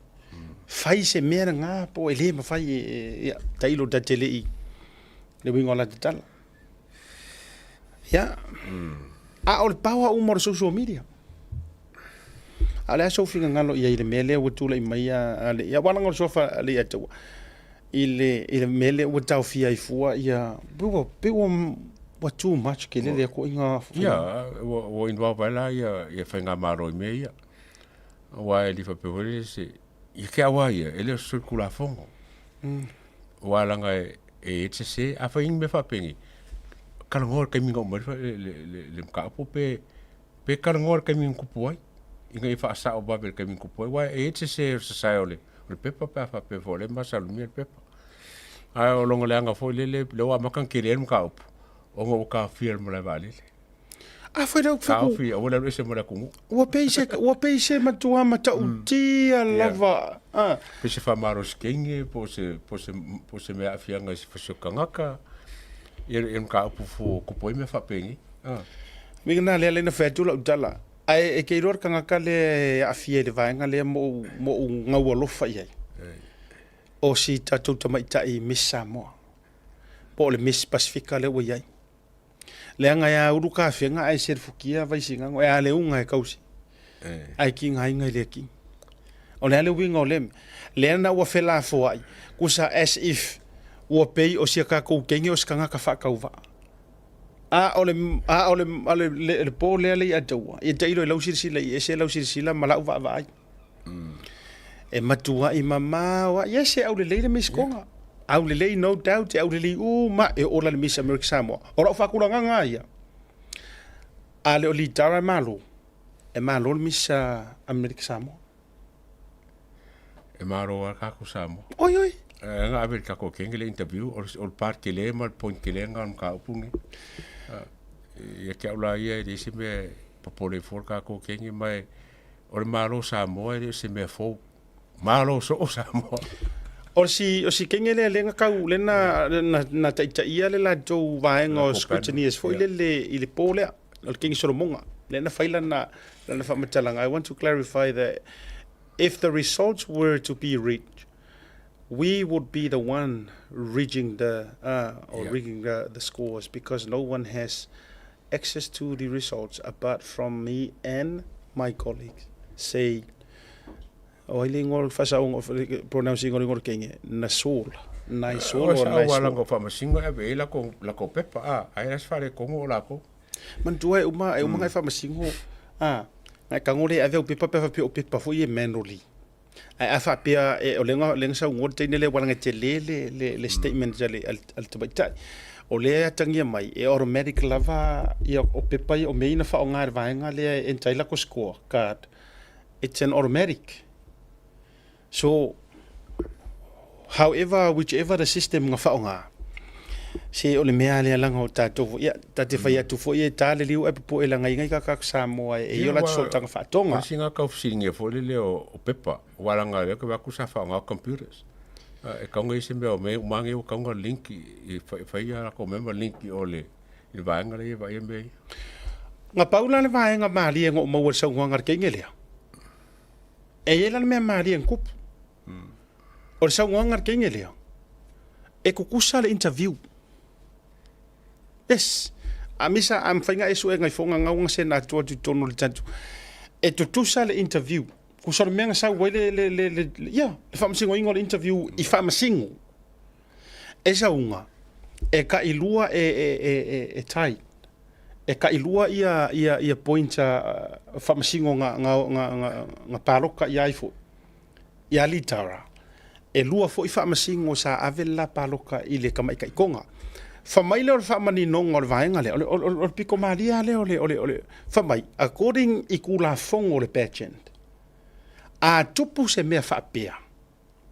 [SPEAKER 1] fai se mea lena po e le mafai e, ia tailo ta te le i le uiga o la tatala. Ia, a o le power uma o le social media. A o le a sou finagalo i ai i le mea lea ua tulai mai a le, ia aua leaga o le suafa a Leiataua i le, i le mea lea ua taofia ai fua ia, pei ua, pei ua, ua too much tele lea ituaiga.
[SPEAKER 3] Ia, ua, ua involve ai la ia, ia faigamalo i mea ia. Aua e le faapea foi lea se, ia ke au lava ia, e le o se solitulafono. Aua leaga e, e i ai le sese, afai ni mea faapenei, talanoa i le taimi na oo mai ai le, le, le, le mataupu pe, pe talanoa i le taimi na tupu ai, ina ia faasao vave i le taimi na tupu ai, aua e i ai le sese o le sasae o le, o le pepa pe a faapea foi o lea e masalomia le pepa. Ae o lona leaga foi lele, lea ua amata ona tele ai le mataupu, ona ua taofia e le malae vaalele.
[SPEAKER 1] A foi lea
[SPEAKER 3] Taofi, aua le alu ese ma le atunuu.
[SPEAKER 1] Ua pei se, ua pei se matua matautia lava. Ah.
[SPEAKER 3] Pe se faamalosi kenge, po o se, po se, po se mea aafiaga i se fasi o tagata, ia, ia mataupu fua tupu ai mea faapenei. Ah.
[SPEAKER 1] Uiga na lea lea na fai atu lau tala. Ae e te iloa le tagata lea e aafia i le vaega lea ma ou, ma ou gaualofa i ai. O si tatou tamaitai Miss Samoa. Po o le Miss Pasifika lea ua i ai. Leaga e a ulu kafega ae selefukia Vaisigano, e a le uga e kausi, ae kigaina i le kini. O le a le uiga o lea mea? Lea na ua felafoai, kusa as if ua pei o sia tatou teine o se tagata faatauvaa. A o le, a o le, a le, le, le po lea le ia taua, ia tailo i lau silasila i ese lau silasila ma lau vaavaai. E matuai mamao lava. Yes, e aulelei le Miss Koga. Aulelei, no doubt, e aulelei uma e ola le Miss America Samoa. O lau faatulagaga lava ia, a le o litara e malo, e malo le Miss America Samoa.
[SPEAKER 3] E malo lava le tatou Samoa.
[SPEAKER 1] Oi, oi.
[SPEAKER 3] Na ave i le tatou kenge le interview, o le part tele ma le point tele lena o le mataupu lenei. Ia te au la ia e leai se mea e popole ai fua le tatou kenge, ma e O le Malo o Samoa e le o se mea fou. Malo soo Samoa.
[SPEAKER 1] O si o si kenge lea lea na kau lea na na, na taitaia le latou vaega o scrutineers foi lele i le po lea o le King Solomonga lea na fai lana lana faamatalaga. I want to clarify that if the results were to be rigged, we would be the one rigging the uh, or rigging the, the scores because no one has access to the results apart from me and my colleagues. Say O ai le ingoa o le faasaoga o le pronounce ingoa o le ingoa o le kenge, Nasol, Naisol or Naisol.
[SPEAKER 3] Ua langa o faamasino e ave i ai lakou pepa, a, ai la se faaletonu o lakou.
[SPEAKER 1] Manatua e uma, e uma ngai faamasino, a, ngai tago le ave au pepa pe a faapea o pepa foi e manually. Ae a faapea e, o lea na, lea na saunoa le teine lea ua laga tele le, le, le statement a le, a le tamaitai. O lea e atagia mai, e automatic lava ia o pepa ia, o mea ia na faaaoga e le vaega lea e enter ai lakou score card. It's an automatic. So, however, whichever the system nga whaonga, se o le mea lea langa o tātou, ia, ta te whai atu foi e tā le liu e popo e langa ingai kaka Samoa e i o la tsoltanga whaatonga.
[SPEAKER 3] Ia, singa kau fisilingia foi le leo o pepa, wa langa lea ke waku sa whaonga o computers. E kaunga i se mea o me umange o kaunga link i whai a ko member link i o le i le vaega lea e vaai mea ia.
[SPEAKER 1] Nga pau la le vaega malie nga o maua le saunoaga a le kenge lea. E i ai la le mea malie na tupu. O le saunoaga a le kenge lea, e tutusa le interview. Yes. A misa, a mafai na e sue ngai fonga ngau nga sena atu atu i totonu o le tatou. E tutusa le interview. Kusa o le mea na sau ai le, le, le, le, ia, le faamasinoina o le interview i faamasino. E sauga, e tailua e, e, e, e, e tai. E tailua ia, ia, ia points a faamasino nga, nga, nga, nga, nga paloka ia ai foi. Ia Litara, e lua foi faamasino sa ave le la paloka i le tamaitaitoga. Fa mai lea o le faamaninoga o le vaega lea, o le, o le, o le pito malie lava lea o le, o le, o le, fa mai, according i Tulafono o le pageant, a tupu se mea faapea,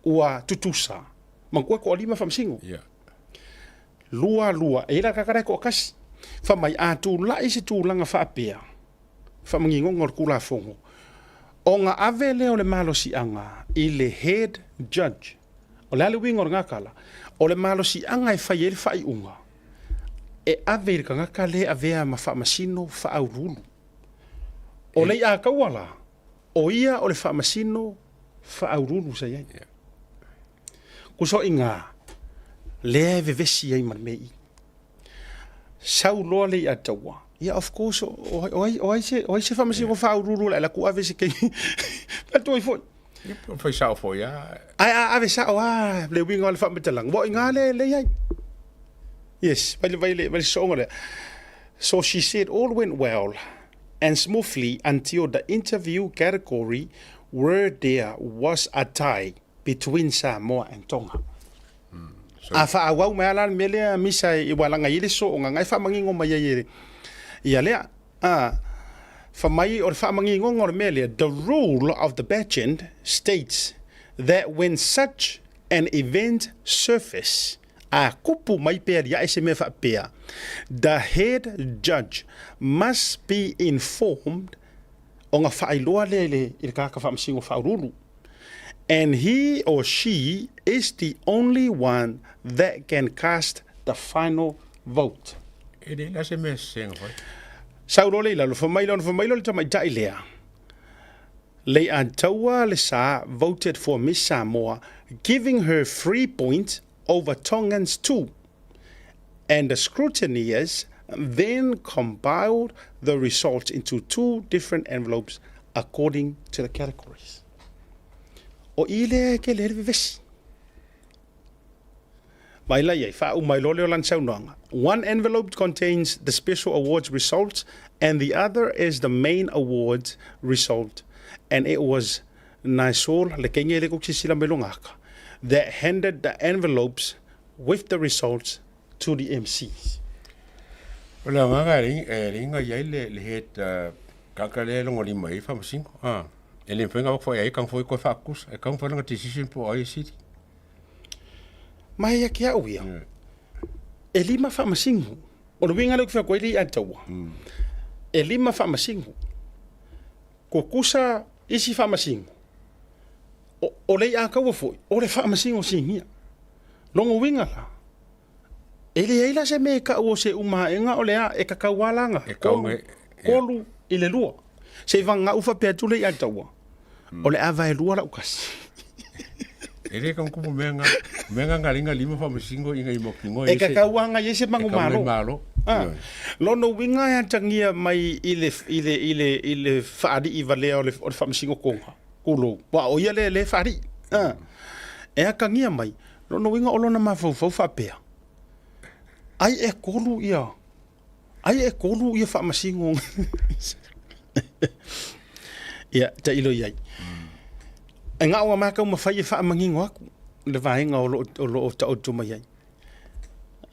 [SPEAKER 1] ua tutusa manatua e toalima faamasino.
[SPEAKER 3] Yeah.
[SPEAKER 1] Lua lua, e i ai la tagata la e toatasi. Fai mai, a tulai se tulaga faapea, faamaninoga o le Tulafono, ona ave lea o le malosiaga i le head judge. O le a le uiga o lena tala? O le malosiaga e fai ai le faaiuga, e ave i le tagata lea e avea ma faamasino faauluulu. O Leiataua la, O ia o le faamasino faauluulu sa i ai. Kusa o iga, lea e vevesi ai ma le mea i. Sau loa le i'a taua. Ia, of course, o ai, o ai se, o ai se faamasino faauluulu o le a alu atu ave se kei. Atu ai foi.
[SPEAKER 3] Ia, po fai sao foi a.
[SPEAKER 1] Ae a ave sao a le uiga o le faamatalaga, ua o iga le, le i ai. Yes, vai le, vai le, vai le sooga lea. So she said all went well and smoothly until the interview category where there was a tie between Samoa and Tonga. A faaauau mai lava la le mea lea misa i ua laga i ai le sooga na e faamanino mai ai e ia lea. A fa mai o le faamaninoga o le mea lea, the rule of the pageant states that when such an event surface, A kupu mai pea liaʻe se mea faapea, The head judge must be informed ona faailoa lea i le, i le tagata faamasino faauluulu and he or she is the only one that can cast the final vote.
[SPEAKER 3] E leai la se mea sese na fai.
[SPEAKER 1] Sau loa lea i lalo, fai mai loa, fai mai loa le tamaitai lea, Leiataua Lesa voted for Miss Samoa, giving her 3 points over Tongans 2, and the scrutineers then compiled the results into two different envelopes according to the categories. O i lea e kele ai le vevesi. Mai la iai, faauma ai loa lea o lana saunoaga. One envelope contains the special awards results and the other is the main awards result and it was Naisol, le kenge le kou silasila mai lona aka, that handed the envelopes with the results to the MCs.
[SPEAKER 3] O le agaga e leiga i ai le head kaka lea e logolima i ai faamasino. E le mafai ona avatu foi ai kang foi koe faakusa, e kang foi lana decision po o ai e sili.
[SPEAKER 1] Ma ia ki au ia, e lima faamasino. O le uiga lea ou te fai atu ai le ia taua, e lima faamasino. Kukusa isi faamasino. O, o le i'a kaua foi, o le faamasino sinia. Lona uiga la, e leai la se mea e ta'u o se uma a'ega o le a e tatau a laga
[SPEAKER 3] E kau
[SPEAKER 1] tolu,
[SPEAKER 3] nge, ia.
[SPEAKER 1] tolu i le lua. Se i vaga'u faapea atu le i'a taua, o le a vaelua la'u kasi.
[SPEAKER 3] E le kau kupu mea nga, mea nga ngalinga lima faamasino ina ia mautinoa
[SPEAKER 1] E
[SPEAKER 3] i se,
[SPEAKER 1] tatau a agai ai se
[SPEAKER 3] e kau ngai
[SPEAKER 1] manumalo.
[SPEAKER 3] malo.
[SPEAKER 1] Ah,
[SPEAKER 3] Ioe.
[SPEAKER 1] lona uiga e atagia mai i le i le i le i le fa'ali'i valea o le o le faamasino koga kulou ua o ia le le fa'ali'i. Ah, e atagia mai lona uiga o lona mafaufau faapea ai e tolu ia ai e tolu ia faamasino ia tailo i ai. E ga'o a mākau mafai e faamanino atu le vaega o loo o loo taoto mai ai.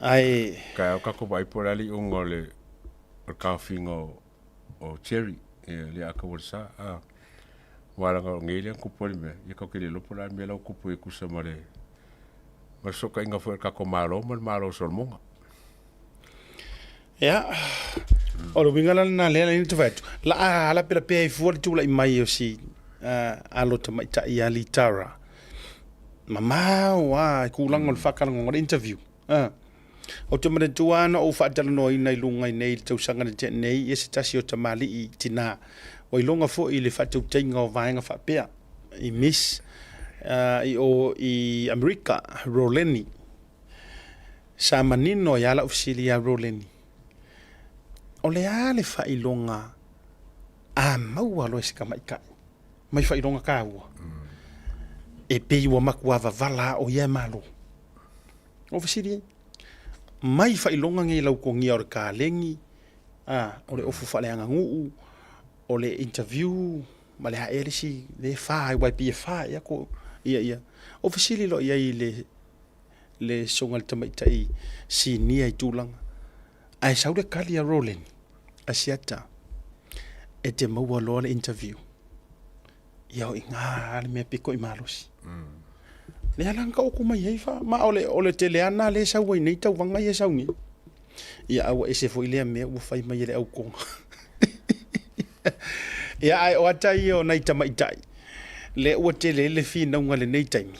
[SPEAKER 1] Ae
[SPEAKER 3] Ka o kako vai po le ali unga o le o le kaofiga o o Jerry ia le aka o le sa a wala nga ngi le kupu le mea ia ka ke le lopo la mea lau kupu e kusa ma le ma soka inga foi ka ko malo ma le malo solmonga.
[SPEAKER 1] Ia, o le uiga la lena lea na te fai atu. La a ala pela pea i fua le tula'i mai o si alo tamaitai ia Litara. Mamao a i kulaga o le faatalanoaga o le interview. Ou te manatua lava na ou faatalanoaina i luga i nei i le tausaga na tea nei ia se tasi o tamalii tinā ua iloga foi i le faatautaiga o vaega faapea i Miss i o i Amerika, Roleni. Sa manino ai lava lau fesili ia Roleni, o le a le faailoga a maua loa e se tamaitai mai faailoga taua e pei ua matua vavala a o ia e malo? O fesili ai, mai faailoga nei lautogia o le kalegi, a, o le ofu faaleaganuu, o le interview, ma le a ea le isi le fa ai, aua e pei e fa ea ko, ia, ia. O fesili loa i ai le, le soga le tamaitai sinia i tulaga. Ae sau le kali a Roleni, a Siata, e te maua loa le interview. Ia o i ngā le mea piko i malosi. Lea la na taoto mai ai fa, ma o le, o le tele lava lena lea e sau ai nei tauvaga ia e sau nei. Ia a ua ese foi lea mea ua fai mai e le aukoga. Ia ae o ata ia o nai tamaitai, lea ua tele ai le finauga i lenei taimi,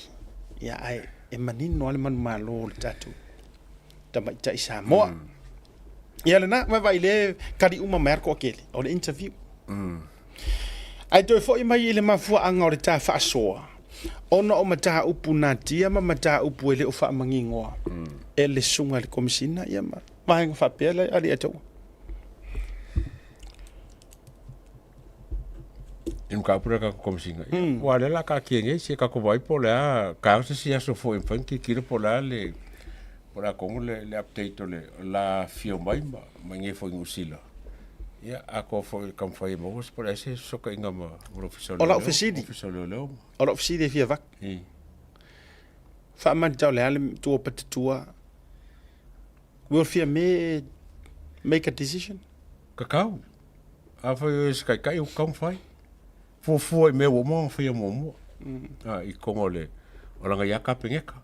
[SPEAKER 1] ia ae e manino lava le manumalo o le tatou tamaitai Samoa. Ia lena, vaavaai i le kali uma mai a le toatele, o le interview. Ae toe foi mai i le mafuaaga o le ta faasoa, ona o mataupu natia ma mataupu e le o faamaninoa e le susuga i le Komesina ia ma vaega faapea le alii ataua.
[SPEAKER 3] I mataupu lea tatou Komesina, ia, aua o lea o le a taatia nei se tatou vaai po o le a, taeao se isi aso foi e mafai ona tilotilo po o le a le, po o le a tonu le, le update o le la afifio mai ma, ma i inei foi i Niu Sila. Ia, atoa foi e taumafai e maua se po o le a se fesootaiga ma le Ofisa o
[SPEAKER 1] O lau
[SPEAKER 3] Leoleo,
[SPEAKER 1] fesili,
[SPEAKER 3] Ofisa o Leoleo.
[SPEAKER 1] o lau fesili e fia avatu. Faamata o le a le tua patatua, will Fiame make a decision?
[SPEAKER 3] Kakau. Afai o e se taitai, ua tatau ona fai. Fuafua i mea ua uma ona faia muamua. I totonu o le, o lana ia Kapeneta.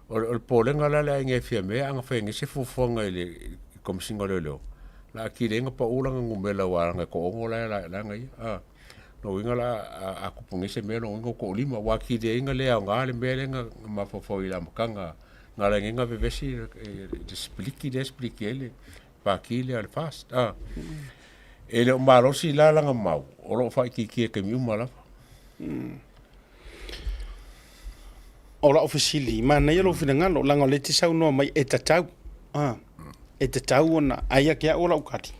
[SPEAKER 3] O le, o le popolega la le aiga e Fiame, a na fai nei se fuafuaga i le i Komesina o Leoleo, la a kili ai na pau lana numera aua leaga e toaono la e la e ia. A, lona uiga la a, a tupu nei se mea lona uiga ua toalima, aua kili ai na le aoga le mea lea na mafaufau i le amataga na ala ai nei na vevesi le sipiliki lea e sipiliki ai le paki lea o le FAST. A, e le o malosi la lana mau, o lo o faaitiitia i taimi uma lava.
[SPEAKER 1] O lau fesili, manaia lou finagalo, leaga o lea e te saunoa mai e tatau, a, e tatau ona, ae ia te au o lau tali,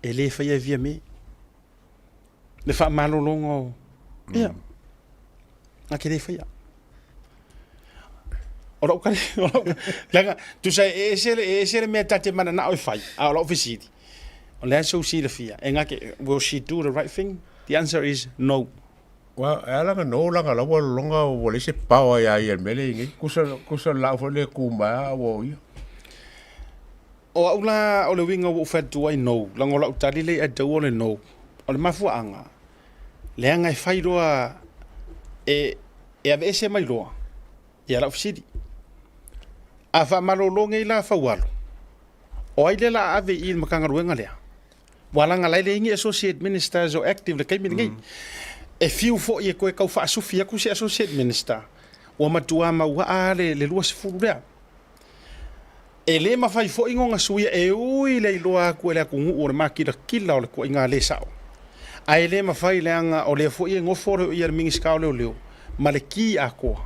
[SPEAKER 1] e le faia e Fiame le faamalologa o, ia, na te le faia. O lau tali, o lau, leaga, tusa e ese le, e ese le mea ta te mananao e fai, a o lau fesili, o le a sou silafia, e gake, will she do the right thing? The answer is no.
[SPEAKER 3] Ua, e ala ona no leaga o la ua lologa ua leai se power ia ia i le mea lea e i ai nei. Kusa, kusa le laau foi lea e ku mai a ua o ia.
[SPEAKER 1] O au la, o le uiga ua ou fai atu ai no, leaga o lau tali lea i Aitaua o le no. O le mafuaaga, leaga e fai loa e, e aveese mai loa ia lau fesili. A faamalolo nei la Faualo, o ai lea la a ave i i le Matagaluega lea? Ua laga la e leai ni associate ministers o active i le taimi lenei. E fiu foi e koe kau faasufi aku se Associate Minister, ua matuā mauaa le 20 lea. E lē mafai foi goga suia e ui le iloa aku e le atunuu o le makilakila o le tuaiga lē sao. Ae lē mafai leaga o lea foi e nofo le ia le Minisita o Leoleo ma le ki atoa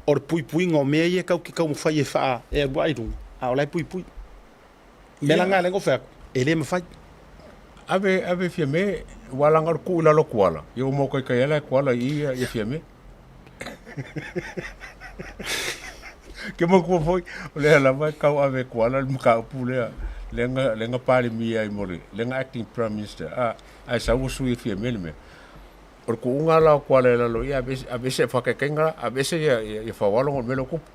[SPEAKER 1] o le puipuiga o mea ia tatou te taumafai e faa e alu ae i luga, a o la e puipui. Mea la na lea na ou fai atu, e lē mafai.
[SPEAKER 3] Ave, ave Fiame, ua laga o le tuu i lalo o Kuala, ia ua maokaikai ai la e Kuala i i ia Fiame. Ke manatua foi, o lea lava e tau ave e Kuala le mataupu lea, lea na, lea na Palemia ai mo le, lea na acting Prime Minister, a, ae sau ua sui e Fiame le mea. O le tuuga la o Kuala i lalo i i, aveese, aveese, faataitaiga la, aveese ia, ia, ia Faualo ona o le mea lea ua tupu.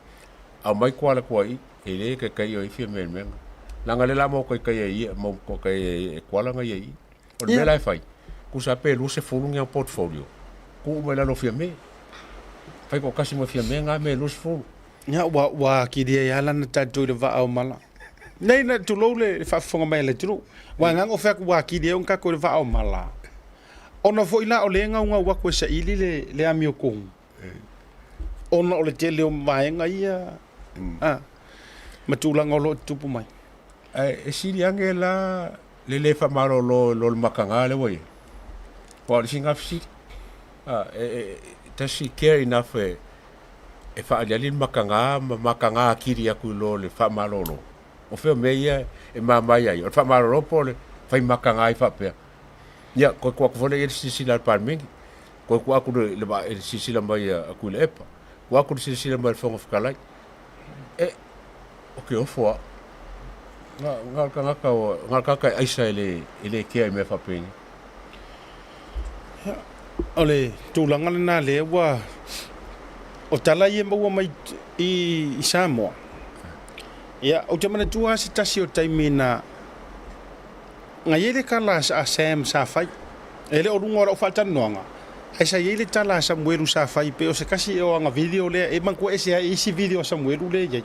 [SPEAKER 3] Aumai Kuala tua i i, e le taitai o ai Fiame i le mea lena. Leaga lea la mautaitai ai ia, mautaitai ai e Kuala na ia i i. O le mea la e fai, tusa pe 20 ni au portfolio, tuu mai lalo o Fiame. Fai toatasi ma Fiame na mea e 20.
[SPEAKER 1] Ia, ua, ua atili ai lava lana tatou i le vaa o mala. Nei, na, tulou le faafofoga mai a le atunuu. Ua agaga o fai atu ua atili ai ona tatou i le vaa o mala. Ona foi la o lea e gaugau atu e saili le, le amiotonu. Ona o le tele o vaega ia, a, ma tulaga o lo o tutupu mai.
[SPEAKER 3] Ae e sili ane la le le faamalolo i lo le mataga lea ua i ai. Aua o le isi lena fesili. A, e, e, does she care enough e, e faaaliali le mataga ma mataga atili atu i lo le faamalolo? O fea o mea ia e mama ia ia? O le faamalolo po o le fai mataga ai faapea? Ia, toe tuu atu foi lea i ai le silasila a le Palemene. Toe tuu atu le, le, le silasila mai a Tuilaepa. Tuu atu le silasila mai a le Fofoga Fetalai. E, o ke ofo au. Na, na o le tagata, na o le tagata e aisa e le, e le kea i mea faapenei.
[SPEAKER 1] O le tulaga lena lea ua, o tala ia e maua mai i, i Samoa. Ia, ou te manatua lava se tasi o taimi na, na i ai le tala a Sam sa fai, e le o luga o lau faatalanoaga, ae sa i ai le tala a Samuelu sa fai, pei o se tasi ea o ana video lea, e manatua ese ai isi video a Samuelu lea e i ai.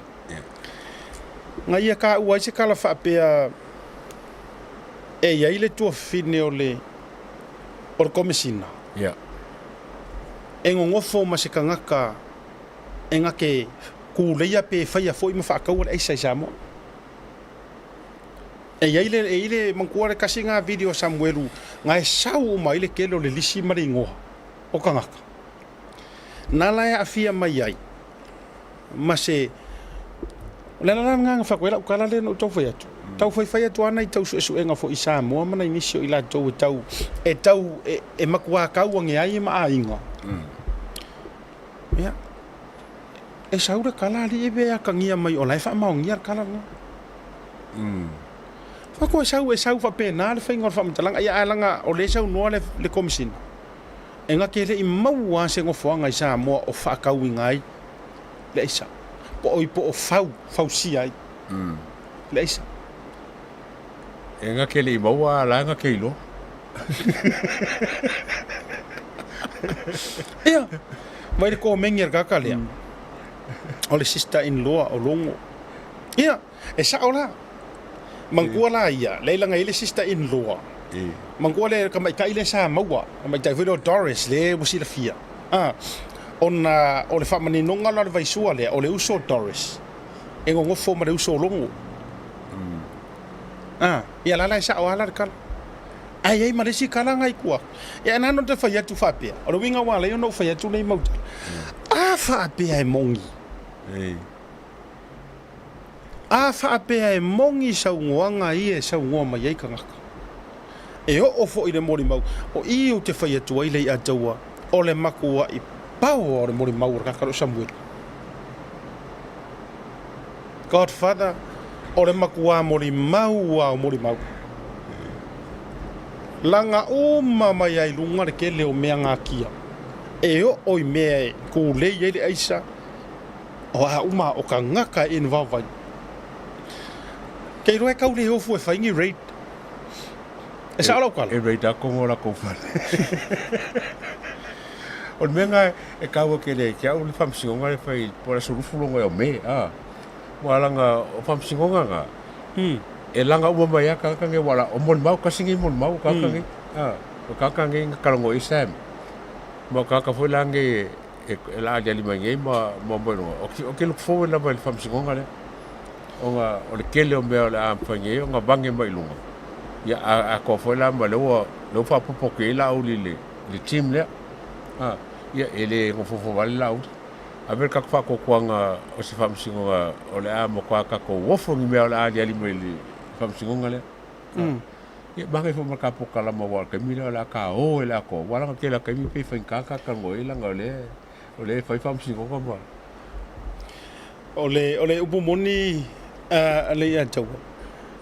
[SPEAKER 1] Na ia taua ai se tala faapea, e i ai le tuafafine o le o le Komesina e nonofo ma se tagata e na te kuleia pe faia foi ma faataua le aisa i Samoa. E i ai le, e i ai le, manatua le tasi lena video a Samuelu na e sau uma ai le tele o le lisi ma le igoa o tagata. Na la e aafia mai ai ma se, o le ala la lena na fai atu ai lau tala lea na ou tau fai atu. Tau faifai atu lava nai tau suesuega foi i Samoa ma nai nisi o i latou e tau, e tau, e, e matua tau ane ai ma aiga. Ia, e sau le tala alii pe atagia mai o la e faamaonia le tala lena. Fai atu e sau, e sau faapena le faiga o le faamatalaga, ia ae leaga o lea e saunoa le, le Komesina, e na te le i maua lava se nofoaga i Samoa o faatauina ai le aisa, po o, po o fau, fausia ai le aisa.
[SPEAKER 3] E na te le i maua a la e na te iloa.
[SPEAKER 1] Ia, vai le komeni a le tagata lea, o le sister in law o Logo. Ia, e sao la. Manatua la ia, lea laga e i ai le sister in law. Manatua le tamaitai lea sa maua, tamaitai foi lea o Doris lea ua silafia. A, ona o le faamaninoga la o le vaisua lea, o le uso o Doris, e nonofo ma le uso o Logo. A, ia la la e sao lava la le tala. Ae i ai ma le isi tala na i tua atu. Ia na ona fai atu faapea, o le uiga ua ala ai ona ou fai atu nei mau tala. A faapea e moni. A faapea e moni saunoaga ia e saunoa mai ai tagata, e oo foi i le molimau, o i ou te fai atu ai le iataua, o le matua'i paoa o le molimau o le tagata lea o Samuelu. Godfather, o le matuā molimau lava o molimau. Laga uma mai ai luga le tele o mea gatia, e oo i mea e tulei ai le aisa, O a uma o tagata e involve ai. Kei iloa e tau le ofu e fai ni raid. E sao lau tala?
[SPEAKER 3] E raid a kogo o lakou fale. O le mea na e taua tele ai te au le faamasinoga lea e fai po o le aso 20 logo o Me, a. Ua laga o faamasinoga na, e laga uma mai lava tagata nei aua o molimau, tasi nei molimau o tagata nei, a. O tagata nei na talanoa i ai Sam. Ma o tagata foi la nei e e la aliali mai nei ma ma omai i luga, ou te look forward lava i le faamasinoga lea, ona o le tele o mea o le a mafai nei ona vage mai i luga, ia atoa foi la ma lea ua lea ua faaopoopo atu i ai Laauli i le team lea, a, ia e le nofonofo vale Laauli. Ave le tatou faatuatuaga o se faamasinoga o le a matua tatou ofo i ni mea o le a aliali mai i le faamasinoga lea. Ia manaia foi ma le ta polokalama aua o le taimi lea o le a ta o i le atoa aua leaga o le tele o taimi pei e faigata ona ta talanoa i ai leaga o lea o lea e fai faamasinoga ma
[SPEAKER 1] O le o le upu moni a le ia taua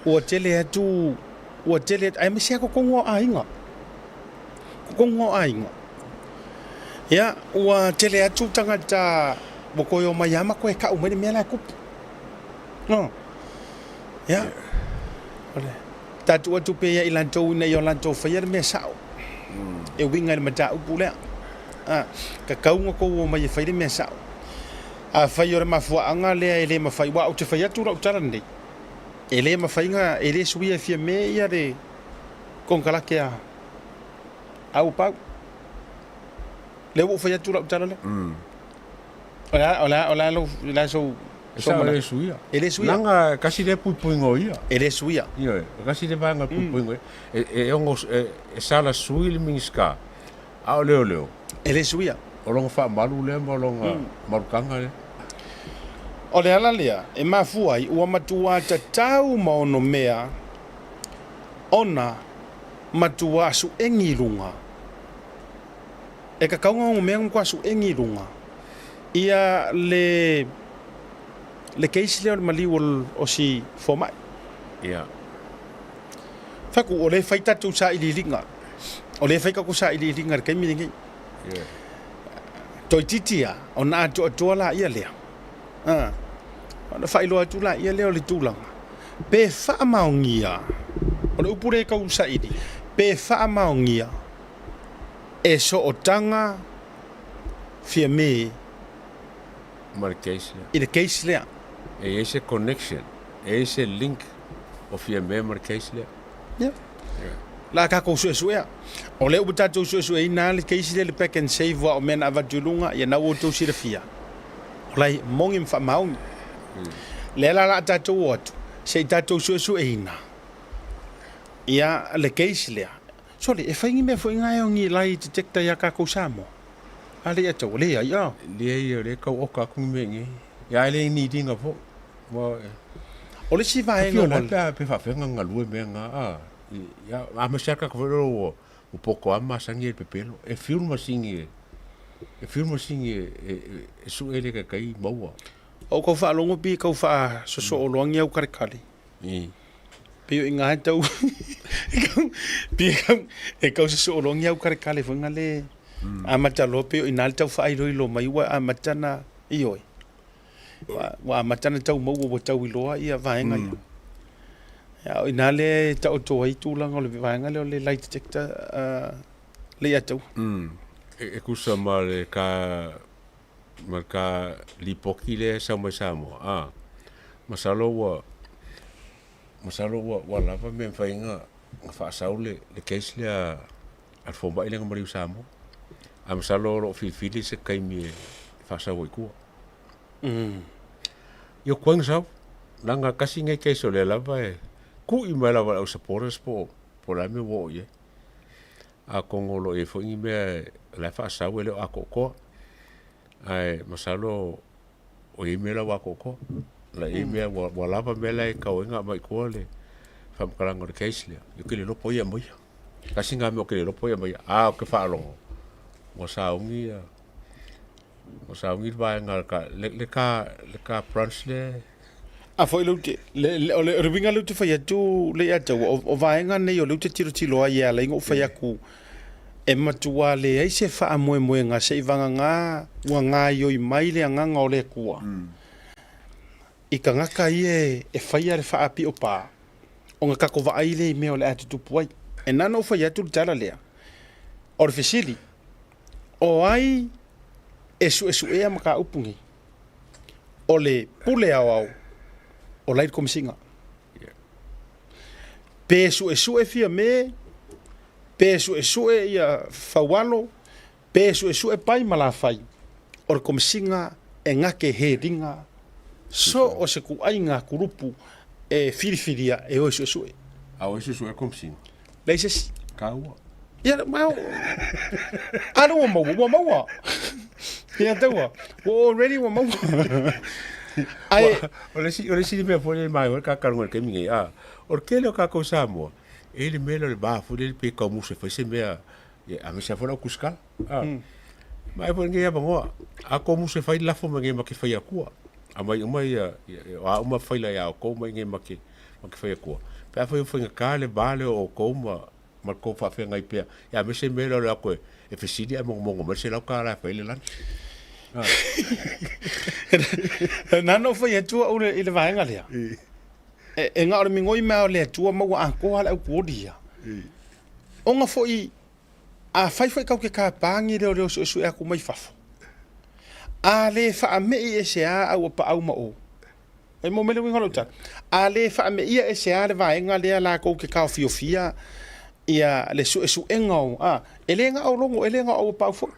[SPEAKER 1] ua tele atu ua tele atu aemaise lava totonu o aiga totonu o aiga. Ia ua tele atu tagata ua toe omai lava ma toe tau mai le mea la e tupu. Ia, o le tatou atu pea ia i latou ina ia o latou faia le mea sao e uiga i le mataupu lea. A, tatau ona outou omai e fai le mea sao. Afai o le mafuaaga lea e le mafai, aua ou te fai atu lau tala lenei, e le mafai ona, e le suia e Fiame ia le konekarate a Auupau. Lea ua ou fai atu lau tala lea. O le a, o le a, o le a lou, o le a sou,
[SPEAKER 3] E sao e le suia.
[SPEAKER 1] E le suia.
[SPEAKER 3] Leaga e tasi lea puipuiga o ia.
[SPEAKER 1] E le suia.
[SPEAKER 3] Ioe, e tasi lea vaega puipuiga o ia. E, e ono, e, e sala sui le Minisita, a o leoleo.
[SPEAKER 1] E le suia.
[SPEAKER 3] O lona faamalu lea ma lona malutaga lea.
[SPEAKER 1] O le ala lea e mafua ai ua matua tatau ma ono mea ona matua suegi i luga. E tatau ona ono mea ona matua suegi i luga. Ia le le case lea o le maliu o si fomai.
[SPEAKER 3] Ia.
[SPEAKER 1] Fai atu, o lea e fai tatou sailiiliga. O lea e fai tatou sailiiliga i le taimi lenei.
[SPEAKER 3] Ia.
[SPEAKER 1] Toeitiiti lava, ona atoatoa laia lea. A, ona faailoa atu laia lea o le tulaga. Pe faamaonia, o le upu lea e tau saili, pe faamaonia e sootaga Fiame
[SPEAKER 3] ma le case lea.
[SPEAKER 1] I le case lea.
[SPEAKER 3] E i ai se connection, e i ai se link o Fiame ma le case lea.
[SPEAKER 1] Ia. La tatou suesuea. O lea ua tatou suesueina le case lea le pack and save aua o mea na avatu i luga, ia na ua outou silafia. O la e moni ma faamaoni. Lea la o le a tatou o atu, se i tatou suesueina ia le case lea. Sole, e fai ni mea foi na e o ni lie detector ia tatou Samoa? A le ia tau, leai a.
[SPEAKER 3] Leai, o lea e tau oka atu ni mea nei. Ia ae le ni liga foi. Ua
[SPEAKER 1] O le isi vaega
[SPEAKER 3] ua. Pe a pe faafefea ona galue mea na a. Ia a ma se aka foi lea ua poto lava masani ai le pepelo. E fiu le masini e e fiu le masini e e sue ai le taitai maua.
[SPEAKER 1] O kou faalogo pei e tau faasosoo loa ni aukalekale. Pei o i ina e tau pei e tau sosoo loa ni aukalekale foi na le amata loa pei o i ina le tau faailoilo mai ua amata na ioe. Ua amata na tau maua ua tau iloa ia vaega ia. A o i ina lea e taoto ai tulaga o le vaega lea o le lie detector le ia taua.
[SPEAKER 3] E tusa ma le ta ma le ta lipoti lea e sau mai Samoa, a, masalo ua, masalo ua, ua lava mea e mafai ai ona faasau le, le case lea a le fomai lea na maliu i Samoa. Ae masalo o lo o filifili se taimi e faasau ai i tua. Ia o tuai ona sau, leaga tasi lenei case o lea lava e tui mai lava e le au supporters po o le a le mea ua oo i ai. Atonu o lo o i ai foi ni mea o la e faasau e le o atoatoa. Ae masalo o i ai mea la ua atoatoa. La i ai mea ua lava mea la e tatau ai ona aumai i tua le faamatalaga o le case lea. Ou te le iloa po o ai e aumaia. Tasi lena mea ou te le iloa po o ai e aumaia, a ou te faalogo ua sauni ia ua sauni le vaega le ta branch lea.
[SPEAKER 1] A foi lea ou te, o le uiga lea ou te fai atu Leiataua, o vaega nei o lea ou te tilotilo ai e ala ai ona ou fai atu e matua leai se faamoemoega seivagana ua gaoioi mai le agaga o le Atua i tagata ia e faia le faapio pa ona tatou vaai lea i mea o le a tutupu ai. E na ona ou fai atu le tala lea, o le fesili, o ai e suesuea mataupu nei? O le pule aoao o la i le Komesina. Pe suesue Fiame, pe suesue ia Faualo, Pe suesue pai ma lafai, o le Komesiga e gake heliga so o se kuaiga kulupu e filifilia e o e suesue.
[SPEAKER 3] A o e suesue le Komesiga?
[SPEAKER 1] Leai se isi.
[SPEAKER 3] Taua.
[SPEAKER 1] Ia, ma o, a lea ua maua, ua maua. Ia taua, ua already ua maua. Ae,
[SPEAKER 3] O le isi, o le isi mea foi lea e maioa ai le kakaloga i le taimi nei, a, o le tele o tatou Samoa, e i ai le mea lea o le va foi lele pe taumu se fai se mea, ia, aemaise lava foi le au tusitala. A, ma e foi lenei avanoa, a tou musu e fai lafo mai nei ma te fai atua. Aumai uma ia, o a uma faila ia outou mai nei ma te, ma te fai atua. Pe afai ua faigata le va lea o outou ma, ma le tou faafeagai pea, ia aemaise le mea lea o le o atu e fesili ae mogomogo mai le $100 e fai ai le lunch.
[SPEAKER 1] Na ona ou fai atu au i le vaega lea, e na o le migoi mai lava o le Atua ma ua atoa le autuoli ia. Ona foi Afai foi tatou te tapa ni leoleo suesue atu mai fafo, a le faame'i ese a au apaau ma o. E mo me le uiga o lau tala. A le faame'ia ese a le vaega lea latou te taofiofia ia le suesuega o, a, e le na o logo, e le na o au apaau foi.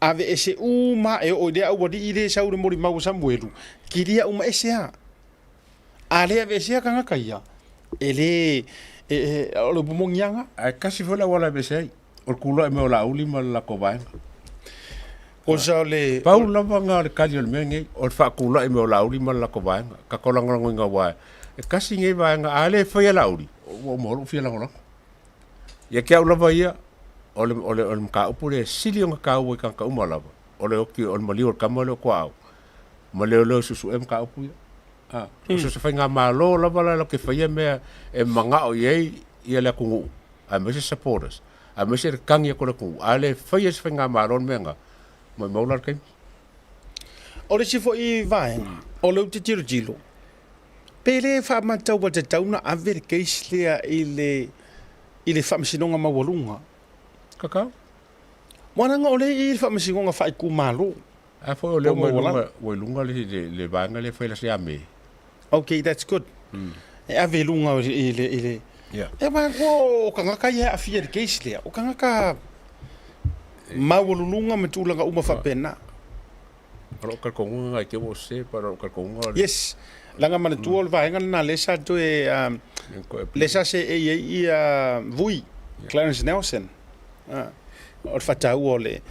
[SPEAKER 1] Aveese uma e oo i lea aualii lea e sau i le molimau a Samuelu, kilia uma ese a. A le aveesea tagata ia, e le, e, e, o le upu moni lava lena.
[SPEAKER 3] Ae tasi foi le auala e aveese ai, o le tula'i mai o Laauli ma le latou vaega.
[SPEAKER 1] Osa o le...
[SPEAKER 3] Pau lava lena o le tali o le mea lenei, o le faatula'i mai o Laauli ma le latou vaega. Tatou lagolagoina aua e tasi lenei vaega, a le faia Laauli, ua uma loa lou fia lagolago. Ia te au lava ia, o le, o le, o le mataupu lea e sili ona taua i tagata uma lava, o le oti, o le maliu o le tama lea o Tuaau, ma leoleo e suesue mataupu ia. A, o so o se faigamalo lava la latou te faia mea e manao i ai ia le atunuu, aemaise supporters, aemaise le tagi atu o le atunuu. A le faia e se faigamalo le mea lena, maumau la le taimi.
[SPEAKER 1] O le isi foi vaega, o lea ou te tilotilo, pe le faamatau ua tatau ona ave le case lea i le i le Faamasinoga Maualuga.
[SPEAKER 3] Kakau.
[SPEAKER 1] Moa leaga o lea e i i le Faamasinoga Faaitumalo.
[SPEAKER 3] A foi o lea ua i luga, ua i luga le vaega lea e fai la se ame.
[SPEAKER 1] Okay, that's good. E ave i luga i le, i le...
[SPEAKER 3] Yeah.
[SPEAKER 1] E aua o tagata ia e aafia i le case lea, o tagata maualuluga ma tulaga uma faapena.
[SPEAKER 3] O lou talitonuga lena i te i ua ou sese, but o lou talitonuga o le...
[SPEAKER 1] Yes, leaga manatua o le vaega lena lea sa toe, lea sa seei ai ia Vui, Clarence Nelson. O le faataua o le...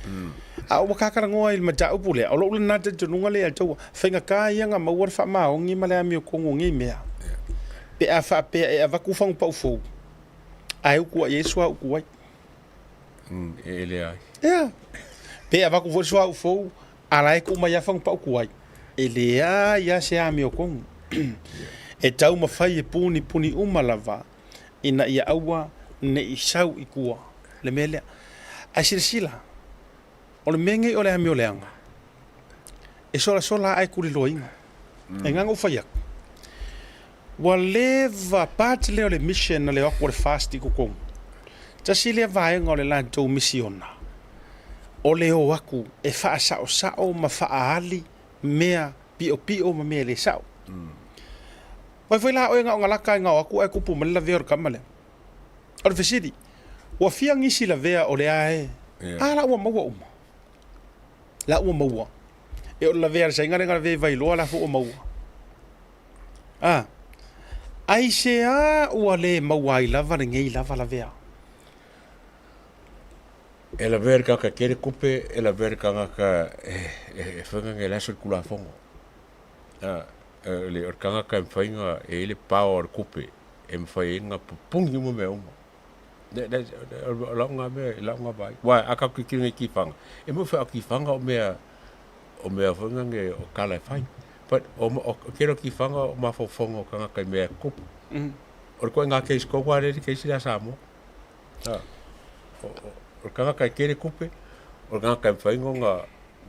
[SPEAKER 1] A ua kakalanoa i le mataupu lea, o lou lena talitonuga lea ia te au, faigata ia ona maua le faamaoni ma le amiotonu o nei mea, pe a faapea e avatu fagu pau fou, ae utu ai i ai le suauu tuai.
[SPEAKER 3] E leai.
[SPEAKER 1] Ia. Pe avatu foi le suauu fou, a la e tuu mai lava fagu pau tuai, e leai lava se amiotonu. E taumafai e punipuni uma lava ina ia aua ne i sau i tua le mea lea. Ae silasila, o le mea lenei o le amio leaga, e solasola lava ae tuliloaina. E na ona ou fai atu, ua leva part lea o le mission a le o atu o le FAST i totonu. Tasi lea vaega o le latou misiona, o le o atu e faasaosao ma faaali mea piopio ma mea e le sao. Fai foi la oe na o na laka na o atu ae tupu mai le lavea o le tama lea. O le fesili, ua fia nisi lavea o lea e? A la ua maua uma. La ua maua. E o le lavea a le saina lea na lavea i Vailoa la foi ua maua. A, aisea ua le maua ai lava lenei lava lavea?
[SPEAKER 3] E lavea le tagata e tele tupe, e lavea le tagata e fai e le aso le Tulafono. A, o le tagata e mafai ona, e i ai le power o le tupe e mafai ai ona pupuni uma mea uma. O lau lena mea, lau lena vaai. Aua a tatou tilotilo nei i tifaga, e moni foi a o tifaga o mea, o mea foi na o tala e fai. But o le tele o tifaga o mafaufauga o tagata i mea e tutupu. O le ituaiga case tonu lava lea e i ai le case lea a Samoa. O le tagata e tele tupe, o le tagata e mafai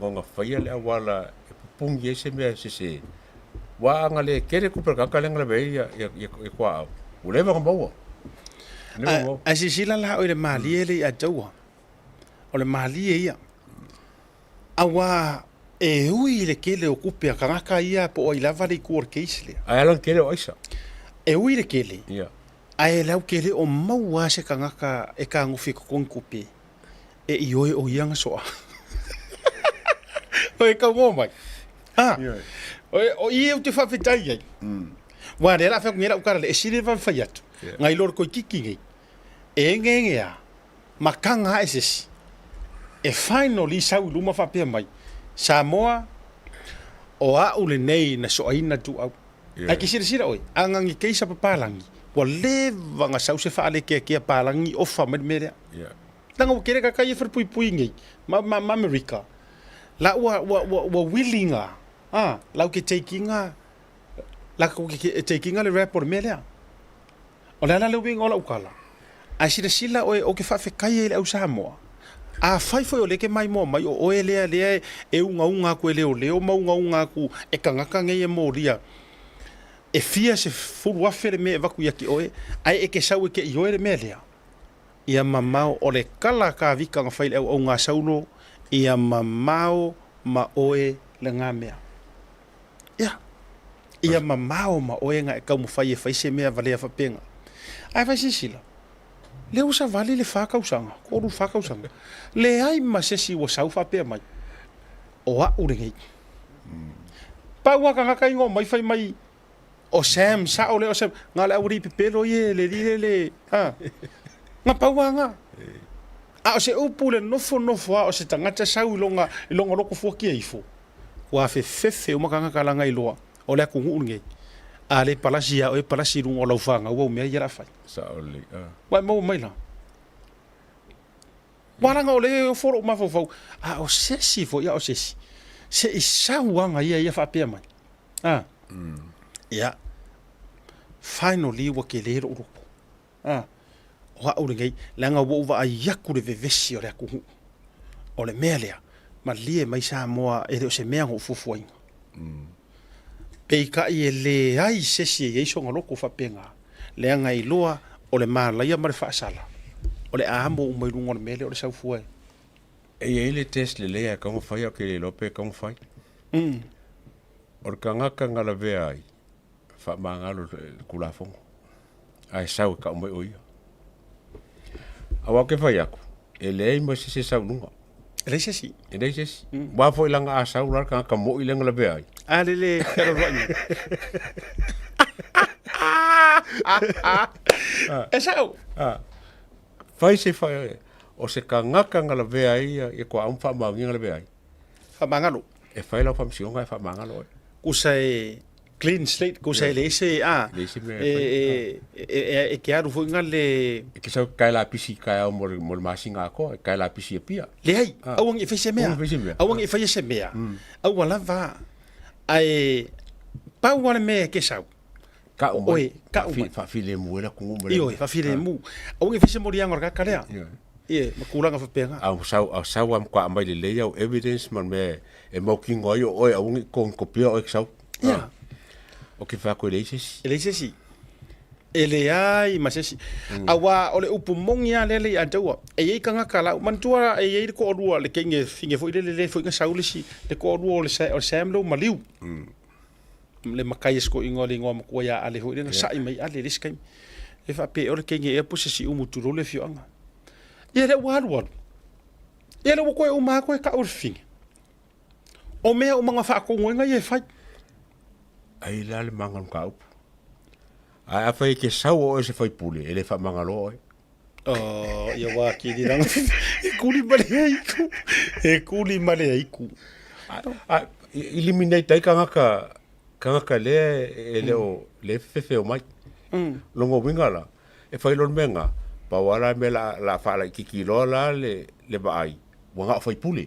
[SPEAKER 3] ona faia le auala e pupuni ai se mea e sese. Aua a na le tele tupe a le tagata lea na lavea ai ia tuaau, ua leva ona maua.
[SPEAKER 1] Ae silasila la oe i le malie lea ia te oe. O le malie ia. Aua e ui i le tele o tupe a tagata ia po o ai lava le itu o le case lea.
[SPEAKER 3] Ae ala ona tele o aisa.
[SPEAKER 1] E ui i le tele, ae lautele o maua lava se tagata e fetagofi e totogi tupe. E ioe o ia na soa. O e kaumoa mai. Ah. O i e ou te faafetai ai. Ua lea la fai atu nei lau tala le esi le vave fai atu. Ngai lo le koikiki nei. E enge enge a. Ma kaga ae se isi. E finally sau i luma faapea mai. Samoa, o au lenei na soaina ituau. Ae ke silasila oe, a gagi keisa papalagi, ua leva na sau se faalekeakea palagi ofa mai le mea lea. Leaga ua kele kaka ia falepuipui nei ma, ma, ma Amerika. La ua, ua, ua, ua willing a, a, lau ke take inga, la ke take inga le rap o le mea lea. O le ala le uiga o lau tala, ae silasila oe ou te faafetai ai i le au Samoa, afai foi o lea e te maimoa mai o oe lea lea e ugauga atu e leoleo ma ugauga atu e tagata nei e molia, e fia 10,000 le mea e avatu ia te oe, ae e te sau e te ioe le mea lea, ia mamao o le tala a Tavita na fai i le auauna a Saulo, ia mamao ma oe lena mea. Ia, ia mamao ma oe na e taumafai e fai se mea valea faapena. Ae fai silasila, lea ua savali le fa tausaga, 3 fa tausaga, leai ma se isi ua sau faapea mai, o au lenei. Pau lava tagata ia na omai fai mai, o Sam, sao lea o Sam, na o le aualii pepelo ia e le alii lea le, a, na pau lava na. A o se upu i le nofonofo lava o se tagata sau i lona, i lona loto fuatia ifo, Ua afefefe uma tagata laga iloa o le atunuu lenei, a le palasi ia oe, palasi i luga o lau fanau au mea ia la fai.
[SPEAKER 3] Sao lelei, a.
[SPEAKER 1] Ua e maua mai la. Ua laga o lea e ofo lou mafaufau, a o se isi foi, a o se isi, se i sau aga ia ia faapea mai. A. Ia, finally ua tele lou loto. A, o au lenei, leaga ua ou vaai atu le vevesi o le atunuu. O le mea lea, malie mai Samoa e le o se mea na ou fuafuaina. Peitai e leai se isi e i ai sona loto faapena, leaga e iloa o le malaia ma le faasala, o le a amo uma i luga o le mea lea o le sau fua e.
[SPEAKER 3] E i ai le test lelei a e tatau ona fai ae ou te le iloa pe tatau ona fai. O le tagata na lavea ai, faamagalo le Tulafono, ae sau e tau mai o ia. Aua ou te fai atu, e leai ma se isi e sau i luga.
[SPEAKER 1] E leai se isi.
[SPEAKER 3] E leai se isi. Aua foi leaga a sau la le tagata moi lea na lavea ai.
[SPEAKER 1] A le le fealualuai. E sao.
[SPEAKER 3] Fai se fai, o se tagata na lavea ai ia toaau ma faamaonia na lavea ai.
[SPEAKER 1] Faamagalo.
[SPEAKER 3] E fai lau faamasinoga e faamagalo oe.
[SPEAKER 1] Kusa e clean slate, kusa e leai se, a, e, e, e ke alu foi nga le...
[SPEAKER 3] E ke sau kae lapisi i kaeao mo le, mo le masina atoa, e kae lapisi e pia.
[SPEAKER 1] Leai, aua ne i fai se mea. Aua ne i faia se mea. Aua lava, ae pau lava le mea e ke sau.
[SPEAKER 3] Kau mai, kau mai. Faafilemu ai le atunuu
[SPEAKER 1] ma le... Ioe, faafilemu. Aua ne i fai se moliaga o le kaka lea. Ie, ma tulaga faapena.
[SPEAKER 3] A sau, a sau a matua aumai lelei au evidence ma le mea e mautino ai o oe aua ne i togitopia oe e te sau.
[SPEAKER 1] Ia.
[SPEAKER 3] Ou te fai atu e leai se isi.
[SPEAKER 1] E leai se isi. E leai ma se isi. Aua o le upu moni lava lea le ia te au, e i ai tagata la, manatua e i ai le toalua, le teine fine foi lele le foi na sau le isi, le toalua o le Sam lea ua maliu. Le makai e sikoiga o le igoa matua ia Ale foi lea na sa'i mai Ale i le isi taimi. E faapea ea o le teine ea po o se siumu tulou le afioaga. Ia lea ua alualu. Ia lea ua toe uma atu e tau le fafine. O mea uma na faatonuina ia e fai.
[SPEAKER 3] Ai la le maga o le mataupu. Ae afai e te sau o oe se faipule, e le faamagaloa oe.
[SPEAKER 1] Oh, ia wā kiri ranga. E kuli ma le aiku. E kuli ma le aiku.
[SPEAKER 3] A, eliminate ai kangaka, kangaka lea e le o, le fefeo mai. Longa uiga la, e fai loa le mea lena, pau lava la le mea o le a faalaitiiti loa la le vaai, ua na o faipule.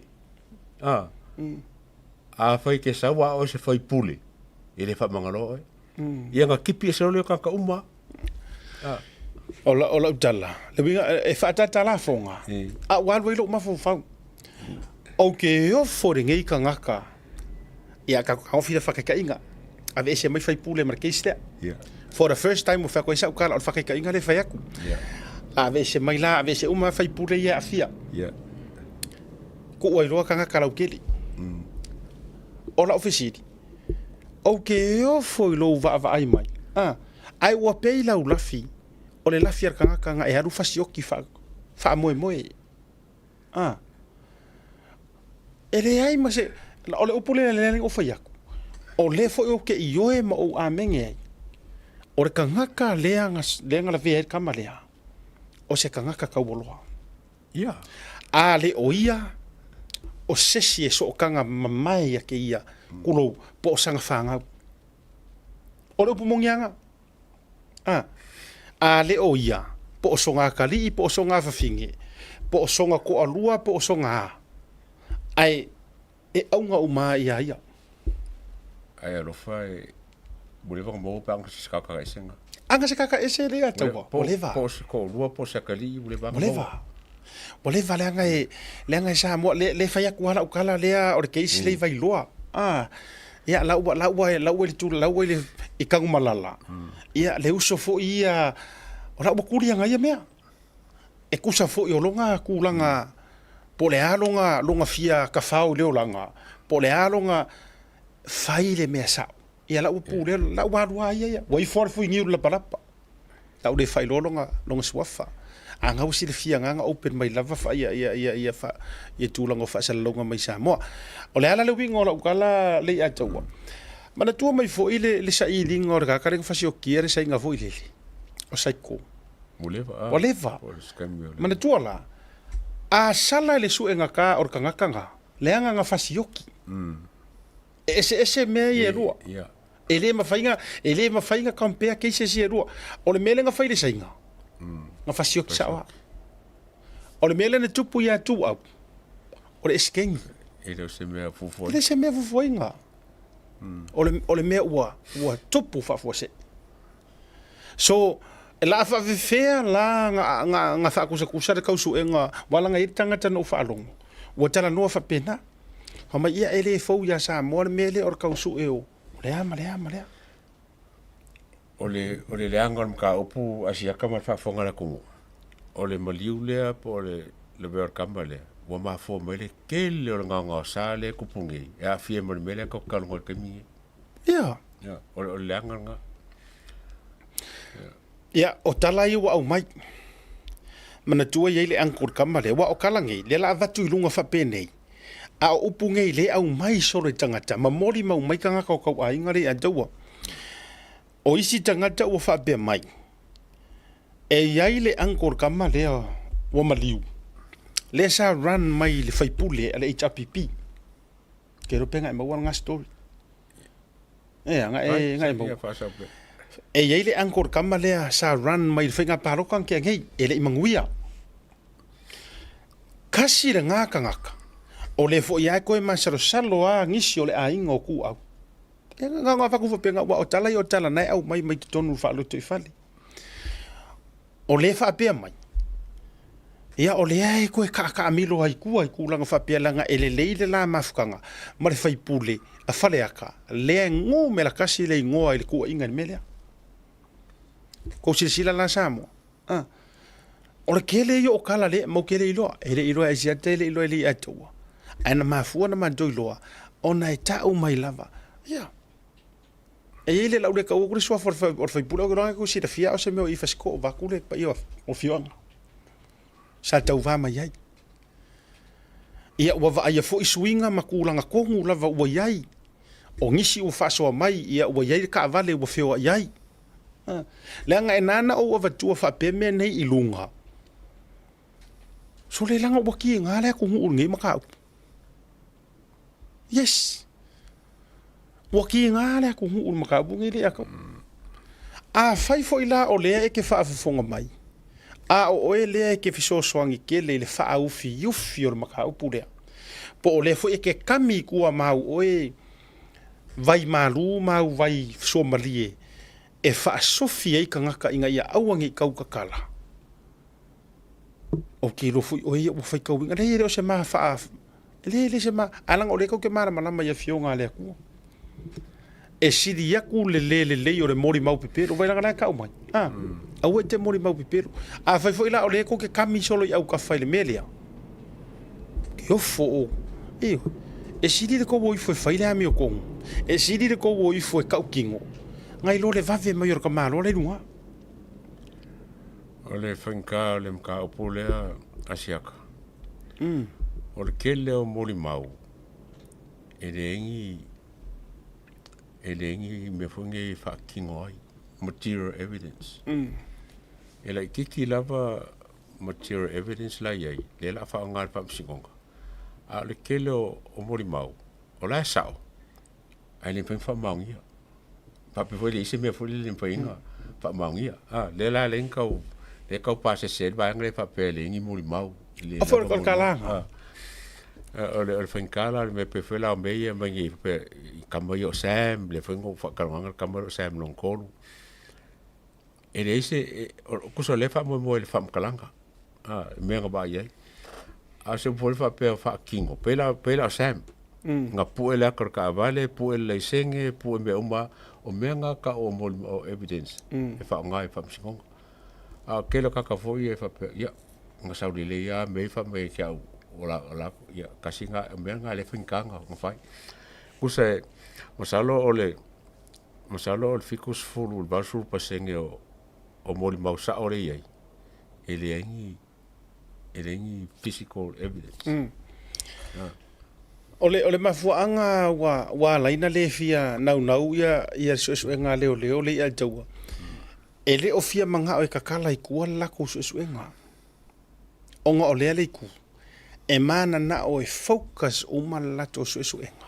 [SPEAKER 3] A, afai e te sau a oe se faipule, e le faamagaloa oe. Ia na tipi ese loa lea o tagata uma.
[SPEAKER 1] O lau tala, le uiga e faatatā lafoga, a ua alu ai lou mafaufau. Ou te ofo i lenei tagata, ia tatou taofi le faataitaiga, aveese mai faipule ma le case lea. For the first time ua fai atu ai sau tala o le faataitaiga lea e fai atu. Aveese mai la, aveese uma faipule ia e aafia. Tuu ai loa tagata lautele. O lau fesili, ou te ofo i lou vaavaai mai, a, ae ua pei lau lafi, o le lafi a le tagata na e alu fasioti faamoemoe. A. E leai ma se, o le upu lea lea ou fai atu, o lea foi ou te ioe ma ou amene ai, o le tagata lea na, lea na lavea ai le tama lea, o se tagata taualoa.
[SPEAKER 3] Ia.
[SPEAKER 1] A le o ia, o sesi e sootaga mamae ia te ia, tulou, po o sana fanau. O le upu moni aga. A, a le o ia, po o sona atalii, po o sona afafine, po o sona toalua, po o sona a, ae e auga uma lava ia ia.
[SPEAKER 3] Ae alofa e, ua leva ona maua pe aga se kakaesega.
[SPEAKER 1] Aga se kakaese le ia taua, ua leva.
[SPEAKER 3] Po o se toalua, po o se atalii, ua leva
[SPEAKER 1] ona maua. Ua leva. Ua leva leaga e, leaga e Samoa, le, le fai atu lava lau tala lea o le case lea i Vailoa. A, ia, la ua, la ua, la ua i le tula, la ua i le, i Tanumalala. Ia, le uso foi ia, o la ua tuli aga ia mea. E tusa foi o lona tulaga, po o le a lona, lona fia tafao i le olaga, po o le a lona fai le mea sao. Ia, la ua pulea, la ua alu lava ia ia. Ua ifo lava le fuiniu i le lapalapa. La ua le faailoa lona, lona suafa. A na ua silafia na na open mai lava fa, ia, ia, ia, ia, fa, ia tulaga o faasalalauga mai Samoa. O le ala le uiga o lau tala le ia te ua. Manatua mai foi le, le sailiga o le tagata lea na fasiokia le saiga foi lele, o Saiko.
[SPEAKER 3] Ua leva,
[SPEAKER 1] Ua leva. Manatua la, a sala i le suega ta o le tagata na, leaga na fasioki. E eseese mea ia e lua. E le mafai na, e le mafai na compare cases ia e lua. O le mea lea na fai i le saiga, na fasioki sao lava. O le mea lea na tupu ia Tuau, o le esekegi.
[SPEAKER 3] E le o se mea fuafuaina.
[SPEAKER 1] E le o se mea fuafuaina. O le, o le mea ua, ua tupu faafuasei. So, e la faafefea la na, na, na faakusakusa le tausuega, aua leaga e i ai le tagata na ou faalogo, ua talanoa faapena. Fai mai, ia e le fou ia Samoa le mea lea o le tausue o le a ma le a ma le a.
[SPEAKER 3] O le, o le leaga o le mataupu a siaka ma le faafofoga a le atunuu, o le maliu lea po o le lavea o le tama lea, ua mafua mai le tele o le gaogaosa lea e tupu nei, e aafia ai ma le mea lea tatou te talanoa i le taimi lenei.
[SPEAKER 1] Ia.
[SPEAKER 3] Ia, o le, o le leaga lena.
[SPEAKER 1] Ia, o tala ia ua aumai. Manatua e i ai le uncle o le tama lea, aua o tala nei, lea o le a avatu i luga faapenei, a o upu nei lea e aumai solo i tagata, ma molimau mai tagata o tau aiga lea ia te ua. O isi tagata ua faapea mai, e i ai le uncle o le tama lea ua maliu, lea sa run mai i le faipule a le HRPP. Ke iloa pe na e maua lena story. Ea, na e, na e maua. E i ai le uncle o le tama lea sa run mai i le faiga palota na tea nei, e le i manuia. Kasi lena tagata, o lea foi lava e toe masalosalo lava nisi o le aiga o Tuau. Ia, na ona avatu faapena, aua o tala ia o tala na e aumai mai totonu o le faalotoifale. O lea e faapea mai, ia o lea e toe taataamilo ai i tua i tulaga faapea leaga e lelei le la mafutaga ma le faipule a Faleata lea e numera tasi le igoa i le tuuaiga i le mea lea. Kou silasila la Samoa, a, o le tele ia o tala lea matou te le iloa, e le iloa e Asiata e le iloa e Leiataua, ae na mafua ona matou iloa ona e tau mai lava, ia, E i ai le lau le tau atu le suafa o le faipule, ou te iloa e silafia o se mea o i Fasitoo vaeatu le paia o afioaga sa tauva mai ai. Ia ua vaaia foi suiga ma tulaga tonu lava ua i ai, o nisi ua faasoa mai, ia ua i ai le taavale ua feoai ai. Leaga e na ona ou avatua faapea mea nei i luga, sole leaga ua tiga le atunuu i lenei mataupu. Yes! Ua kiga le atunuu i le mataupu lenei le atoa. Afai foi la o lea e te faafofoga mai, a o oe lea e te fesoasoani tele i le faaufiufi o le mataupu lea, po o lea foi e te kami i tua ma au oe vai malu ma au vai fesuamalie e faasofi ai tagata ina ia aua ne i tautatala, Ou te iloa foi oe ia ua faitauina. Leai, e le o se ma faa... E leai, e le se ma... Ae leaga o lea tou te malamalama i afioga a le Atua. E sili atu le le lelei o le molimau pepelo. Vaai leaga la e tau mai. A, aua e te molimau pepelo. Afai foi la o lea tou te kami solo i autafa i le mea lea, e ofo o... Ioe. E sili le tou o ifo e fai le amiotonu. E sili le tou o ifo e tautino, nai lo le vave mai o le tamaloa la i luga.
[SPEAKER 3] O le faigata o le mataupu lea a Siaka. O le tele o molimau, e leai ni, e leai ni mea foi nei e faatino ai, material evidence. E laitiiti lava material evidence la e i ai, lea o le a faaaoga e le Faamasinoga, a o le tele o molimau, o la e sao, ae le mafai ona faamaonia. Faapea foi e leai se mea foi lele e mafai ona faamaonia. A, lea la lea na tau, lea e tau pasese ai le vaega lea faapea e leai ni molimau. E le
[SPEAKER 1] lava
[SPEAKER 3] molimau. O le faigata la o le mea pei foi la o mea ia e aumai nei faapea i tama ia o Sam, lea foi na ou faatalanoaina le tama lea o Sam lona tolu. E leai se, tusa o lea e faamoemoe i le faamatalaga, a, i mea na vaai ai. A o se upu foi lea faapea faatino, pei la, pei la o Sam, na pue le ata o le taavale, pue le laisene, pue mea uma lava. O mea na e tau o o evidence e faaaoga i faamasinoga. A o le tele o tagata foi ia e faapea, ia, na sau lelei lava mea ia fai mai ia te au, o la, o la, ia, tasi lena, o mea na lea e faigata ona fai. Tusa e, masalo o le, Masalo o le 70 i le 80 pasene o molimau sao lea e i ai, e leai ni, e leai ni physical evidence. Mm.
[SPEAKER 1] Ah. O le, o le mafuaaga ua, ua ala ai na le fia naunau ia, ia le suesuega a leoleo le ia i taua, e le o fia manao e kakala i tua le latou suesuega. Ona o lea le itu, e mananao e focus uma le latou suesuega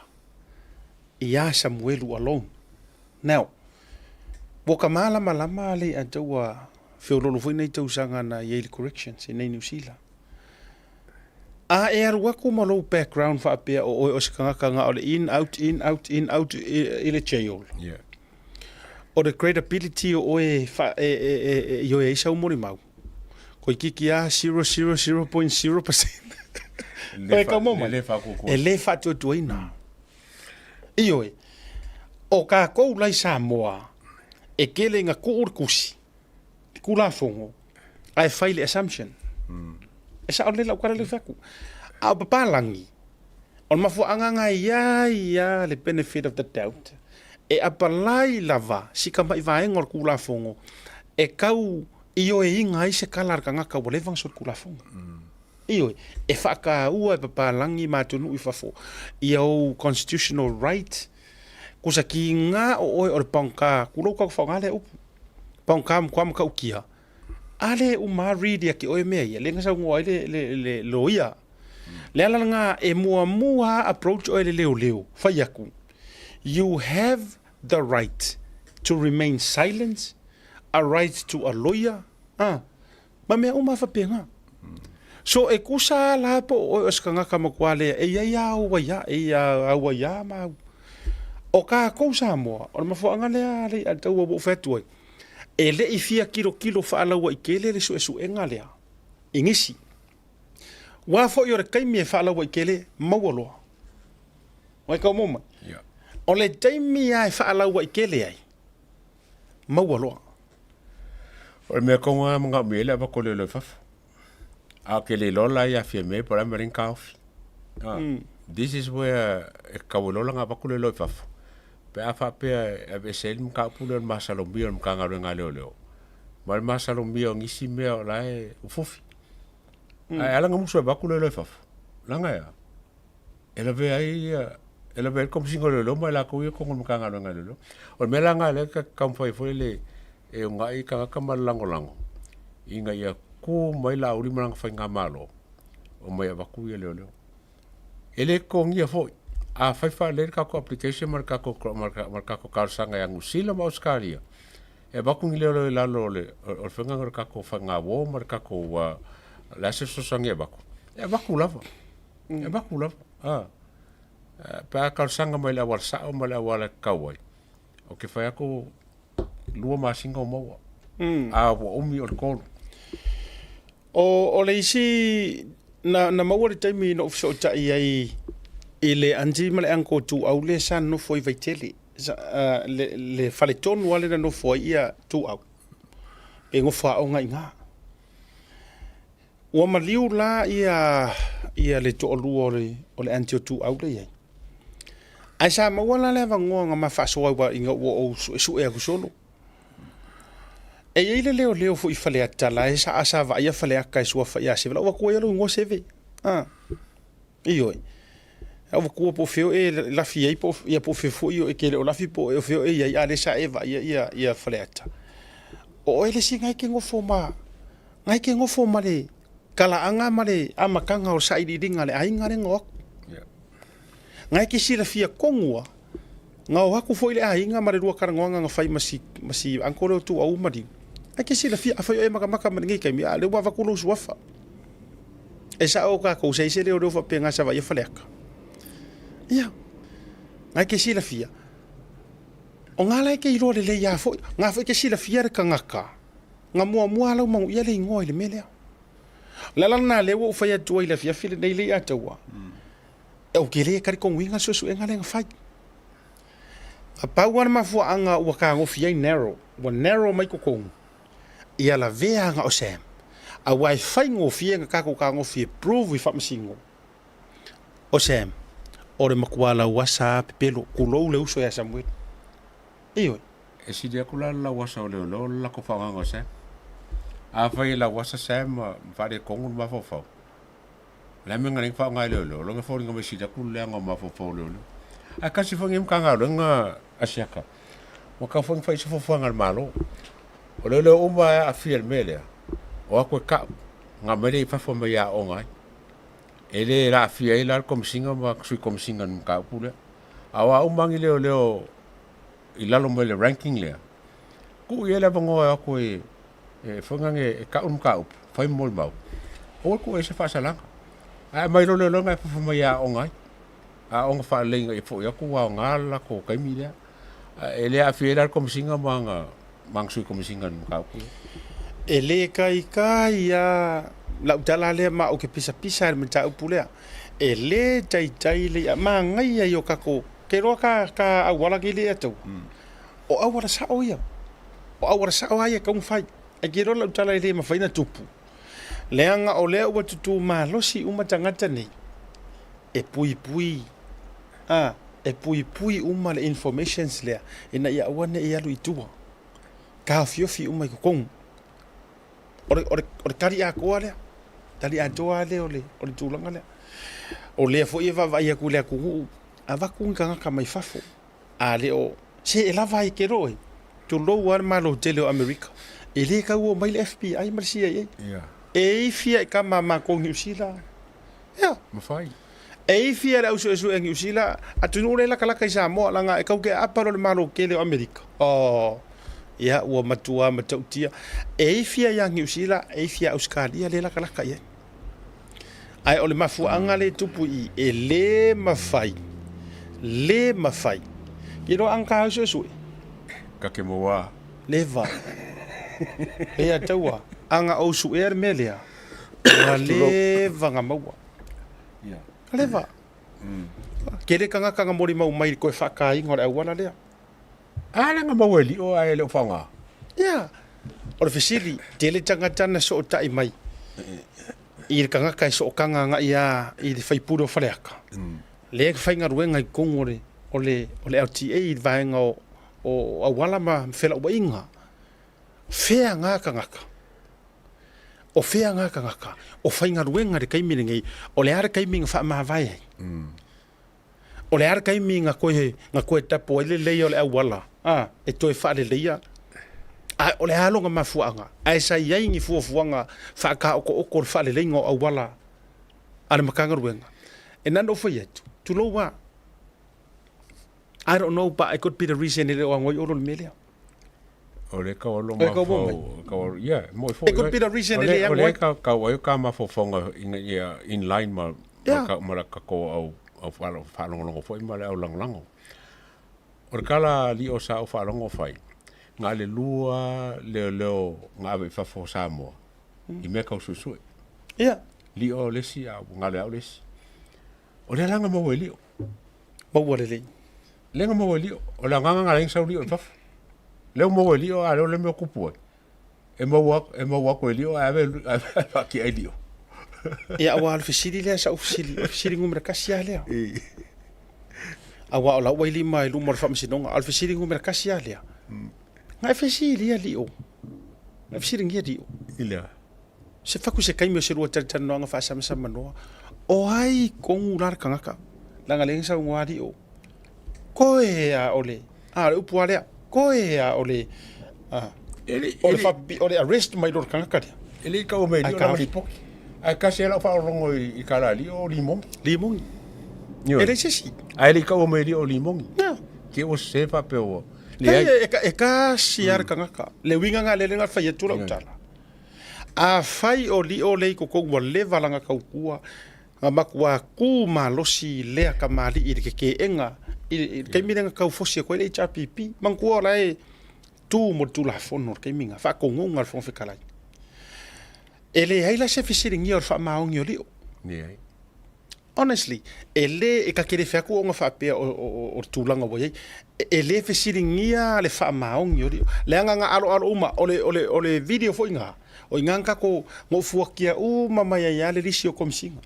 [SPEAKER 1] iā Samuelu alone. Now, ua ka malamalama le ia ua feololo foi nei tausaga na i ai le corrections i nei Niu Sila. A e alu atu ma lou background faapea o oe o se tagata na o le in out in out in out i le jail.
[SPEAKER 3] Yeah.
[SPEAKER 1] O le credibility o oe fa, e, e, e, e, i oe ai sau molimau. Toeitiiti lava 000.0%.
[SPEAKER 3] E ka mo mai.
[SPEAKER 1] E le faatuatuaina. Ioe, o kākou la i Samoa, e tele ina tuu le tusi, le Tulafono, ae fai le assumption. E sao lelei lau tala lea e fai atu. A o papalagi, o le mafuaaga lena e i ai lava le benefit of the doubt, e apalai lava si tamai vaega o le Tulafono e tau ioeina ai se tala a le tagata ua leva ona solitulafono. Ioe, e faataua e papalagi ma atunuu i fafo ia ou constitutional right, kusa kiga o oe o le pagoka, tulou ka faaaoga lea upu, pagoka matua matautia, a le uma lava read ia te oe mea ia, lea na saunoa ai le, le, le loia. Le ala lena e muamua lava approach oe le leoleo, fai atu, you have the right to remain silent, a right to a lawyer, a, ma mea uma faapena. So e kusa lava la po o oe o se tagata matua lea, e i ai lava ou aia, e i ai au aia ma au. O kākou Samoa, o le mafuaaga lea a le taua ua ou fai atu ai, e le i fia kilokilo faalauaitele le suesuega lea i nisi. Aua foi o le taimi e faalauaitele, maua loa. Ua e tau maua mai?
[SPEAKER 3] Yeah.
[SPEAKER 1] O le taimi lava e faalauaitele ai, maua loa.
[SPEAKER 3] O le mea tonu lava e manaomia ai le avatu o leoleo i fafo. A ou te le iloa la ia Fiame po o le a le mea lea na taofi. Ah, This is where e tatau ai loa la ona avatu leoleo i fafo. Pe a faapea e aveese ai le mataupu lea o le masalomia o le Matagaluega a Leoleo ma le masalomia o nisi mea o la e ua fofi. Ae ala ona musu e avatu leoleo i fafo, leaga e a? E lavea ai ia, e lavea ai le Komesina o Leoleo ma i latou ia i totonu o le Matagaluega a Leoleo. O le mea la lena o lea e taumafai ai foi le e uunai tagata ma le lagolago ina ia tu mai Laauli ma lana faigamalo omai e avatu ia leoleo. E le totogia foi. A fai faalelei le tatou application ma le tatou ma le tatou talosaga ia Niu Sila ma Ausetalia, e avatu ni leoleo i lalo o le o le faiga o le tatou faigauo ma le tatou o le a se fesoasoani e avatu, e avatu lava. E avatu lava. A. Pe a talosaga mai i le auala sao ma le auala e tatau ai, ou te fai atu 2 masina o maua. A ua umi o le 3.
[SPEAKER 1] O le isi, na maua le taimi na ou fesootai ai i le aunty ma le uncle Tuau lea sa nonofo i Vaitele, le faletonu lava lea na nofo ai Tuau, pe nofo aoga i ina. Ua maliu la ia le toalua o le aunty o Tuau lea e i ai. Ae sa maua la le avanoa na ma faasoa ai ina ua ou suesue atu solo. E i ai le leoleo foi i Faleata la e sa, sa vaaia Faleata e suafa ia Seve. La ua atu ai lou igoa Seve. A, ioe. A ua kua po o fea o e lafi ai po o, ia po o fea foi o e ke le o lafi po o fea o e i ai, a o lea sa e vaaia ia, ia Faleata. O oe le isi na e te nofo ma, na e te nofo ma le talaaga ma le amataga o le sailiiliga a le aiga lea na o atu. Na e te silafia tonu lava, na o atu foi le aiga ma le lua talanoaga na fai ma si, ma si uncle lea o Tuauu ma Liu. Na e te silafia, afai o e matamata mai lenei taimi, a o lea ua avatu lou suafa. E sao tatou sa i se leoleo faapena sa vaaia Faleata. Ia, na e te silafia, o na la e te iloa lelei lava foi, na foi e te silafia le tagata na muamua lava lau manuia le igoa i le mea lea. O le ala lena lea ua ou fai atu ai i le afiafi lenei lea ia te au, ou te le talitonuina le suesuega lea na fai. Na pau lava le mafuaaga ua tagofi ai narrow, ua narrow mai totonu, ia lavea ana o Sam, aua e faigofie ona tatou tagofi e prove i faamasino o Sam, o le matua lauasa lava pepelo, tulou le uso ia Samuelu. Ioe.
[SPEAKER 3] E sili atu la le lauasa o leoleo le lako faagaga o Sam. Afai e lauasa Sam ma faaletonu le mafaufau, o le a le mea na ala ai ona faaaoga e leoleo? O lona foliga mai e sili atu le leaga o mafaufau o leoleo. Ae tasi foi lenei Matagaluega a Siaka, ua tatau foi ona fai i ai se fuafuaga a le Malo. O leoleo uma e aafia i le mea lea, o atu e tau, ona aumai lea i fafo e omai e aooga ai. E le aafia ai la le Komesina ma Sui Komesina i le mataupu lea. A o a uma lava ni leoleo i lalo mai le ranking lea, tuu i ai le avanoa e o atu e foi lea e tau le mataupu, fai molimau, aua le tuu i ai se faasalaga. Ae aumai loa leoleo na e fafo mai e aooga ai, aooga faalelei ina ia foi atu ua aoga le latou taimi lea. E le aafia ai la le Komesina ma ana Sui Komesina i le mataupu lea.
[SPEAKER 1] E le taitai lava lau tala lea ma ou te pisapisa i le mataupu lea. E le taitai le i'a manaia i o tatou, te iloa ta ta auala nei lea e ataua, o auala sao ia. O auala sao lava ia e tatau ona fai. Ae te iloa lau tala e le mafai ona tupu, leaga o lea ua tutu malosi uma tagata nei e puipui a, e puipui uma le informations lea ina ia aua ne i alu i tua. Taofiofi uma i totonu. O le, o le, o le tali atoa lea. Tali atoa lea o le, o le tulaga lea. O lea foi e vaavaai atu i le atunuu, avatu ni tagata mai fafo. A le o, se e lava ai ke loe. Tulou lava le Malo tele o Amerika. E le tau o mai le FBI ma le CIA.
[SPEAKER 3] Yeah.
[SPEAKER 1] E ifia i kama a matou Niu Sila. Ia.
[SPEAKER 3] Mafai.
[SPEAKER 1] E ifia le au suesue a Niu Sila, atunuu lea e lakalaka i Samoa, leaga e tau ke aapa loa le Malo tele o Amerika. Oh. Ia, ua matua matautia. E ifia ia Niu Sila, e ifia Ausetalia lea e lakalaka i ai. Ae o le mafuaaga lea e tupu i i, e le mafai, le mafai. Ke iloa ana ta au suesue?
[SPEAKER 3] Ka ke maua.
[SPEAKER 1] Leva. Lea taua. Ana ou suea le mea lea, ua leva na maua. Leva. Tele tagata na molimau mai i le toe faataina o le auala lea.
[SPEAKER 3] A lea na maua e lio ae le o faaaoga.
[SPEAKER 1] Ia, o le fesili, tele tagata na sootai mai i le tagata e sootaga agai lava i le faipule o Faleata, lea e faigaluega i totonu o le, o le, o le LTA i le vaega o, o auala ma felauaiga. Fea na tagata? O fea na tagata? O faigaluega i le taimi lenei, o le a le taimi na faamavae ai? O le a le taimi na toe, na toe tapu ai le lelei o le auala, a, e toe faaleleia, a o le a lona mafuaaga? Ae sa i ai ni fuafuaga faataotooto o le faaleleiga o auala a le Matagaluega? E na ona ou fai atu, tulou lava, I don't know but it could be the reason e le o ago ai Olo i le mea lea.
[SPEAKER 3] O le kau alo mafaufau, kau alo, yeah, mo
[SPEAKER 1] foi. It could be the reason e le
[SPEAKER 3] ago ai. O le kau ai ka mafaufauga ina ia in line ma ma ma la kako au au faalogologo foi ma le au lagolago. O le kala li o sa o faalogo fai, nga le lua leoleo nga ave i fafo o Samoa, i mea kau suesue.
[SPEAKER 1] Yeah.
[SPEAKER 3] Li o le isi a nga le au le isi. O le alaga maua e lio.
[SPEAKER 1] Maua lelei.
[SPEAKER 3] Lea maua e lio. O le agaga na ala ai ona sau lio i fafo. Lea ua maua e lio a o lea le mea o kupu ai. E maua e maua atu e lio ae ave ave faatia ai lio.
[SPEAKER 1] Ia aua o le fesili lea sa ou fesili, o le fesili numera tasi lava lea. Aua o lau ailima i luma o le faamasinoga, a o le fesili numera tasi lava lea. Na e fesilia lio. Na e fesiligia lio.
[SPEAKER 3] I lea.
[SPEAKER 1] Se fatu se taimi o se lua talatalanoaga faasamsamanoa. O ai kogu la le tagata, leaga lea na saunoa alii o, koe a o le, a o le upu lava lea, koe a o le, a, o le faapipi, o le arrest mai loa o le tagata lea.
[SPEAKER 3] E le i kau mai lio langa lipoti. Ae tasi lava lau faalogologo i Kalali o Limogi.
[SPEAKER 1] Limogi. E leai se isi.
[SPEAKER 3] Ae le i kau mai lio o Limogi. Te ua sese faapea ua.
[SPEAKER 1] Leai, e tasi lava le tagata. Le uiga lena lea na fai atu lau tala. Afai o lio lea i totonu ua leva lana tautua, na matua tu malosi lea tamalii i le teteena i le taimi lea na tau fosi atu ai le HRPP. Manatua o la e tu mo le Tulafono i le taimi lena, faatonuga a le Fofoga Fetalai. E leai la se fesiligia o le faamaoni o lio.
[SPEAKER 3] Leai.
[SPEAKER 1] Honestly, e le, e ta te le fai atu ona faapea o le tulaga ua i ai. E le fesiligia le faamaoni o lio. Leaga na aloalo uma, o le, o le, o le video foi lena, o i ina na tatou, na ou fuatia uma mai ai lava le lisi o Komesina.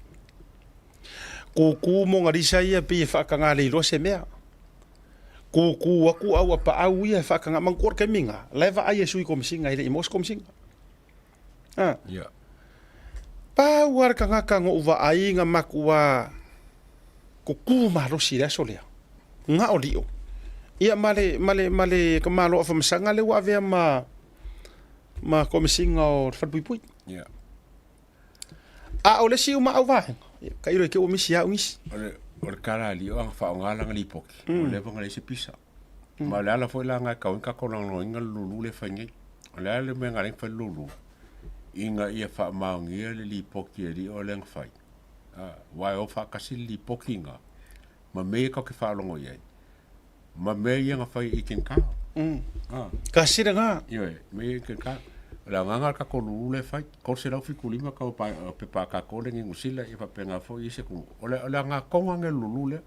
[SPEAKER 1] Kūkū Monalisa ia pei e faataga le iloa se mea. Kūkū atu au apaau ia e faataga, manatua le taimi lena, la e vaai e Sui Komesina e le i maua se Komesina. A.
[SPEAKER 3] Yeah.
[SPEAKER 1] Pau lava le tagata na ou vaai na matua kukū malosi i le aso lea, na o Lio. Ia ma le, ma le, ma le tamaloa famasaga lea ua avea ma, ma Komesina o le Falepuipui.
[SPEAKER 3] Yeah.
[SPEAKER 1] A o le isi uma au vaega, ia, tailo i te ua misi au nisi.
[SPEAKER 3] O le, o le tala a Lio a faaaoga lana lipoti, ua leva ona leai se pisa. Ma o le ala foi la na e tau ai tatou lagolagoina le lulu lea e fai nei. O le a le mea na ala ai ona fai le lulu? Ina ia faamaonia le lipoti a Lio lea na fai. Aua e o faatasi le lipoti lena ma mea ia tatou te faalogo i ai, ma mea ia na fai e Ethan Carr.
[SPEAKER 1] Tasi lena.
[SPEAKER 3] Ioe, mea ia Ethan Carr. O le agaga o le tatou lulu lea e fai, 375 tau pepa a tatou lea e i Niu Sila ia faapena foi i isi atunuu. O le agaga tonu lava lea o le lulu lea.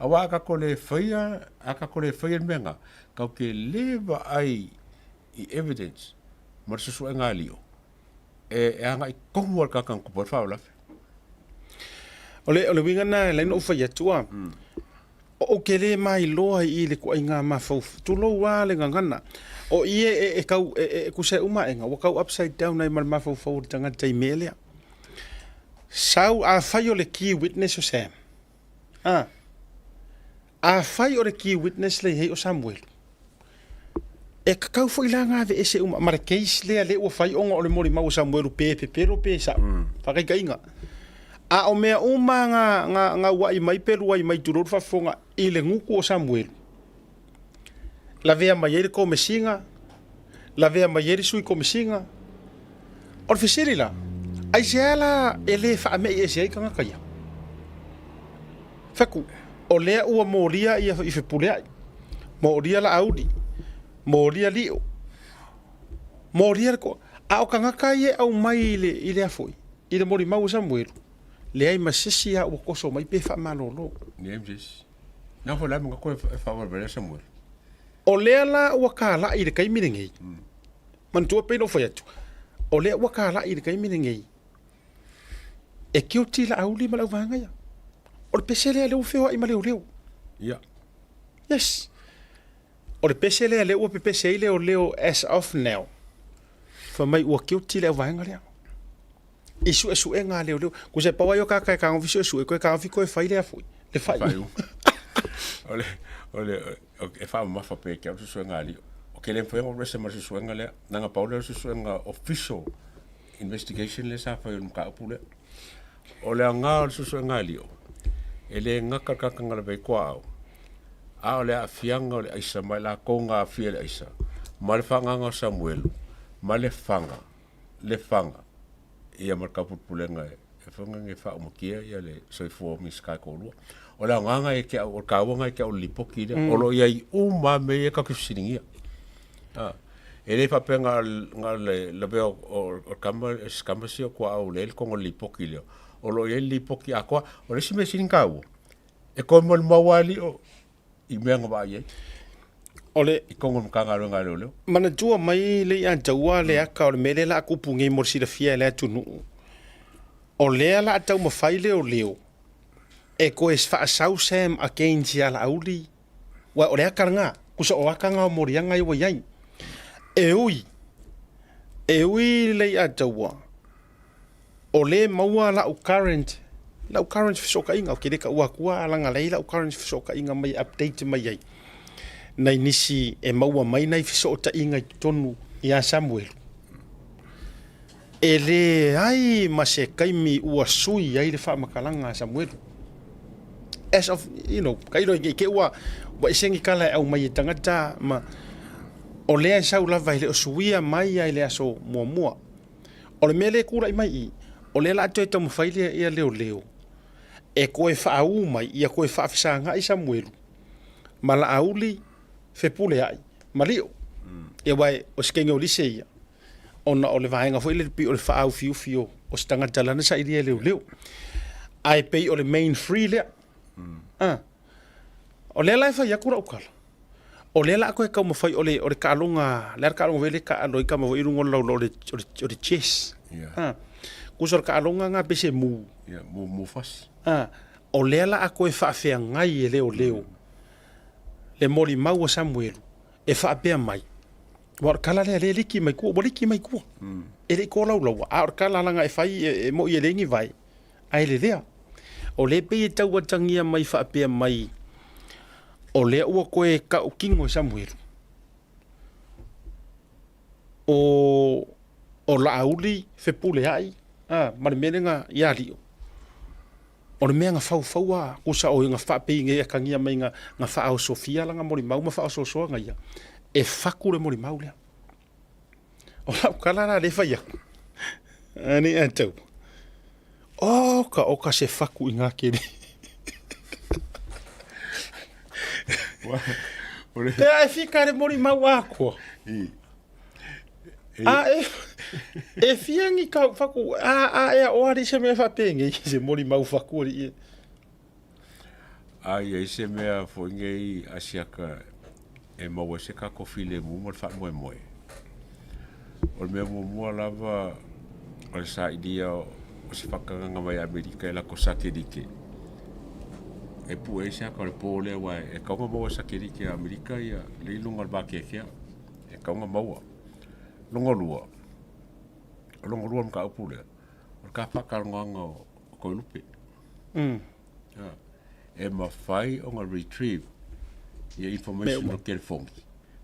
[SPEAKER 3] Aua a tatou le faia, a tatou le faia le mea lena, tatou te le vaai i evidence ma le suesuega a lio e agai tonu lava i le tagata na tupu ai le faalavelave.
[SPEAKER 1] O le, o le uiga lena e ala ai ona ou fai atu a, ou te le mailoa i le ituaiga mafaufau, tulou lava le gagana, o i e, e, e tau, e, e, tusa e uma aega, ua tau upside down ai ma le mafaufau o le tagata i mea lea. Sau, afai o le key witness o Sam, A. Afai o le key witness le i ai o Samuelu, e tatau foi la ona aveese uma ma le case lea lea ua fai ona o le molimau o Samuelu pe pepelo pe sa'o. Mm. Faataitaiga. A o mea uma na, na, na ua'i mai pe luai mai tulou le faafofoga i le gutu o Samuelu, lavea mai ai le komesina, lavea mai ai le sui komesina. O le fesili la, aisea la e le faame'i ese ai tagata ia? Fai atu, o lea ua molia ia i Fepuleai, molia Laauli, molia Lio, molia le toa. A o tagata ia e aumai i le, i le a foi, i le molimau o Samuelu, leai ma se isi lava ua toso mai pe faamalolo.
[SPEAKER 3] Leai ma se isi. Na foi la e manatu e faavalevalea Samuelu.
[SPEAKER 1] O lea la ua talai i le taimi lenei, manatua pei ona ou fai atu, o lea ua talai i le taimi lenei, e guilty Laauli ma le auvaega ia. O le pese lea lea ua feoai ma leoleo.
[SPEAKER 3] Ia.
[SPEAKER 1] Yes. O le pese lea lea ua pepese ai leoleo as of now. Fai mai ua guilty le auvaega lea. I suesuega a leoleo. Tusa e pau ai o kaka e tagofi suesue, toe tagofi toe fai lea foi. Le faaiuga.
[SPEAKER 3] O le, o le, e faamamafa pea ia te au le suesuega a alii. Ou te le mafai ona ou rese ma le suesuega lea. Leaga pau lea o le suesuega official investigation lea sa fai o le mataupu lea. O le aoga o le suesuega a alii, e le gata le tagata na lavea ai tuaau, a o le aafiaga o le aisa ma i latou na aafia i le aisa, ma le faaagaga o Samuelu, ma le faga, le faga, ia ma le taupulepulega e fai e faaumatia ia le soifua o Minisita e toalua. O le aoga ia te au, o le taua lena ia te au o le lipoti lea. O lo o i ai uma lava mea ia tatou te fesiligia. E le faapea na o le lavea o le tama, si tama sia o tuaau lea e i totonu o le lipoti lea. O lo o i ai le lipoti atoa. O le isi mea sili ona taua, e toe molimau lava alii i mea na vaai ai.
[SPEAKER 1] O le
[SPEAKER 3] i totonu o le Matagaluega a Leoleo.
[SPEAKER 1] Manatua mai le ia taua le aka o le mea lea o le a tupu nei mo le silafia e le atunuu. O lea o le a taumafai leoleo e toe faasau Sam against ia Laauli, aua o le aka lena, tusa o aka na o moliaga ia ua i ai. E ui, e ui le ia taua, o lea e maua lau current Lau current fesootaiga, ou te le taua atua a laga leai lau current fesootaiga mai e update mai ai nai nisi e maua mai nai fesootaiga i totonu ia Samuelu. E leai ma se taimi ua sui ai le faamatalaga a Samuelu. As of, you know, tailo i te ua ua ese ni tala e aumai e tagata ma o lea e sau lava e le o suia mai lava i le aso muamua. O le mea lea e tulai mai i i, o lea o le a toe taumafai lea ia leoleo e toe faaū mai ia toe faafesagai Samuelu ma Laauli Fepuleai ma Lio. Ia aua o se teine o lise ia, ona o le vaega foi lele pei o le faaufiufi o se tagata lana sailia e leoleo. Ae pei o le main three lea. Ah. O lea la e fai atu lau tala, o lea la a toe taumafai o le o le taaloga, le a le taaloga foi lea e taalo ai tama foi i luga o le laulau o le o le o le chess.
[SPEAKER 3] Yeah.
[SPEAKER 1] Ah. Tusa o le taaloga lena pe se mu.
[SPEAKER 3] Yeah, mu mu fasi.
[SPEAKER 1] Ah. O lea la a toe faafeagai e leoleo le molimau a Samuelu e faapea mai, Aua o le tala lea lea e liki mai tua, ua liki mai tua. E le i tolaulaua, a o le tala leaga e fai e moi e leai ni vae, ae lelea. O lea e pei e tau atagia mai faapea mai, o lea ua toe tautino e Samuelu, o, o Laauli Fepuleai a, ma le mea lea na ia Lio. O le mea na faufaua kusa o na faapei nei atagia mai na, na faaosofia lana molimau ma faaosoosoa na ia, e faku le molimau lea. O lau tala la lea e fai atu, ani a tau, oka oka se faku i ngā kere. Te a e fika le molimau akoa. A e, e fia ni kau faku, a, a e a oari se mea whapengei, se molimau faku ori e.
[SPEAKER 3] A i ai se mea foi nei a siaka e maua ai se kako filemu ma le faamoemoe. O le mea muamua lava o le sailia o se faakagaga mai Amerika i lako satelite e pue ai se aka o le po lea aua e tatau ona maua e satelite a Amerika ia lea i luga o le vakeakea e tatau ona maua. Lona lua, o lona lua o le mataupu lea, o le ta faatalanoaga o Toelupe. E mafai ona retrieve ia information o telefoni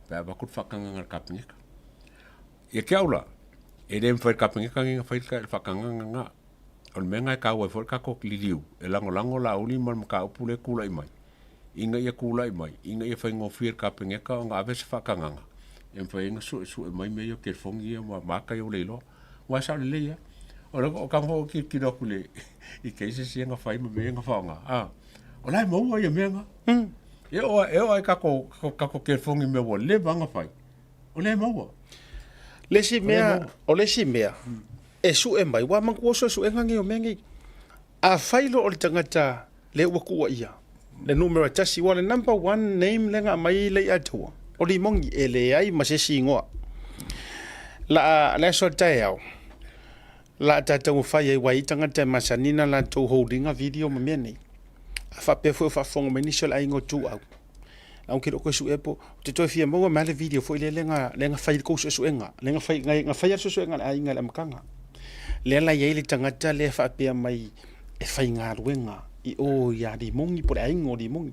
[SPEAKER 3] pe a avatu le faatagaga a le Kapeneta. Ia te au la, e le mafai e le Kapeneta nei ona fai le faatagaga lena. O le mea lena e taua ai foi le tatou liliu e lagolago Laauli ma le mataupu lea e tulai mai ina ia tulai mai ina ia faigofie i le Kapeneta ona ave se faatagaga e mafai ai ona suesue mai mea ia o telefoni ia ma ata ia ua le iloa. Aua e sao lelei lava. O lea o tago foi tilotilo atu i le i cases ia na fai ma mea ia na faaaoga, a, o la e maua ia mea na. E oo e oo lava i tatou tatou telefoni i mea ua leva ona fai, o lea e maua.
[SPEAKER 1] Le isi mea, o le isi mea, e sue mai, ua manatua suesuega nei o mea nei. Afai loa o le tagata lea ua tuuaia, le numera tasi, aua o le number one name lea na aumai le ia taua, o Limoni, e leai ma se isi igoa. La, le aso a taeao, la a ta taumafai ai, aua e i ai tagata e masani ona latou hold ina video ma mea nei. A faapea foi o faafofoga mai nisi o le aiga o Tuau, ae ou te le o toe suea po, ou te toe fia maua mai lava le video foi lea lea na fai i le tou suesuega, lea na fai, na fai lava le suesuega a le aiga i le amataga. Lea la e i ai le tagata lea e faapea mai e faigaluega i o ia Limoni po o le aiga o Limoni.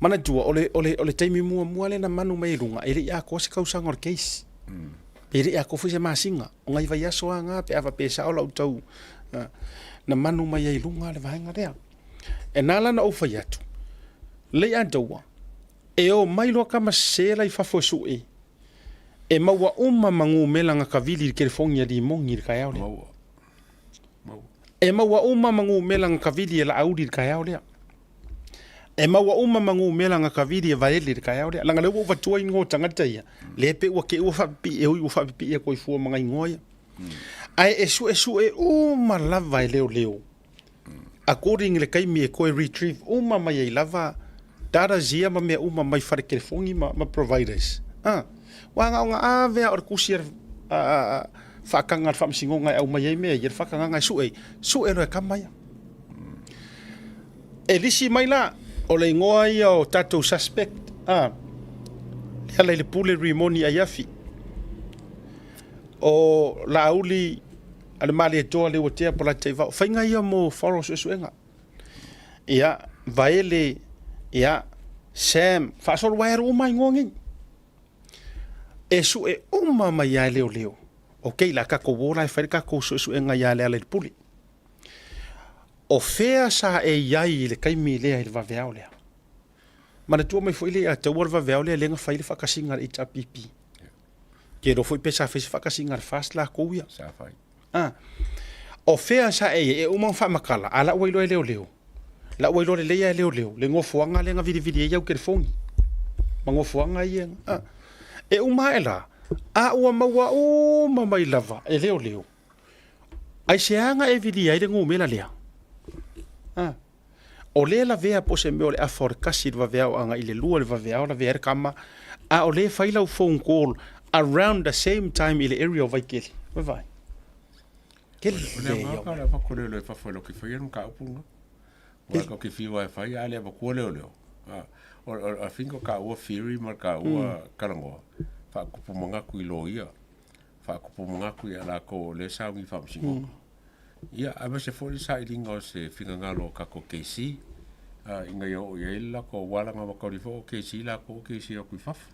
[SPEAKER 1] Manatua, o le, o le, o le taimi muamua lea na manu mai ai luga, e le i atoa se tausaga o le case. E le i atoa foi se masina. O nai vaiaso lava na pe a faapea e sao lau tau, na manu mai ai luga le vaega lea. E na ala ona ou fai atu, lei Adowa, e o mai loa tama sese la i fafo e sue, e maua uma ma numera na tavili i le telefoni a Limoni i le taeao lea.
[SPEAKER 3] Maua. Maua.
[SPEAKER 1] E maua uma ma numera na tavili e Laauli i le taeao lea. E maua uma ma numera na tavili e Vaele i le taeao lea. Leaga lea ua ou avatua igoa o tagata ia, lea pei ua te i ua faapipii, e ui ua faapipii atu ai fua ma nai igoa ia. Ae e suesue uma lava e leoleo according i le taimi e toe retrieve uma mai ai lava datas ia ma mea uma mai fale telefoni ma, ma providers. Ah, ua na ona ave lava o le tusi a le faataga a le faamasinoga e aumai ai mea ia, le faatagaga e sue ai, sue loa e kama ia. E lisi mai la, o le igoa ia o tatou suspect, ah, e ala i le Pule Rimoni Aiafi, o Laauli. A le Malietoa Leuatea Polataivao, faiga ia mo fora o suesuega. Ia, Vaele, ia, Sam, faasolo ae alu uma igoa nei. E sue uma mai lava e leoleo. Ok, la tatou o la e fai le tatou suesuega ia Lealailepule. O fea sa e i ai i le taimi lea i le vaveao lea? Manatua mai foi le ia taua le vaveao lea lea na fai le faatasiga a le HRPP. Ke iloa foi pe sa fai se faatasiga a le FAST latou ia.
[SPEAKER 3] Sa fai.
[SPEAKER 1] Ah. O fea sa e i ai? E uma ona faamatala, a la ua iloa e leoleo. La ua iloa lelei lava e leoleo le nofoaga lea na vilivili ai au telefoni ma nofoaga ia. Ah. E uma ae la, a ua maua uma mai lava e leoleo. Aisea na e vilia ai le numera lea? Ah. O lea e lavea po o se mea o le afa o le kasi i le vaveao agai i le lua i le vaveao lavea ai le kama, a o lea e fai lau phone call around the same time i le area o Vaitele. Vaai. Kele
[SPEAKER 3] O le
[SPEAKER 1] ia.
[SPEAKER 3] agaga o le avatu leoleo i fafo e loki faia le mataupu lena. Aua e te fiu lava e fai a le avatua leoleo. O le think o taua theory ma le taua talanoa, faatupu manatu i loia, faatupu manatu ia latou o lea e sauni i faamasinoga. Ia, aemaise foi le sailiga o se finagalo o tatou KC, ina ia oo i ai le latou aua leaga ua tau foi o KC latou o KC atu i fafo.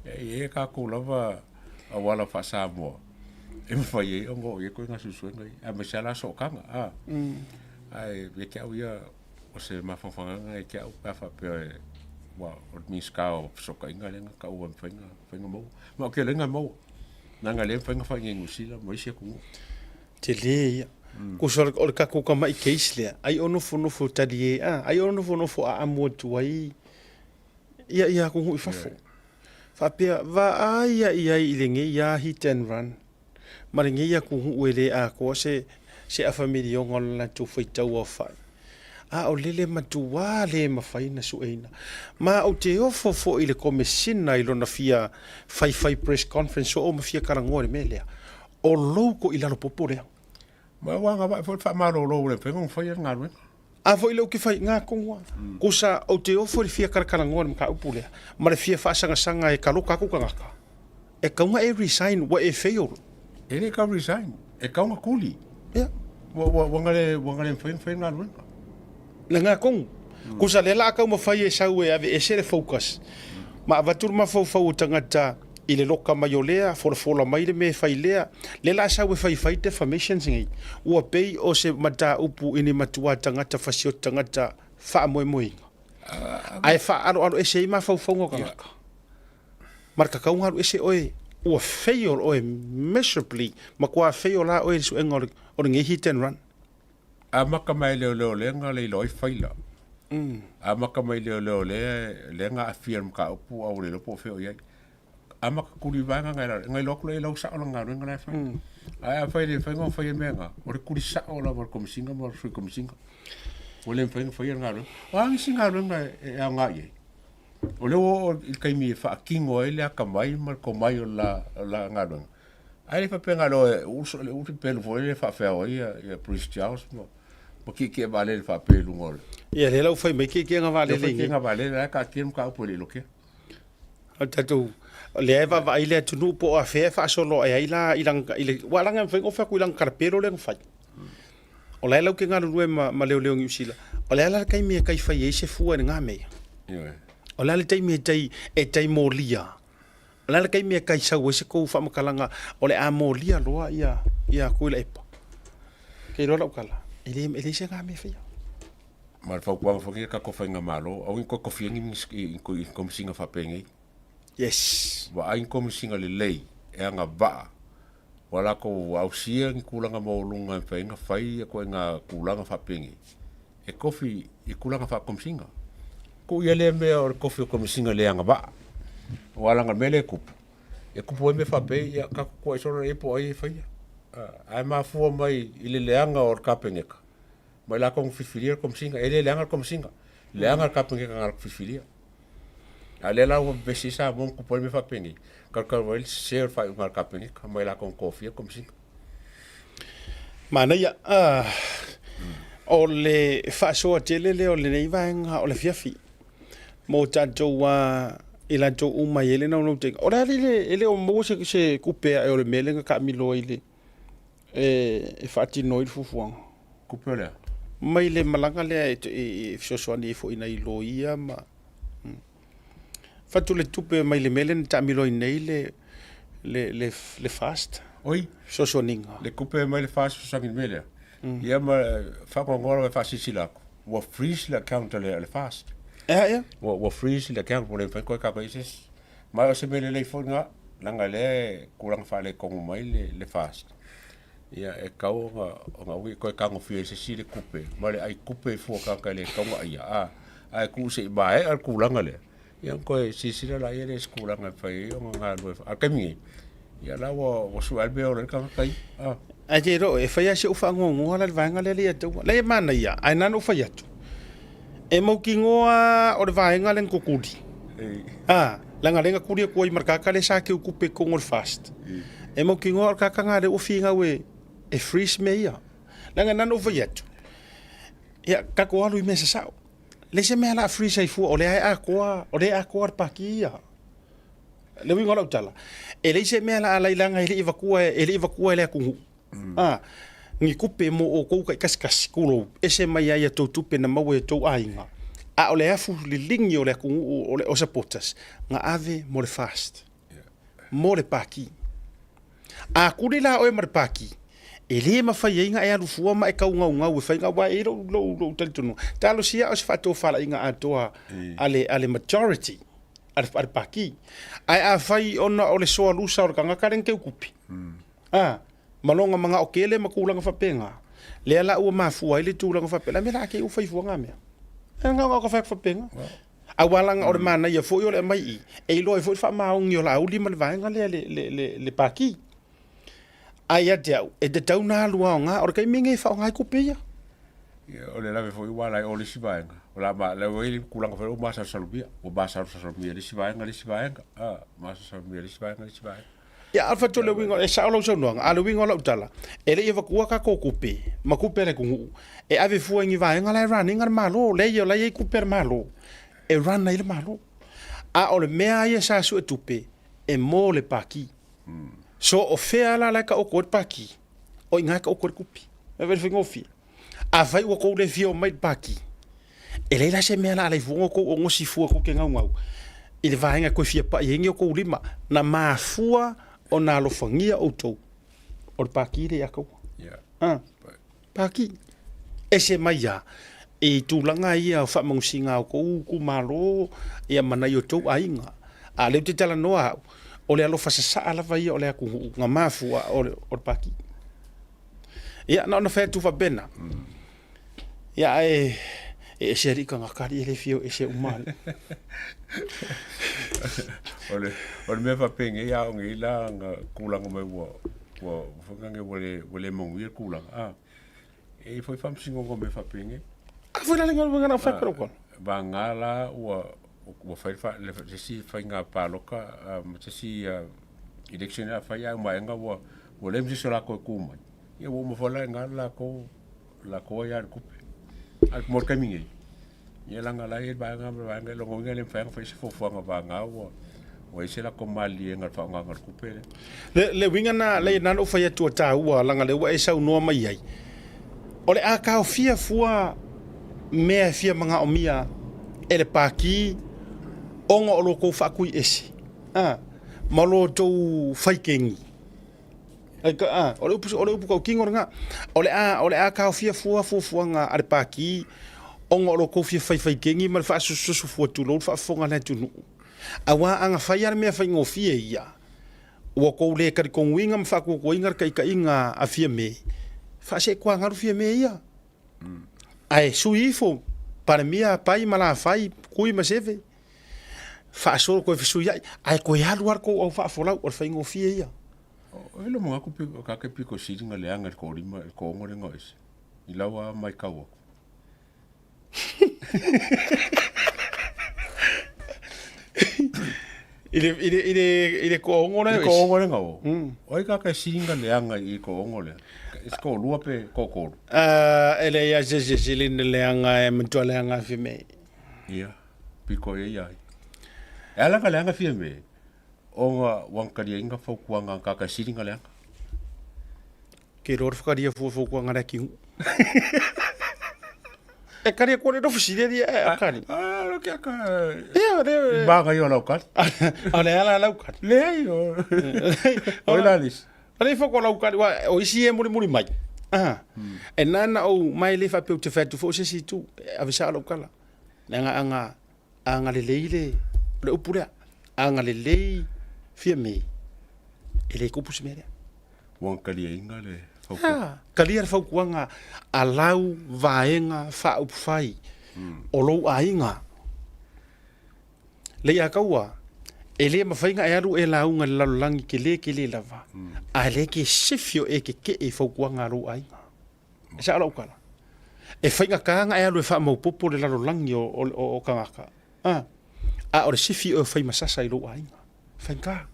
[SPEAKER 3] E i ai tatou lava auala faa-Samoa e mafai ai ona oo i ai ituaiga suesuega ia, aemaise lava la sootaga. A, ae ia te au ia, o se mafaufauga ia te au pe a faapea ua o le Minisita o Fesootaiga lea na taua e mafai ona maua. Ma ou te iloa na maua, leaga lea e mafai ona fai i inei i Niu Sila ma isi atunuu.
[SPEAKER 1] Tele ia. Kusa o le tatou tamai case lea, ai o nofonofo talie, a, ai o nofonofo aamu atu ai ia ia atunuu i fafo. Faapea, vaai ia i ai i lenei a hit and run, ma lenei atunuu e le atoa se, se afa miliona o le latou faitau aofai. A o lele matuā le mafai ona sueina. Ma ou te ofo foi i le Komesina i lona fia faifai press conference soo ma fia talanoa i le mea lea. O lou toilalo popo lea.
[SPEAKER 3] Ma ua agavaa foi le faamalolo ua le mafai ona faia le galuega.
[SPEAKER 1] A foi lea ou te fai, gā tonu lava. Kusa ou te ofo i le fia talatalanoa i le mataupu lea, ma le fia faasagasagae kaloka atu tagata, e tatau ona e resign, ua e fail.
[SPEAKER 3] E le tau resign, e tatau ona tuli.
[SPEAKER 1] Ia.
[SPEAKER 3] Ua na le mafai ona faia le galuega.
[SPEAKER 1] Le gā tonu. Kusa lea la a taumafai e sau e aveese le focus, ma avatu le mafaufau o tagata i le loka mai o lea, folafola mai le mea e fai lea, lea la sau e faifai defamations nei, ua pei o se mataupu i ni matua tagata fasioti tagata faamoemoeina, ae faaaloalo ese ai mafaufauga o tagata. Ma le tatau ona alu ese oe, ua fail oe miserably, matua fail la oe i le suega o lenei hit and run.
[SPEAKER 3] Amata mai leoleo lea na leiloa ai faila. Amata mai leoleo lea lea na aafia i le mataupu a ua le iloa po o fea o i ai. Amata tuli vaega na na iloa atu lea e lau sao lana galuega la e fai. Ae afai e le mafai ona faia mea na, o le tuli sao lava o le Komesina ma le Sui Komesina. Ua le mafai ona faia le galuega. O a nisi galuega e aoga i ai? O lea ua oo i le taimi e faatino ai le atamai ma le tomai o le la galuega. Ae le faapea na o le le uso pelu foi le faafeao ai ia Prince Charles ma ma tietie vaalele faapea i luga o le.
[SPEAKER 1] Ia lea la ua fai mai tietiega vaalele i
[SPEAKER 3] Tietiega vaalele la e taatia le mataupu e le i lotea.
[SPEAKER 1] O le tatou lea e vaavaai le atunuu po o afea e faasolo ae ai la i lana i le aua leaga e mafai ona ou fai atu i lana talapelo lea na fai. O la e latou te galulue ma ma leoleo i Niu Sila. O le a la le taimi e tai fai ai se fua i lena mea?
[SPEAKER 3] Ioe.
[SPEAKER 1] O le a le taimi e tai e tai molia? O le a le taimi e kai sau ai se kou faamatalaga o le a molia loa ia ia Tuilaepa? Ke iloa lau tala, e le e leai se na mea e faia.
[SPEAKER 3] Ma le fautuaga foi lenei i le tatou faigamalo, aua ne i toe tofia ni ni komesina faapenei.
[SPEAKER 1] Yes.
[SPEAKER 3] Vaai ni komesina lelei e agavaa ua latou ausia ni tulaga maualuluga e mafai ai ona fai ia ituaiga tulaga faapenei e tofi i tulaga faakomesina. Tuu ia lea mea o le tofi o komesina le agavaa. Aua leaga o le mea lea e tupu, e tupu ai mea faapea, ia tatou tuuai solo lelei po o ai e faia. Ae mafua mai i le leaga o le Kapeneta ma i latou na filifilia le komesina. E le leaga le komesina, leaga le Kapeneta na latou filifilia. A o lea la ua vevesi ai Samoa ma tupu ai mea faapenei, talutalu ai le sese o le faaiuga a le Kapeneta ma i latou na tofia le Komesina.
[SPEAKER 1] Manaia. O le faasoa tele lea o lenei vaega o le afiafi mo tatou i latou uma e i ai le naunautaiga. O le a le, e le o maua se tupe ae o le mea lea na taamilo ai i le. e faatino ai le fuafuaga.
[SPEAKER 3] Kupe o le a?
[SPEAKER 1] Mai le malaga lea e fesoasoani ai foi i nai loia ma fatu le tupe mai le mea lea na taamilo ai nei le le le le FAST.
[SPEAKER 3] Oi.
[SPEAKER 1] Fesoasoaniga.
[SPEAKER 3] Le kupe mai le FAST fesoasoani i le mea lea. Ia ma faanoanoa lava e faasilasila atu, ua freeze le account a le FAST.
[SPEAKER 1] Ea ea?
[SPEAKER 3] Ua freeze le account ua le mafai ona toe kava i se isi. Ma o se mea lelei foi lena, leaga o lea e tulaga faaletonu mai le FAST. Ia e tatau ona ona aua ne i toe tagofia e se isi le tupe, ma le ai tupe fua o tagata e le tatau ona aia, a, ae tuu se i maea le tulaga lea, ia ona toe silasila laia lea i se tulaga e mafai ai ona galulue. A o le taimi nei, ia o la ua sue lava le mea e ola ai le tagata ia. A.
[SPEAKER 1] Ae te iloa oe, e fai lava si ou faanoanoa la i le vaega lea ia te au. Leai e manaia, ae na ona ou fai atu, e mautinoa lava o le vaega lea na tutuli. A, leaga lea na tuli atu ai ma le tagata lea sa teu tupe i totonu o le FAST. E mautinoa o le tagata lena lea ua finau e, e freeze mea ia. Leaga na ona ou fai atu, ia tatou alu i mea sasao. Leai se mea o le a freeze ai fua, o lea e atoa, o lea e atoa le paki ia. Le uiga o lau tala, e leai se mea o le a alai leaga e le i avatua, e le i avatua e le atunuu. A, ni tupe mo outou taikasikasi, tulou, ese mai ai a outou tupe na maua i outou aiga, a o le afu liligi o le atunuu o le o supporters, na ave mo le FAST, mo le paki. A tuli la oe ma le paki, e le mafai ai ona e alu fua ma e tau gaugau e fai aua e i ai lou, lou, lou talitonuga. Talosia o se faatofalaiga atoa a le, a le majority a le, a le paki. Ae afai ona o le soalusa o le tagata lea na teu tupe, A, ma lona manao tele ma tulaga faapena, lea la ua mafua ai le tulaga faapea, la mea la te i ua fai fua na mea. E na ona fai atu faapena. Aua laga o le manaia foi o le aumai i, e iloa ai foi le faamaoni o Laauli ma le vaega lea le, le, le, le Pati. Ae ia te au, e tatau ona alu aoga, o le taimi lenei e faaaoga ai tupe ia.
[SPEAKER 3] Ia, o le lave foi ua ala ai o le isi vaega, o la ma, la ua i ai le tulaga foi lea ua masalosalogia, ua masalosalogia e le isi vaega le isi vaega, a, masalosalogia e le isi vaega le isi vaega.
[SPEAKER 1] Ia, a fai le uiga, e sao lau saunoaga, a o le uiga o lau tala, e le i avatua tatou tupe ma tupe a le atunuu e ave fua i ni vaega la e run ina le Malo. Leai, o la e i ai tupe a le Malo e run ai le Malo. A o le mea lava ia sa suetupe, e mo le Pati. So, o fea la la e taoto ai le Pati? O i ina e taoto ai le tupe. E le faigofie. Afai ua tou le fia omai i le Pati, e leai la se mea o le a alai fua ona outou ogosi fua tou te naunau i le vaega e toe fia pai ai ni outou lima. Na mafua ona alofagia outou o le Pati lea ia taua. Ah, Pati. Ese mai lava i tulaga ia o faamanusiga a outou itumalo ia ma nai o outou aiga. A o lea ou te talanoa au, o le alofa sasaa lava ia o le atunuu na mafua o le Pati. Ia, na ona fai atu faapena. Ia, ae e ese alii tagata alii e le fia o ese uma alii.
[SPEAKER 3] O le, o le mea faapenei a o nei la na tulaga mai ua ua foi lea ua le ua le manuia le tulaga a e i ai foi faamasinoga o mea faapenei.
[SPEAKER 1] A foi la le galuega na o fai pea lau
[SPEAKER 3] Vagana la ua ua fai le se isi faiga palota ma se isi election a fai ae uma aega ua ua leai ma se isi o latou e tu mai, ia ua uma foi la i ina le latou latou ai lava i le tupe. Ae mo le taimi nei, ia leaga la e i ai le vaega ma le vaega, lona uiga e le mafai ona fai se fuafuaga vagana ua ua i ai se latou maliliega i le faaaogaina o le tupe lea.
[SPEAKER 1] Le, le uiga na, le na ona ou fai atu a taua, leaga lea ua e saunoa mai ai, o le a taofia fua mea e fia manaomia e le Pati ona o lo outou faatuiese, a, ma lo outou faikeni. A, o le upu, o le upu tautino lena. O le a, o le a taofia fua fuafuaga a le Pati ona o lo outou fia faifaikeni ma le faasososo fua tulou le faafofoga a le atunuu. Aua a na fai lava le mea faigofie ia, ua tou le talitonuina ma faatuatuaina le taitaiga a Fiame, faaseetuagalu Fiame ia. Ae sui ifo Palemia, Pai ma Lafai, Kui ma Seve, faasolo toe fesuiai, ae toe alu lava le tou au faafolau, o le faigofie ia.
[SPEAKER 3] O ai lo manatu pe ka ke piko sili nga leaga i le toalima i le toaono lea na o ese i lau lava matau atu.
[SPEAKER 1] I le, i le, i le, i le toaono lea.
[SPEAKER 3] I le toaono lea na o. O ai ka ke sili nga leaga i le toaono lea? E se toalua pe toatolu?
[SPEAKER 1] E leai lava se isi e sili ona leaga e matua leaga Fiamē.
[SPEAKER 3] Ia, piko ia ia ai. E ala ka leaga Fiamē, ona ua na taliaina fautuaga a ka ke sili nga leaga.
[SPEAKER 1] Ke iloa le whakaria fuafuakuaga le akigu. E kari aku le nofo sile ia e akari.
[SPEAKER 3] Ah, lo ke aka.
[SPEAKER 1] Ia, le
[SPEAKER 3] Maga ia lau kari.
[SPEAKER 1] A le ala lau kari.
[SPEAKER 3] Le ai o. O la lis.
[SPEAKER 1] Ale fo ko lau kari wa o isi e muri muri mai. Ah. E nana o mai le fa pe te fatu fo se si tu avisa lau kala. Nga anga agalelei le le upu lea, agalelei Fiame, e le kupu se mea lea.
[SPEAKER 3] Ua kaliaina le fautuaga.
[SPEAKER 1] Ha, kalia le fautuaga a lau vaega faaupufai o lou aiga. Lei'akaua, e le mafai ona e alu e lauga i le lalolagi kele kele lava, ae le ke sifi o e keke'e i fautuaga a lou aiga. E sao lau tala. E faigata ona e alu e faamaopoopo le lalolagi o tagata, a, a o le sifi oe o fai masasa i lou aiga. Faigata.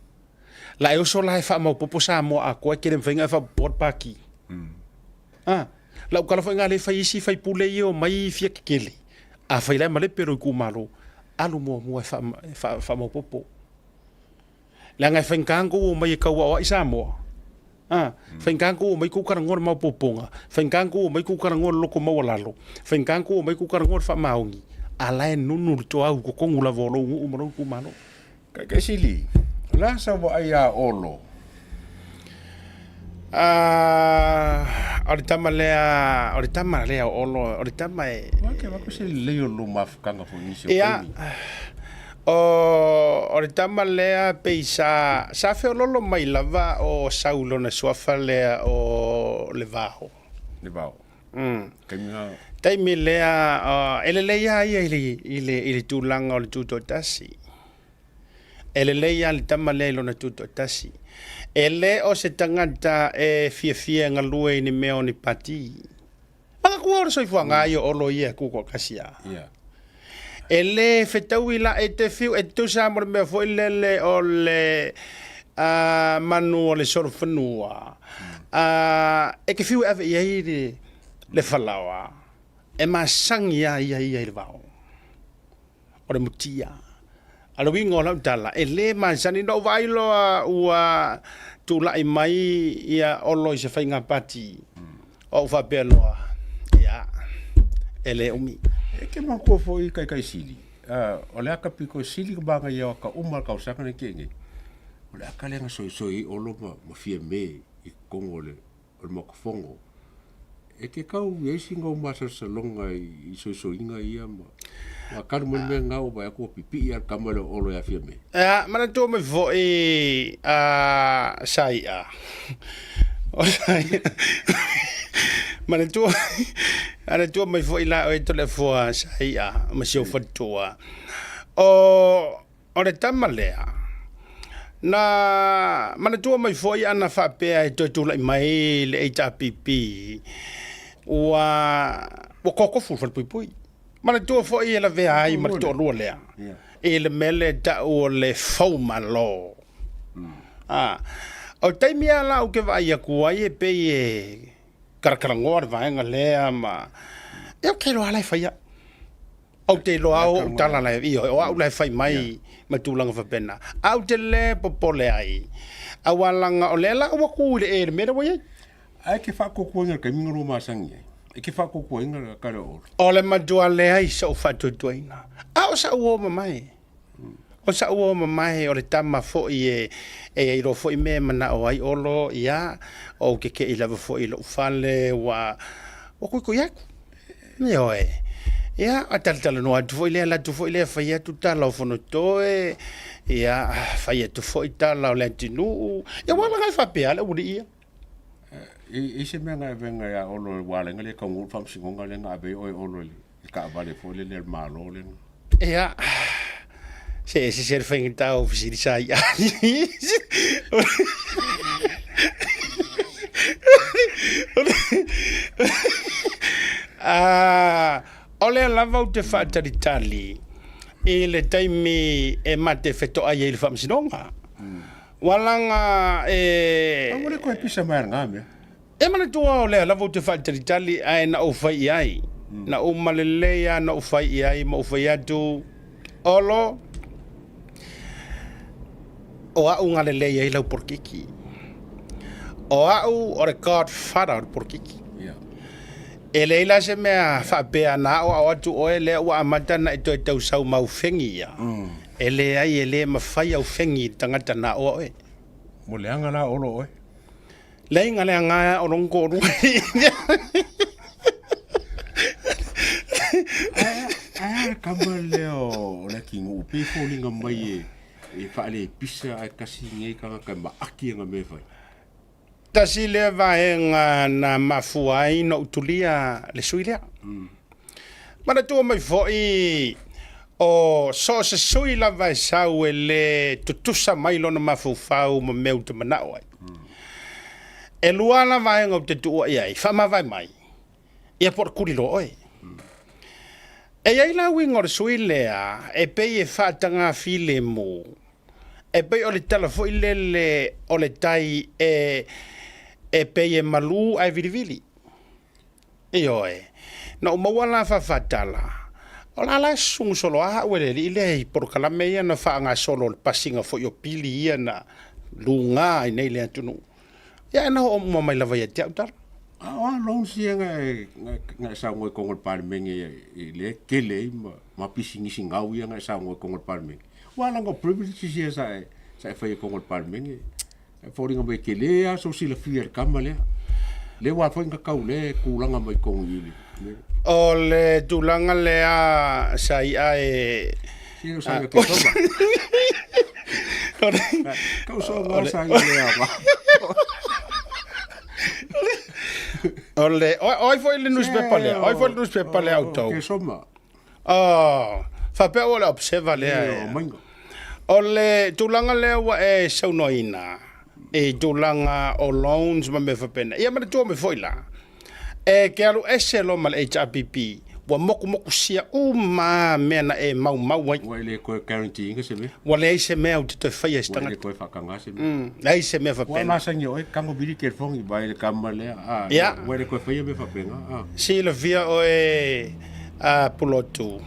[SPEAKER 1] La e oso la e faamaopoopo Samoa atoa e tele mafai ona e faaopoopoa le pati. A, lau tala foi lena lea e fai isi faipule ia e omai fia tetele, afai la e malepe lou itumalo, alu muamua e faamaopoopo. Leaga e faigata ona tou omai e tauaoai Samoa. A, faigata ona tou omai tou talanoa i le maopoopoga, faigata ona tou omai tou talanoa i le loto maualalo, faigata ona tou omai tou talanoa i le faamaoni, a la e nunu le toau i totonu lava o lou nuu ma lou itumalo.
[SPEAKER 3] Taitaisili, o le a sau vaai ia Olo?
[SPEAKER 1] A, o le tama lea, o le tama lea o Olo, o le tama e...
[SPEAKER 3] Ua ke vaku se lelei o lou mafutaga foi nisi o
[SPEAKER 1] Ia,
[SPEAKER 3] taimi.
[SPEAKER 1] o, o le tama lea pei sa, sa feololo mai lava o sau i lona suafa lea o Levao.
[SPEAKER 3] Levao. Taimi na...
[SPEAKER 1] Taimi lea, o, e lelei lava ia i le, i le, i le tulaga o le tutoatasi. E lelei lava le tama lea i lona tutoatasi. E le o se tagata e fiafia e galue i ni mea o ni pati. Manatua o le soifuaga ia o Olo ia e tutoatasi lava.
[SPEAKER 3] Yeah.
[SPEAKER 1] E le fetaui la e te fiu e tusa mo le mea foi lele o le manu o le solofanua. E te fiu e ave i ai le, le falaoa. E masagi lava ia ia i le vao. O le mutia. A le uiga o lau tala, e le masani na ou vaai loa ua tulai mai ia Olo i se faiga pati. Ou faapea loa, ia, e le umi.
[SPEAKER 3] E ke manatua foi Taitaisili, o le aka pito sili ka magaia o aka uma o le tausaga nei tea nei, o le aka lea na soisoi ai Olo ma Fiame i totonu o le o le Maota Fono, e te tau i ai sina ou masalosaloga i soisoiga ia ma ma talu mai le mea lena ua vaai atu ua pipii lava le tama lea o Olo ia Fiame.
[SPEAKER 1] Ia, manatua mai foi a sa i'a. O sa i'a. Manatua, manatua mai foi la oe Toleafoa sa i'a ma si ou faletua. O O le tama lea, na manatua mai foi ana faapea e toe tulai mai le HRPP, ua, ua kokofu le falepuipui. Manatua foi e lavea ai ma le toalua lea, i le mea lea e tau o le foumalo. A, o le taimi lava la ou te vaai atu ai e pei e kalakalanoa le vaega lea ma, ia ou te iloa lava la e fai au. Ou te iloa o ou tala la e, o au la e fai mai ma tulaga faapena. Ae ou te le popole ai, aua leaga o lea la ua tu i le e le mea lea ua i ai.
[SPEAKER 3] Ae ke faakokoina i le taimi na lua masani ai? E ke faakokoina le kale o Olo?
[SPEAKER 1] O le matua leai sou faatuatuaina. A o sa'u uo mamae. O sa'u uo mamae o le tama foi e e iloa foi mea e mana'o ai Olo, ia, ou keke'i lava foi i lo'u fale ua ua koikoi atu. Ioe. Ia, a talatalanoa atu foi lea, alu atu foi lea fai atu tala o Fonotoe, ia, fai atu foi tala o Leatinuu. Ia, ua alaga ai faapea le aualii ia.
[SPEAKER 3] E i se mea na avega ia Olo ua ala ai ona le taunuu le faamasinoga lea na ave ai oe Olo i le taavale foi lele a le Malo lea.
[SPEAKER 1] Ia, se ese se le faigata o fesili sa ia. O lea lava ou te faatalitali i le taimi e ma te fetoai ai i le faamasinoga. Ua laga e...
[SPEAKER 3] Aua le toe pisa mai lena mea.
[SPEAKER 1] E manatua o lea lava ou te faatalitali ae na ou fai i ai. Na uma lelei lava na ou fai i ai ma ou fai atu, Olo, o au na lelei ai lau polokiki. O au o le godfather o le polokiki. E leai la se mea faapea na aoao atu oe lea ua amata ona e toe tausau mau fegi ia. E leai e le mafai au fegi i le tagata na aoa oe.
[SPEAKER 3] Mo leaga la Olo oe.
[SPEAKER 1] Leai na leaga a o lona toalua.
[SPEAKER 3] Ae a le kama lea o Leatinuu pei e foliga mai e faalepisa ae tasi lenei tagata e maaki ana mea e fai.
[SPEAKER 1] Tasi lea vaega na mafua ai na ou tulia le sui lea. Manatua mai foi o so o se sui lava e sau e le tutusa mai lona mafaufau ma mea ou te manao ai. E lua la vaega ou te tuua i ai, faamavae mai, ia po o le kuli loa oe. E i ai la uiga o le sui lea e pei e faataga filemu, e pei o le tala foi lele o le tai e, e pei e malū ae vilivili. Ioe. Na ou maua la faafaatala, o la la e susugu solo a au e le alii lea i polokalame ia na faagasolo o le pasiga foi o pili ia na luga ai nei le atunuu. Ia e na oo uma mai lava ia te au tala.
[SPEAKER 3] A o a loans ia na e, na e saunoa i totonu o le Palemene i lea tele ai ma, ma pisinisi gau ia na e saunoa i totonu o le Palemene. Ua ala o privileges ia sa e, sa e faia i totonu o le Palemene. E foliga mai tele lava sou silafia i le kama lea. Lea ua foi na tau lea tulaga mai totonu i le.
[SPEAKER 1] O le tulaga lea sa ia e...
[SPEAKER 3] Sino sa ia ke soma. Kau soma sa ia lea ma.
[SPEAKER 1] O le, oi foi le newspaper lea, oi foi le newspaper lea outou.
[SPEAKER 3] Ke soma.
[SPEAKER 1] Oh, faapea ua le observer lea. O le tulaga lea ua e saunoaina i tulaga o loans ma mea faapena. Ia manatua mai foi la, e ke alu ese loa ma le HRPP, ua mokumokusia uma mea na e maumau ai.
[SPEAKER 3] Ua le toe guarantee ina se mea.
[SPEAKER 1] Ua leai se mea ou te toe faia i se
[SPEAKER 3] tagata. Ua le toe faataga se mea.
[SPEAKER 1] Leai se mea faapena.
[SPEAKER 3] Ua masani oe, tago vili telefoni mai le kama lea.
[SPEAKER 1] Ia.
[SPEAKER 3] Ua le toe faia mea faapena.
[SPEAKER 1] Silafia oe a Pulotu.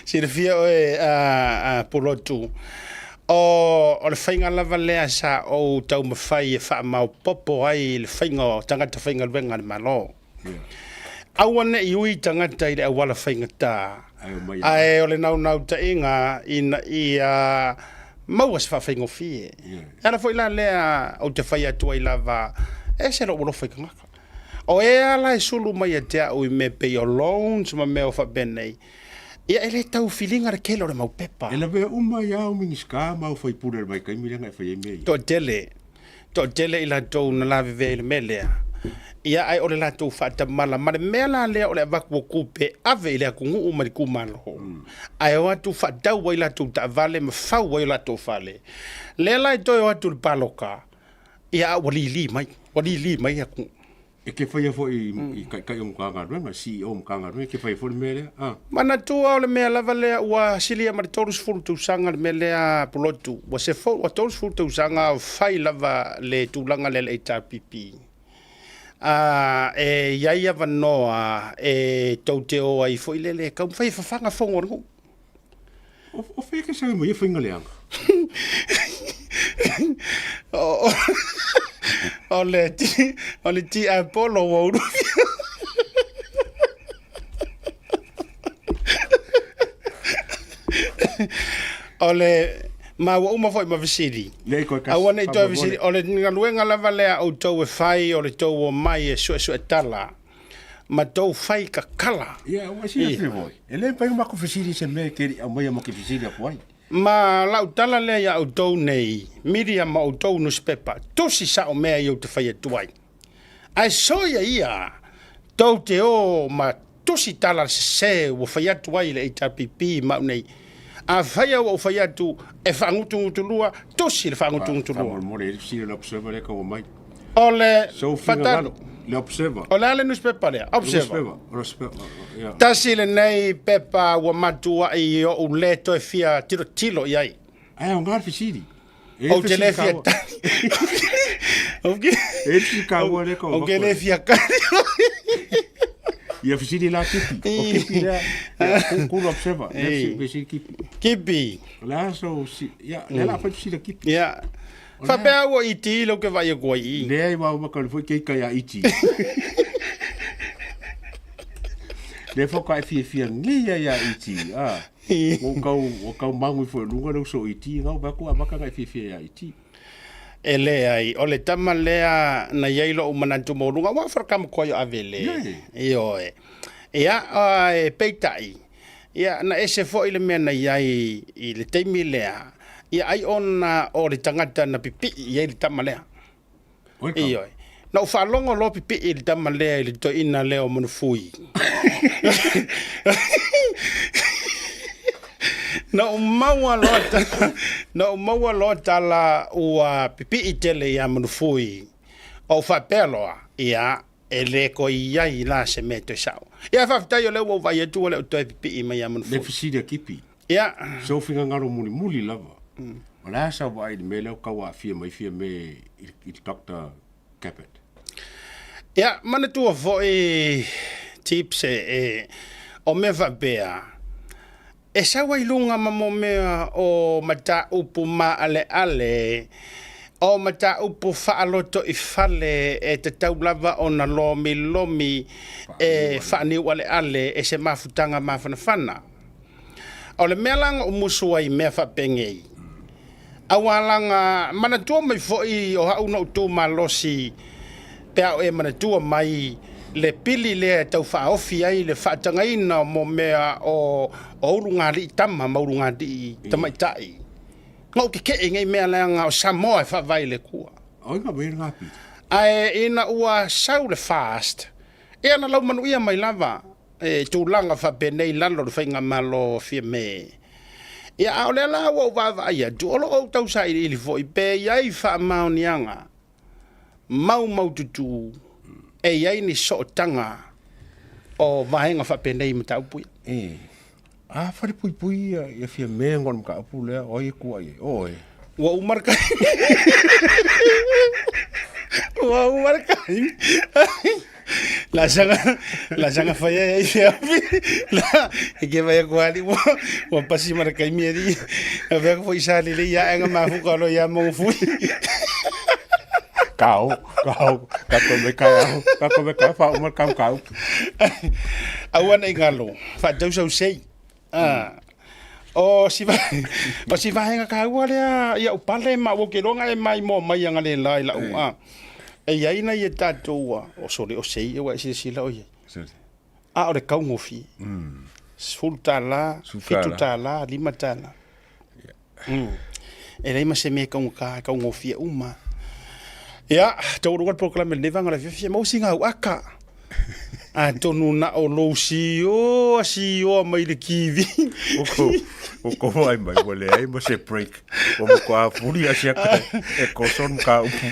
[SPEAKER 1] Silafia oe a Pulotu, o le faiga lava lea sa ou taumafai e faamaopoopo ai le faiga o tagata faigaluega a le Malo. Aua ne i ui tagata i le auala faigata, ae o le naunautaiga ina ia maua se faafaigofie. E ala foi la lea ou te fai atu ai lava, e ese lou alofa i tagata. O e lava la e sulu mai ia te au i mea pei o loans ma mea o faapenei, ia e le tau filiga le tele o le mau pepa.
[SPEAKER 3] E lavea uma ai lava au Minisita ma au sui usufono i le vaitaimi lea na e fai ai mea ia.
[SPEAKER 1] Toatele. Toatele i latou na lavevea i le mea lea, ia ae o le latou faatamala ma le mea la lea o le avatu o tupe ave i le atunuu ma le itumalo, ae o atu faatau ai latou taavale ma fau ai o latou fale. Lea la e toe o atu i le palota, ia a ua lili mai, ua lili mai le atunuu.
[SPEAKER 3] E te faia foi i taitai o Matagaluega, CEO o Matagaluega, e te faia foi le mea lea. Ah.
[SPEAKER 1] Manatua o le mea lava lea ua silia ma le 30 tausaga le mea lea Pulotu. Ua se fou, ua 30 tausaga o fai lava le tulaga lea le HRPP. E i ai avanoa e tou te o ai foi lele e taumafai e fafaga fono a le nuu.
[SPEAKER 3] O fea ke sau mai ia faiga leaga?
[SPEAKER 1] O le o le tiapolo ua ulu. O le ma ua uma foi ma fesili. Aua ne i toe fesili. O le galuega lava lea a outou e fai o le tou omai e suesue tala. ma tou fai kakala.
[SPEAKER 3] Ia, ua silafia foi. E le mafai ona matou fesili i se mea e te le i aumaia ma te fesili atu ai.
[SPEAKER 1] Ma lau tala lea iā outou nei, miria ma outou nusipepa, tusi sao mea ia ou te fai atu ai. Ae soia ia, tou te o ma tusi tala sese ua fai atu ai le HRPP ma au nei. Afai ua ou fai atu e faagutugutulua, tusi le faagutugutulua.
[SPEAKER 3] Faamolemole, e le fesili o le Observer lea e tau aumai.
[SPEAKER 1] O le
[SPEAKER 3] So
[SPEAKER 1] Fatali.
[SPEAKER 3] Le Observer.
[SPEAKER 1] O le a le newspaper lea? Observer.
[SPEAKER 3] Newspaper. Yeah.
[SPEAKER 1] Tasi lenei pepa ua matuai ou le toe fia tilotilo i ai.
[SPEAKER 3] Ae aoga le fesili.
[SPEAKER 1] Ou te le fia tali.
[SPEAKER 3] E le fesili kaua lea
[SPEAKER 1] Ou te le fia tali.
[SPEAKER 3] Ia fesili la Kipi. O Kipi lea. Ia, Cool observer. Lea fesili Kipi.
[SPEAKER 1] Kipi.
[SPEAKER 3] O le a so si ia le la fai fesili Kipi.
[SPEAKER 1] Ia. Faapea ua iti lou ke vaai atu ai i.
[SPEAKER 3] Leai ma uma ka foi ke kai a iti. Le fo ka fia fia ngi ia ia iti. Ah. O kau o kau mangu fo lunga le so iti ngau ba ku amaka ngai fia fia ia iti.
[SPEAKER 1] E leai, o le tama lea na i ai lou manatu maualuga, aua farakamakoa i o Avele. Ioe. Ia, e peitai, ia, na ese foi le mea na i ai i le taimi lea, ia ai ona o le tagata na pipii i ai le tama lea. Ioe. Na ou faalogo loa pipii i le tama lea i le toeaina lea o Manufui. Na ou maua loa na ou maua loa tala ua pipii tele ia Manufui. Ou faapea loa, ia, e le toe i ai la se mea e toe sao. Ia, faafetai o lea ua ou vaai atu ua le o toe pipii mai ia Manufui.
[SPEAKER 3] Le fesili a Kipi.
[SPEAKER 1] Ia.
[SPEAKER 3] Se ou finagalo mulimuli lava. O le a sau vaai i le mea lea o tau aafia mai Fiame i le Doctor Cabot?
[SPEAKER 1] Ia, manatua foi Tips e, o mea faapea, e sau ai luga ma mo mea o mataupu maaleale, o mataupu faalotoifale e tatau lava ona lomilomi e faaniualeale e se mafutaga mafanafana. O le mea la na ou musu ai i mea faapenei, aua laga manatua mai foi o au na ou tu malosi pe a o e manatua mai le pili lea e tau faaofi ai le faatagaina o mo mea o ulugalii tama ma ulugalii tamaitai. Na ou tetee i nei mea leaga o Samoa e faavae i le Atua. Ae ina ua sau le FAST, ia na laumanuia mai lava e tulaga faapenei i lalo o le faigamalo a Fiame. Ia, a o lea la ua ou vaavaai atu, o lo o ou tausailiili foi pe i ai faamaoniaga maumaututu e i ai ni sootaga o vaega faapenei i mataupu ia.
[SPEAKER 3] E, a falepuipui ia, ia Fiame ngo le mataupu lea, o ai e kuai ai? Oe.
[SPEAKER 1] Ua uma le taimi. Ua uma le taimi. La saga, la saga fai ai ai fea la e ke vai ko ali ua ua pasi ma le taimi e li. A vea ko isa le le ia enga mafuka lo ia mo fui.
[SPEAKER 3] Kau, kau, ka ko me kai ka ko me kai fa uma kau kau.
[SPEAKER 1] Aua nei ngalo, fa tau sau sei. Ah. O si va o si vaega kaua lea ia u pale ma ua ke longa e mai mo mai anga le la i lau a. E iai na ia tatou a o sole o sei e wa e silasila o iai. A o le kaugofie. $10, $7, $5. E leai ma se mea e kaugata, e kaugofie uma. Ia, taualuga le polokalame i lenei vaega o le afiafi, e maua sina au aka. Atonu na o lou sioa sioa mai le TV.
[SPEAKER 3] Ua kou vaai mai, ua leai ma se break. Ua matua fuli lava siaka e koso le mataupu.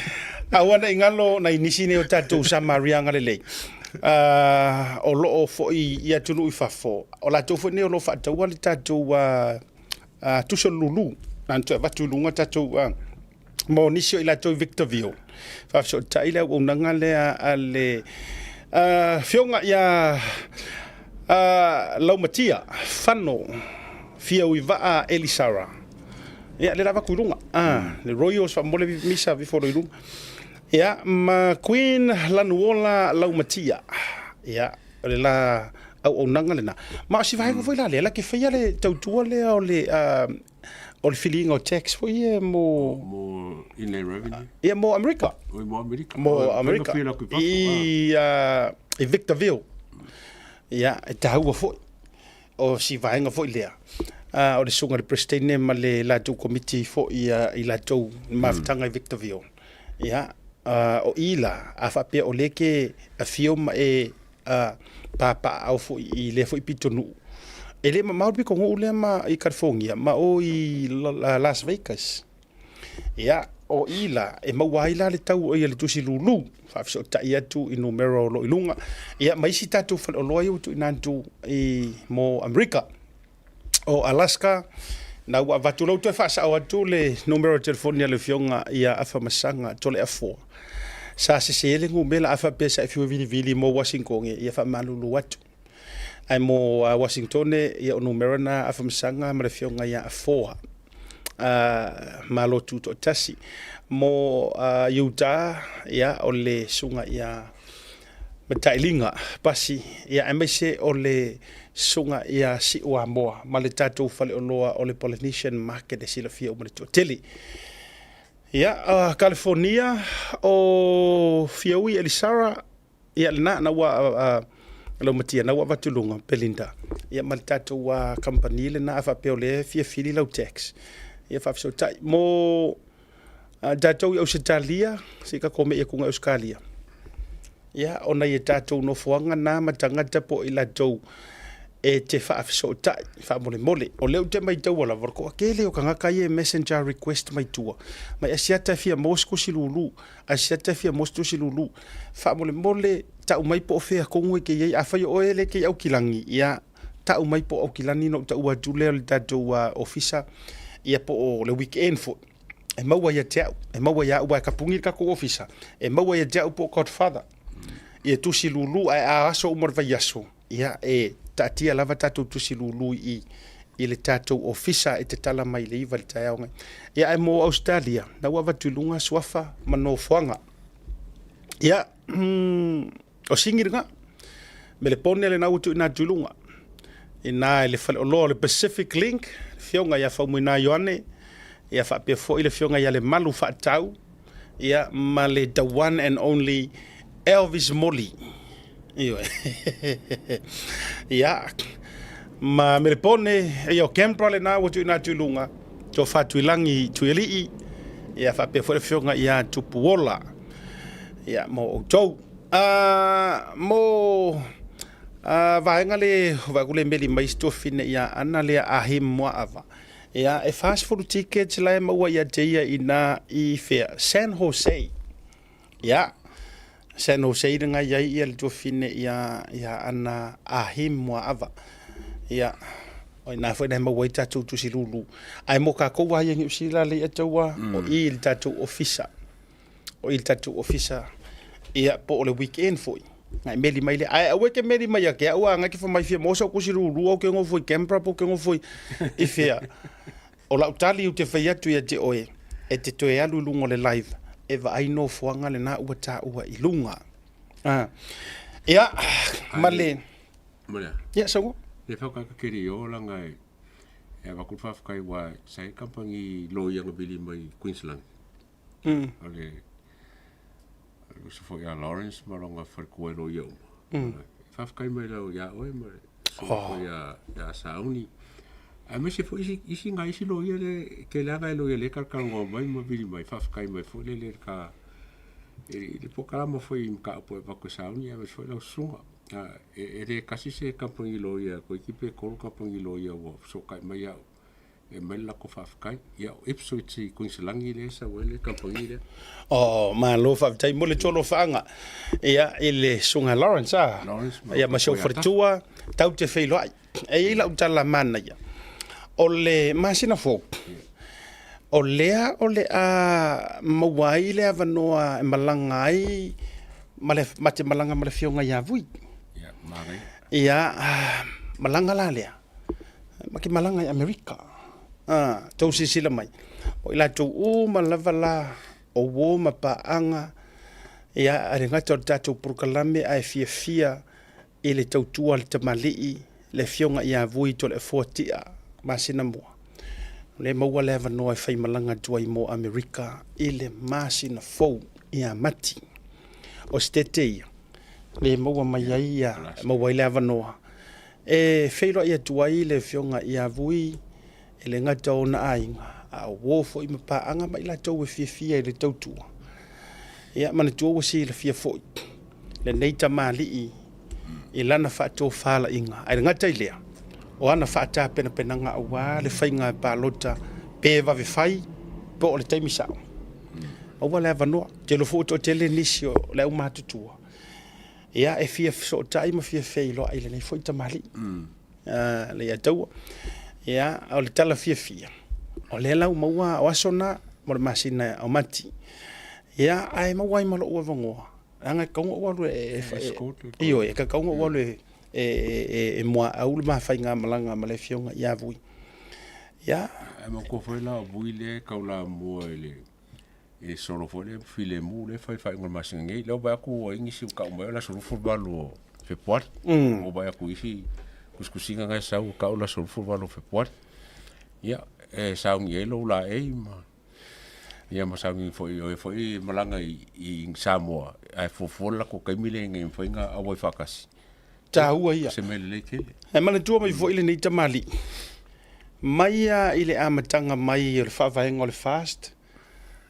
[SPEAKER 1] Aua ne i galo nai nisi nei o tatou Samaria agalelei, o lo o foi i atunuu i fafo, o latou foi nei o lo o faataua le tatou tusi o le lulu, na ona toe avatu i luga tatou mo nisi o i latou i Victorville. Faafesootai le auaunaga lea a le Afioga ia Laumatia Fano Fiauivaa Elisara. Ia, lea la avatu i luga. Le Royals faamolemole misa vifolo i luga. Ia, ma Queen Lanuola Laumatia. Ia, o le la auaunaga lena. Ma o si vaega foi la lea, la ke faia le tautua lea o le o le filiga o tax foi ia mo
[SPEAKER 3] mo Inland Revenue.
[SPEAKER 1] Ia mo Amerika.
[SPEAKER 3] Oi mo Amerika.
[SPEAKER 1] Mo Amerika. I i Victorville. Ia e taua foi o si vaega foi lea. O le susuga i le Peresetene ma le latou komiti foi i latou mafutaga i Victorville. Ia o i la a faapea o lea e te afio ma e papaaao foi i lea foi pitonuu. E le mamao le pitonuu lea ma i California ma o i Las Vegas. Ia, o i la, e maua ai la le tau o ia le tusi lulu, faafesootai atu i numera o lo o i luga. Ia, ma isi tatou faleoloa ia ua tuuina atu i mo Amerika. O Alaska, na ua avatu, la ua toe faasao atu le numera o telefoni a le afioga ia Afamasaga Toleafoa. Sa sese le numera a faapea sa e fiu e vilivili mo Wasingtone, ia faamalulu atu. Ae mo Wasingtone, ia o numera na Afamasaga ma le afioga ia Afoa. Malo Tutoatasi. Mo Utah, ia o le susuga ia Matailiga Pasi, ia aemaise o le susuga ia Siuamoa ma le tatou faleoloa o le Polynesian Market e silafia uma e le toatele. Ia, Kalifonia, o Fiaui Elisara, ia lena, na ua laumatia, na ua avatu i luga, Belinda, ia ma le tatou kamupani lena, a faapea o lea e fia fili lau tax, ia faafesootai. Mo tatou i Ausetalia, se i tatou me'i atu i Ausetalia, ia, o nai a tatou nofoaga na ma tagata po o i latou e te faafesootai faamolemole. O lea ou te maitaua lava, o le toatele o tagata ia e messenger request mai tua, mai Asiata e fia maua se tusi lulu, Asiata e fia maua se tusi lulu. Faamolemole, tau mai po o fea tonu e te i ai. Afai o oe lea e te i Aukilani, ia, tau mai po o Aukilani ona ou taua atu lea o le tatou ofisa, ia po o le weekend foi. E maua ia te au, e maua ia au, aua e tapuni le tatou ofisa, e maua ia te au po o Godfather. Ia tusi lulu, ae a aso uma o le vaiaso, ia e taatia lava tatou tusi lulu i i le tatou ofisa e tatala mai i le 9 i le taeao nei. Ia ae mo Ausetalia, na ua avatu i luga suafa ma nofoaga. Ia, o sigi lena. Melepone lena ua tuuina atu i luga. Ina i le faleoloa o le Pacific Link, le afioga ia Faumuina Ioane, ia faapea foi le afioga ia Lemalu Faatau, ia ma le the one and only Elvis Moli. Ioe. Ia, ma Melepone, ia o Canberra lena ua tuuina atu i luga, Tofa Tuilagi Tuialii, ia faapea foi le afioga ia Tupuola. Ia, mo outou. Mo vaega le vaai atu le meli mai si tuafafine ia Ana lea Ahim Muaava. Ia, e 40 tickets la e maua ia te ia ina i fea? San Jose. Ia, San Jose lena i ai ia le tuafafine ia, ia Ana Ahim Muaava. Ia, o ina foi na e maua ai tatou tusi lulu. Ae mo kākou lava ia Niu Sila le ia taua, o i le tatou ofisa. O i le tatou ofisa, ia, po o le weekend foi. Ngai meli mai le, ae aua e te meli mai ia te au a ngai te fai mai fia maua sau tusi lulu ou te nofo i Canberra po ou te nofo i fea. O lau tali ou te fai atu ia te oe, e te toe alu i luga o le live e vaai nofoaga lena ua taua i luga. Ah. Ia, ma le... Ia, saunoa.
[SPEAKER 3] Le whakakakeri o langa e e avatu le faafetai aua sa i ai kamupani loia na vili mai Queensland. O le uso foi a Lawrence ma lona faletua e loia uma. Faafetai mai lau ia oe ma le susuga foi ia ia Sauni. Aemaise foi isi isi nai isi loia le tele lava nai loia lea e talatalanoa mai ma vili mai, faafetai mai foi lele i le ta i le polokalama foi i mataupu e avatu e Sauni aemaise foi lau susuga. E le tasi se kamupani loia, toeitiiti pe tolu kamupani loia ua fesootai mai au e aumai le latou faafetai. Ia, o Ipswich i Kuiniselani lea e sau ai le kamupani lea.
[SPEAKER 1] Oh, malo faafetai mo le tolofaaga. Ia, i le Susuga Lawrence, a?
[SPEAKER 3] Lawrence
[SPEAKER 1] ma Ia, ma si ou faletua, tau te feiloai. E i ai lau tala manaia, o le masina fou, o lea o le a maua ai le avanoa e malaga ai ma le, ma te malaga ma le afioga ia Vui.
[SPEAKER 3] Ia, manaia.
[SPEAKER 1] Ia, malaga la lea, ma ke malaga i Amerika. A, tou silasila mai, o i latou uma lava la o uo ma paaga, ia, e le gata o le tatou polokalame ae fiafia i le tautua a le tamalii, le afioga ia Vui Toleafoa Tia masina mua. O lea e maua le avanoa e faimalaga atu ai mo Amerika i le masina fou ia Mati. O se tete ia, lea e maua mai ai ia, maua ai le avanoa e feiloai atu ai le afioga ia Vui e le gata o ona aiga, a o uo foi ma paaga ma i latou e fiafia i le tautua. Ia, manatua ua silafia foi lenei tamalii i lana faatofalaiga. Ae le gata i lea, o ana faatapenapenaga aua le faiga palota pe vave fai po o le taimi sao. Maua le avanoa. Ou te iloa foi ua toatele nisi o le aumatutua ia e fia fesootai ma fia feiloai i lenei foi tamalii. Le ia taua. Ia, o le tala fiafia, o lea la ua maua o aso na mo le masina o Mati. Ia, ae maua ai ma lou avanoa, leaga e tatau ona ou alu e, ioe, e tatau ona ou alu e muaau le ma faigamalaga ma le afioga ia Vui. Ia.
[SPEAKER 3] Ae manatua foi la o Vui lea e taulamua i le i le solo foi lea filemu lea e fai i le faaiuga o le masina nei. Lea ua vaai atu ua i ai nisi ua tau mai o le aso 28 o Fepuari. Ua ou vaai atu i isi tusitusiga na e sau ua tau le aso 28 o Fepuari. Ia, e sauni ai lou laei ma ia ma sauni foi o e foi e malaga i Samoa ae fuafua le latou taimi lea ina ia mafai ona auai faatasi.
[SPEAKER 1] Taua ia.
[SPEAKER 3] O se mea lelei tele.
[SPEAKER 1] E manatua mai foi lenei tamalii, mai lava i le amataga mai o le faavaega o le FAST,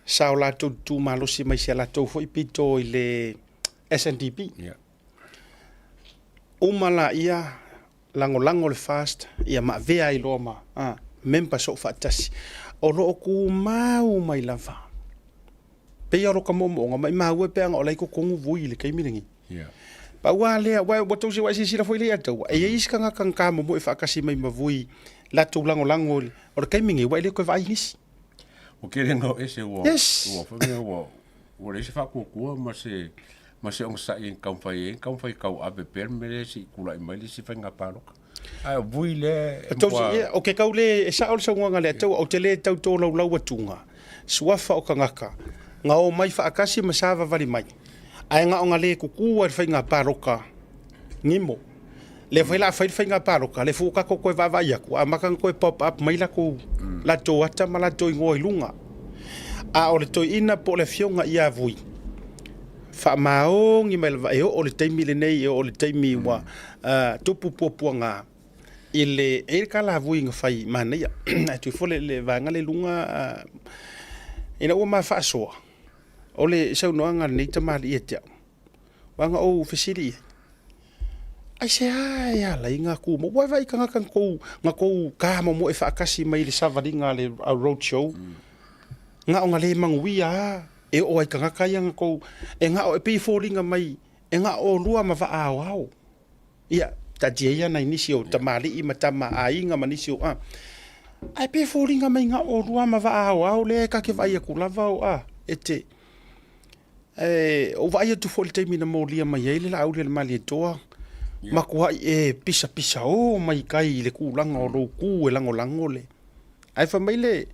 [SPEAKER 1] sa o latou tutu malosi mai si a latou foi pito i le SNDP.
[SPEAKER 3] Yeah.
[SPEAKER 1] Uma laia lagolago le FAST ia ma avea ai loa ma member soofaatasi. O lo o tumau mai lava. Pei o lota moomooga, maimau e pe ana o la e i totonu Vui i le taimi lenei.
[SPEAKER 3] Yeah.
[SPEAKER 1] Pau lava lea, aua ua tou ua e silasila foi lea ia te au, e i ai isi tagata na tamomoe faatasi mai ma Vui latou lagolago i le, o le taimi lenei ua e le toe vaai i nisi.
[SPEAKER 3] Ua tele ina oo ese ua,
[SPEAKER 1] Yes.
[SPEAKER 3] ua foi mea ua, ua leai se faatuatua ma se, ma se onosai e taumafai ai, taumafai e tauave pea le mea lea se i tulai mai le isi faiga palota. Ae o Vui lea e
[SPEAKER 1] Tou,
[SPEAKER 3] matua-
[SPEAKER 1] ia, o ke kau le, e sao le saunoaga lea taua, ou te le tau tolaulau atuga, suafa o tagata, na omai faatasi ma savavali mai, ae na ona le kuku ai le faiga palota gimo. Lea foi la a fai le faiga palota, lea foi ua tatou toe vaavaai atu, ua amata ona toe pop up mai latou, latou ata ma latou igoa i luga. A o le toeaina po o le afioga ia Vui, faamaoni mai lava e oo i le taimi lenei, e oo i le taimi ua tupu puapuaga i le, e i ai le tala a Vui na fai manaia, ae tuu ifo le vaega lea i luga, ina ua ma faasoa, o le saunoaga a lenei tamalii ia te au, aua na ou fesili i ai, aisea e ala ai ona tumau, ua e vaai i tagata na tou, na tou tamomoe faatasi mai i le savaliga a le road show, na ona le manuia lava e oo lava i tagata ia na tou, e na o, e pei e foliga mai e na o oulua ma vaa aoao. Ia, taatia ia nai nisi o tamalii ma tama aiga ma nisi o, a, ae pei e foliga mai na o oulua ma vaa aoao lea ta te vaai atu lava o, a, e te, Ae ou vaai atu foi i le taimi na molia mai ai le Laauli a le Malietoa, matuai e pisapisao mai tai i le tulaga o lou tu e lagolago le. Ae fai mai le,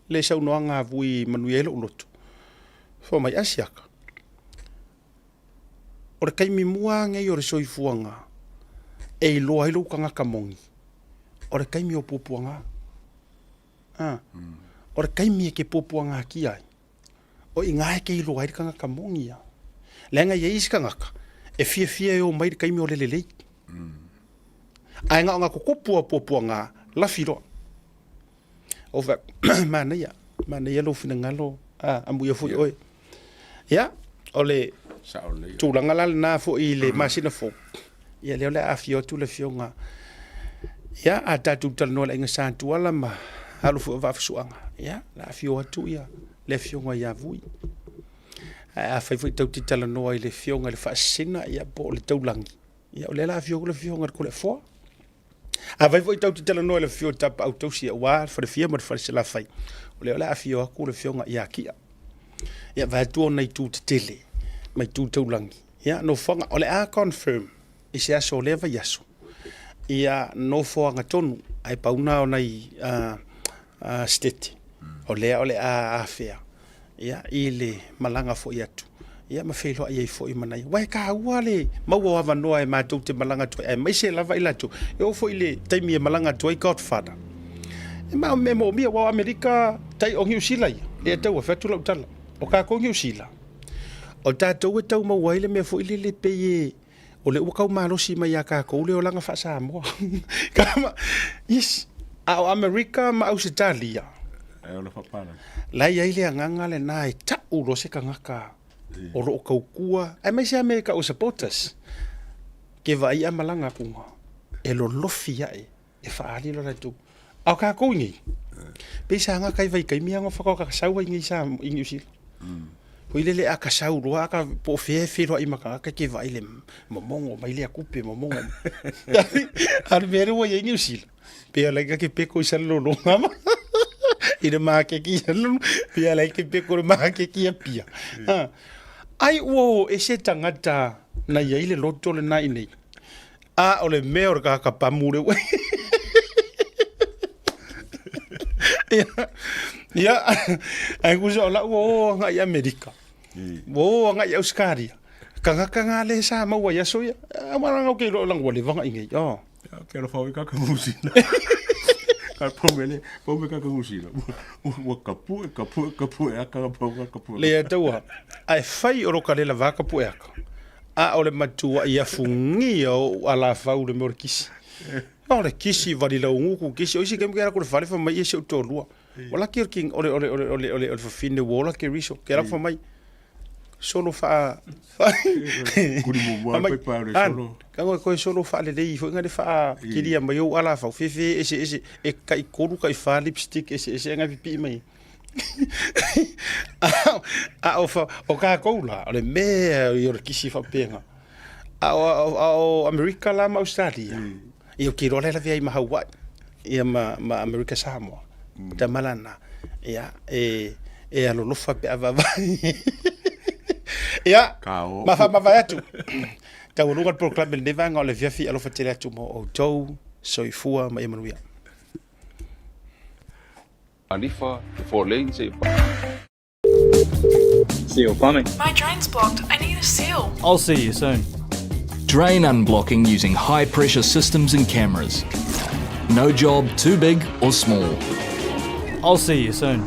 [SPEAKER 1] le saunoaga a Vui e manuia ai lou loto, fai mai, Asiata, o le taimi mua lava lenei o le soifuaga e iloa ai lou tagata moni, o le taimi o puapuaga. A, o le taimi e te puapuagatia ai, O i ina e te iloa ai le tagata moni ia. Leaga e i ai isi tagata e fiafia e o mai i le taimi o le lelei. Ae na ona tutupu lava o puapuaga, lafi loa. Ou fai atu, manaia, manaia lou finagalo, a, amuia foi oe. Ia, o le tulaga la lena foi i le masina fou, ia lea o le a afio atu le afioga, ia, a tatou talanoa i le aiga Sa Tuala ma alo foi o Vaafusuaga, ia, o le a afio atu ia le afioga ia Vui. Ae afai foi tatou te talanoa i le afioga i le Faasisina, ia, po o le Taulagi, ia, o lea o le a afio atu le afioga i le Toleafoa. Afai foi tatou te talanoa i le afio o Tapaau Tausi aua le Falefia ma le Falesalafai, o lea o le a afio atu le afioga ia Kia. Ia, vaeatu ona itu tetele ma itu taulagi. Ia, nofoaga, o le a confirm i se aso o lea vaiaso, ia nofoaga tonu, ae pau na o nai sitete, o lea o le a afea ia, i le malaga foi atu, ia ma feiloai ai foi ma nai. Aua e taua le maua o avanoa e matou te malaga atu ai, aemaise lava i latou, e oo foi i le taimi e malaga atu ai Godfather. E ma e moomia, aua o Amerika tai o Niu Sila ia, lea e tau fai atu lau tala. O tatou Niu Sila, o tatou e tau maua ai le mea foi lele pei e, o lea ua tau malosi mai ia tatou le olaga faa-Samoa. Yes, a o Amerika ma Ausetalia,
[SPEAKER 3] E ola faapalagi.
[SPEAKER 1] La e i ai le agaga lena e tau loa se tagata o lo o tautua, aemaise Amerika o supporters, ke vaai a malaga atu, e lolofi ae e faaali lo latou. A o tatou i nei, pei sa gata i vaitaimi lava na faatoa sau ai nei sa i Niu Sila. Foi lele a ka sau loa a ka po o fea e feiloai ma tagata e ke vaai le momogo mai lea tupe momogo. A o le mea lea ua i ai Niu Sila, pei o la e ke peko i salelologa ma. I le makeki pia la ke pe ko le makeki ia pia. Ai ua o ese tagata na iai le loto lena i nei. A o le mea o le kakapamu le ua. Ia, ia, ai kusa o lau ua o agai i Amerika. Ua o agai i Ausetaria. Tagata nga le sa maua i aso ia. A maranga o ke iloa langa ua leva agai nei. Oh.
[SPEAKER 3] Ke alofa oi kaka ngusina. Ka pomele, pome kaka ngusina. Ua kapue, kapue, kapue aka, pau kapue.
[SPEAKER 1] Le taua, ae fai o lo ka lela vaka pue aka. A o le matua ia fugia o alafau le mea o le kisi. O le kisi vali lau nguku kisi. O isi kemu ke ala kule fale fa mai e se o tolua. O la ki o le o le o le o le o le o le fafine ua ola ke riso. Ke ala fa mai. Solo fa
[SPEAKER 3] Kuli muamua le paipa o le solo.
[SPEAKER 1] Ka ngoe koe solo faalelei foi nga le faa kilia mai ou alafau fefe ese ese e kai kolu kai fa lipstick ese ese nga pipi mai. A o fa o ka kou la o le mea i o le kisi faapenga. A o a o Amerika la ma Australia. Ia o ke loa le lavea i ma Hawaii. Ia ma ma Amerika Samoa. Tamalana. Ia e e alolofa pe a vaavaai. Ia, ma faamavae atu. Taualuga le polokalame i lenei vaega o le afiafi alofa tele atu mo outou. Soifua ma ia manuia.
[SPEAKER 5] Anifa, Four Lanes
[SPEAKER 6] Seal plumbing.
[SPEAKER 7] My drain's blocked. I need a seal.
[SPEAKER 6] I'll see you soon.
[SPEAKER 8] Drain unblocking using high pressure systems and cameras. No job too big or small.
[SPEAKER 6] I'll see you soon.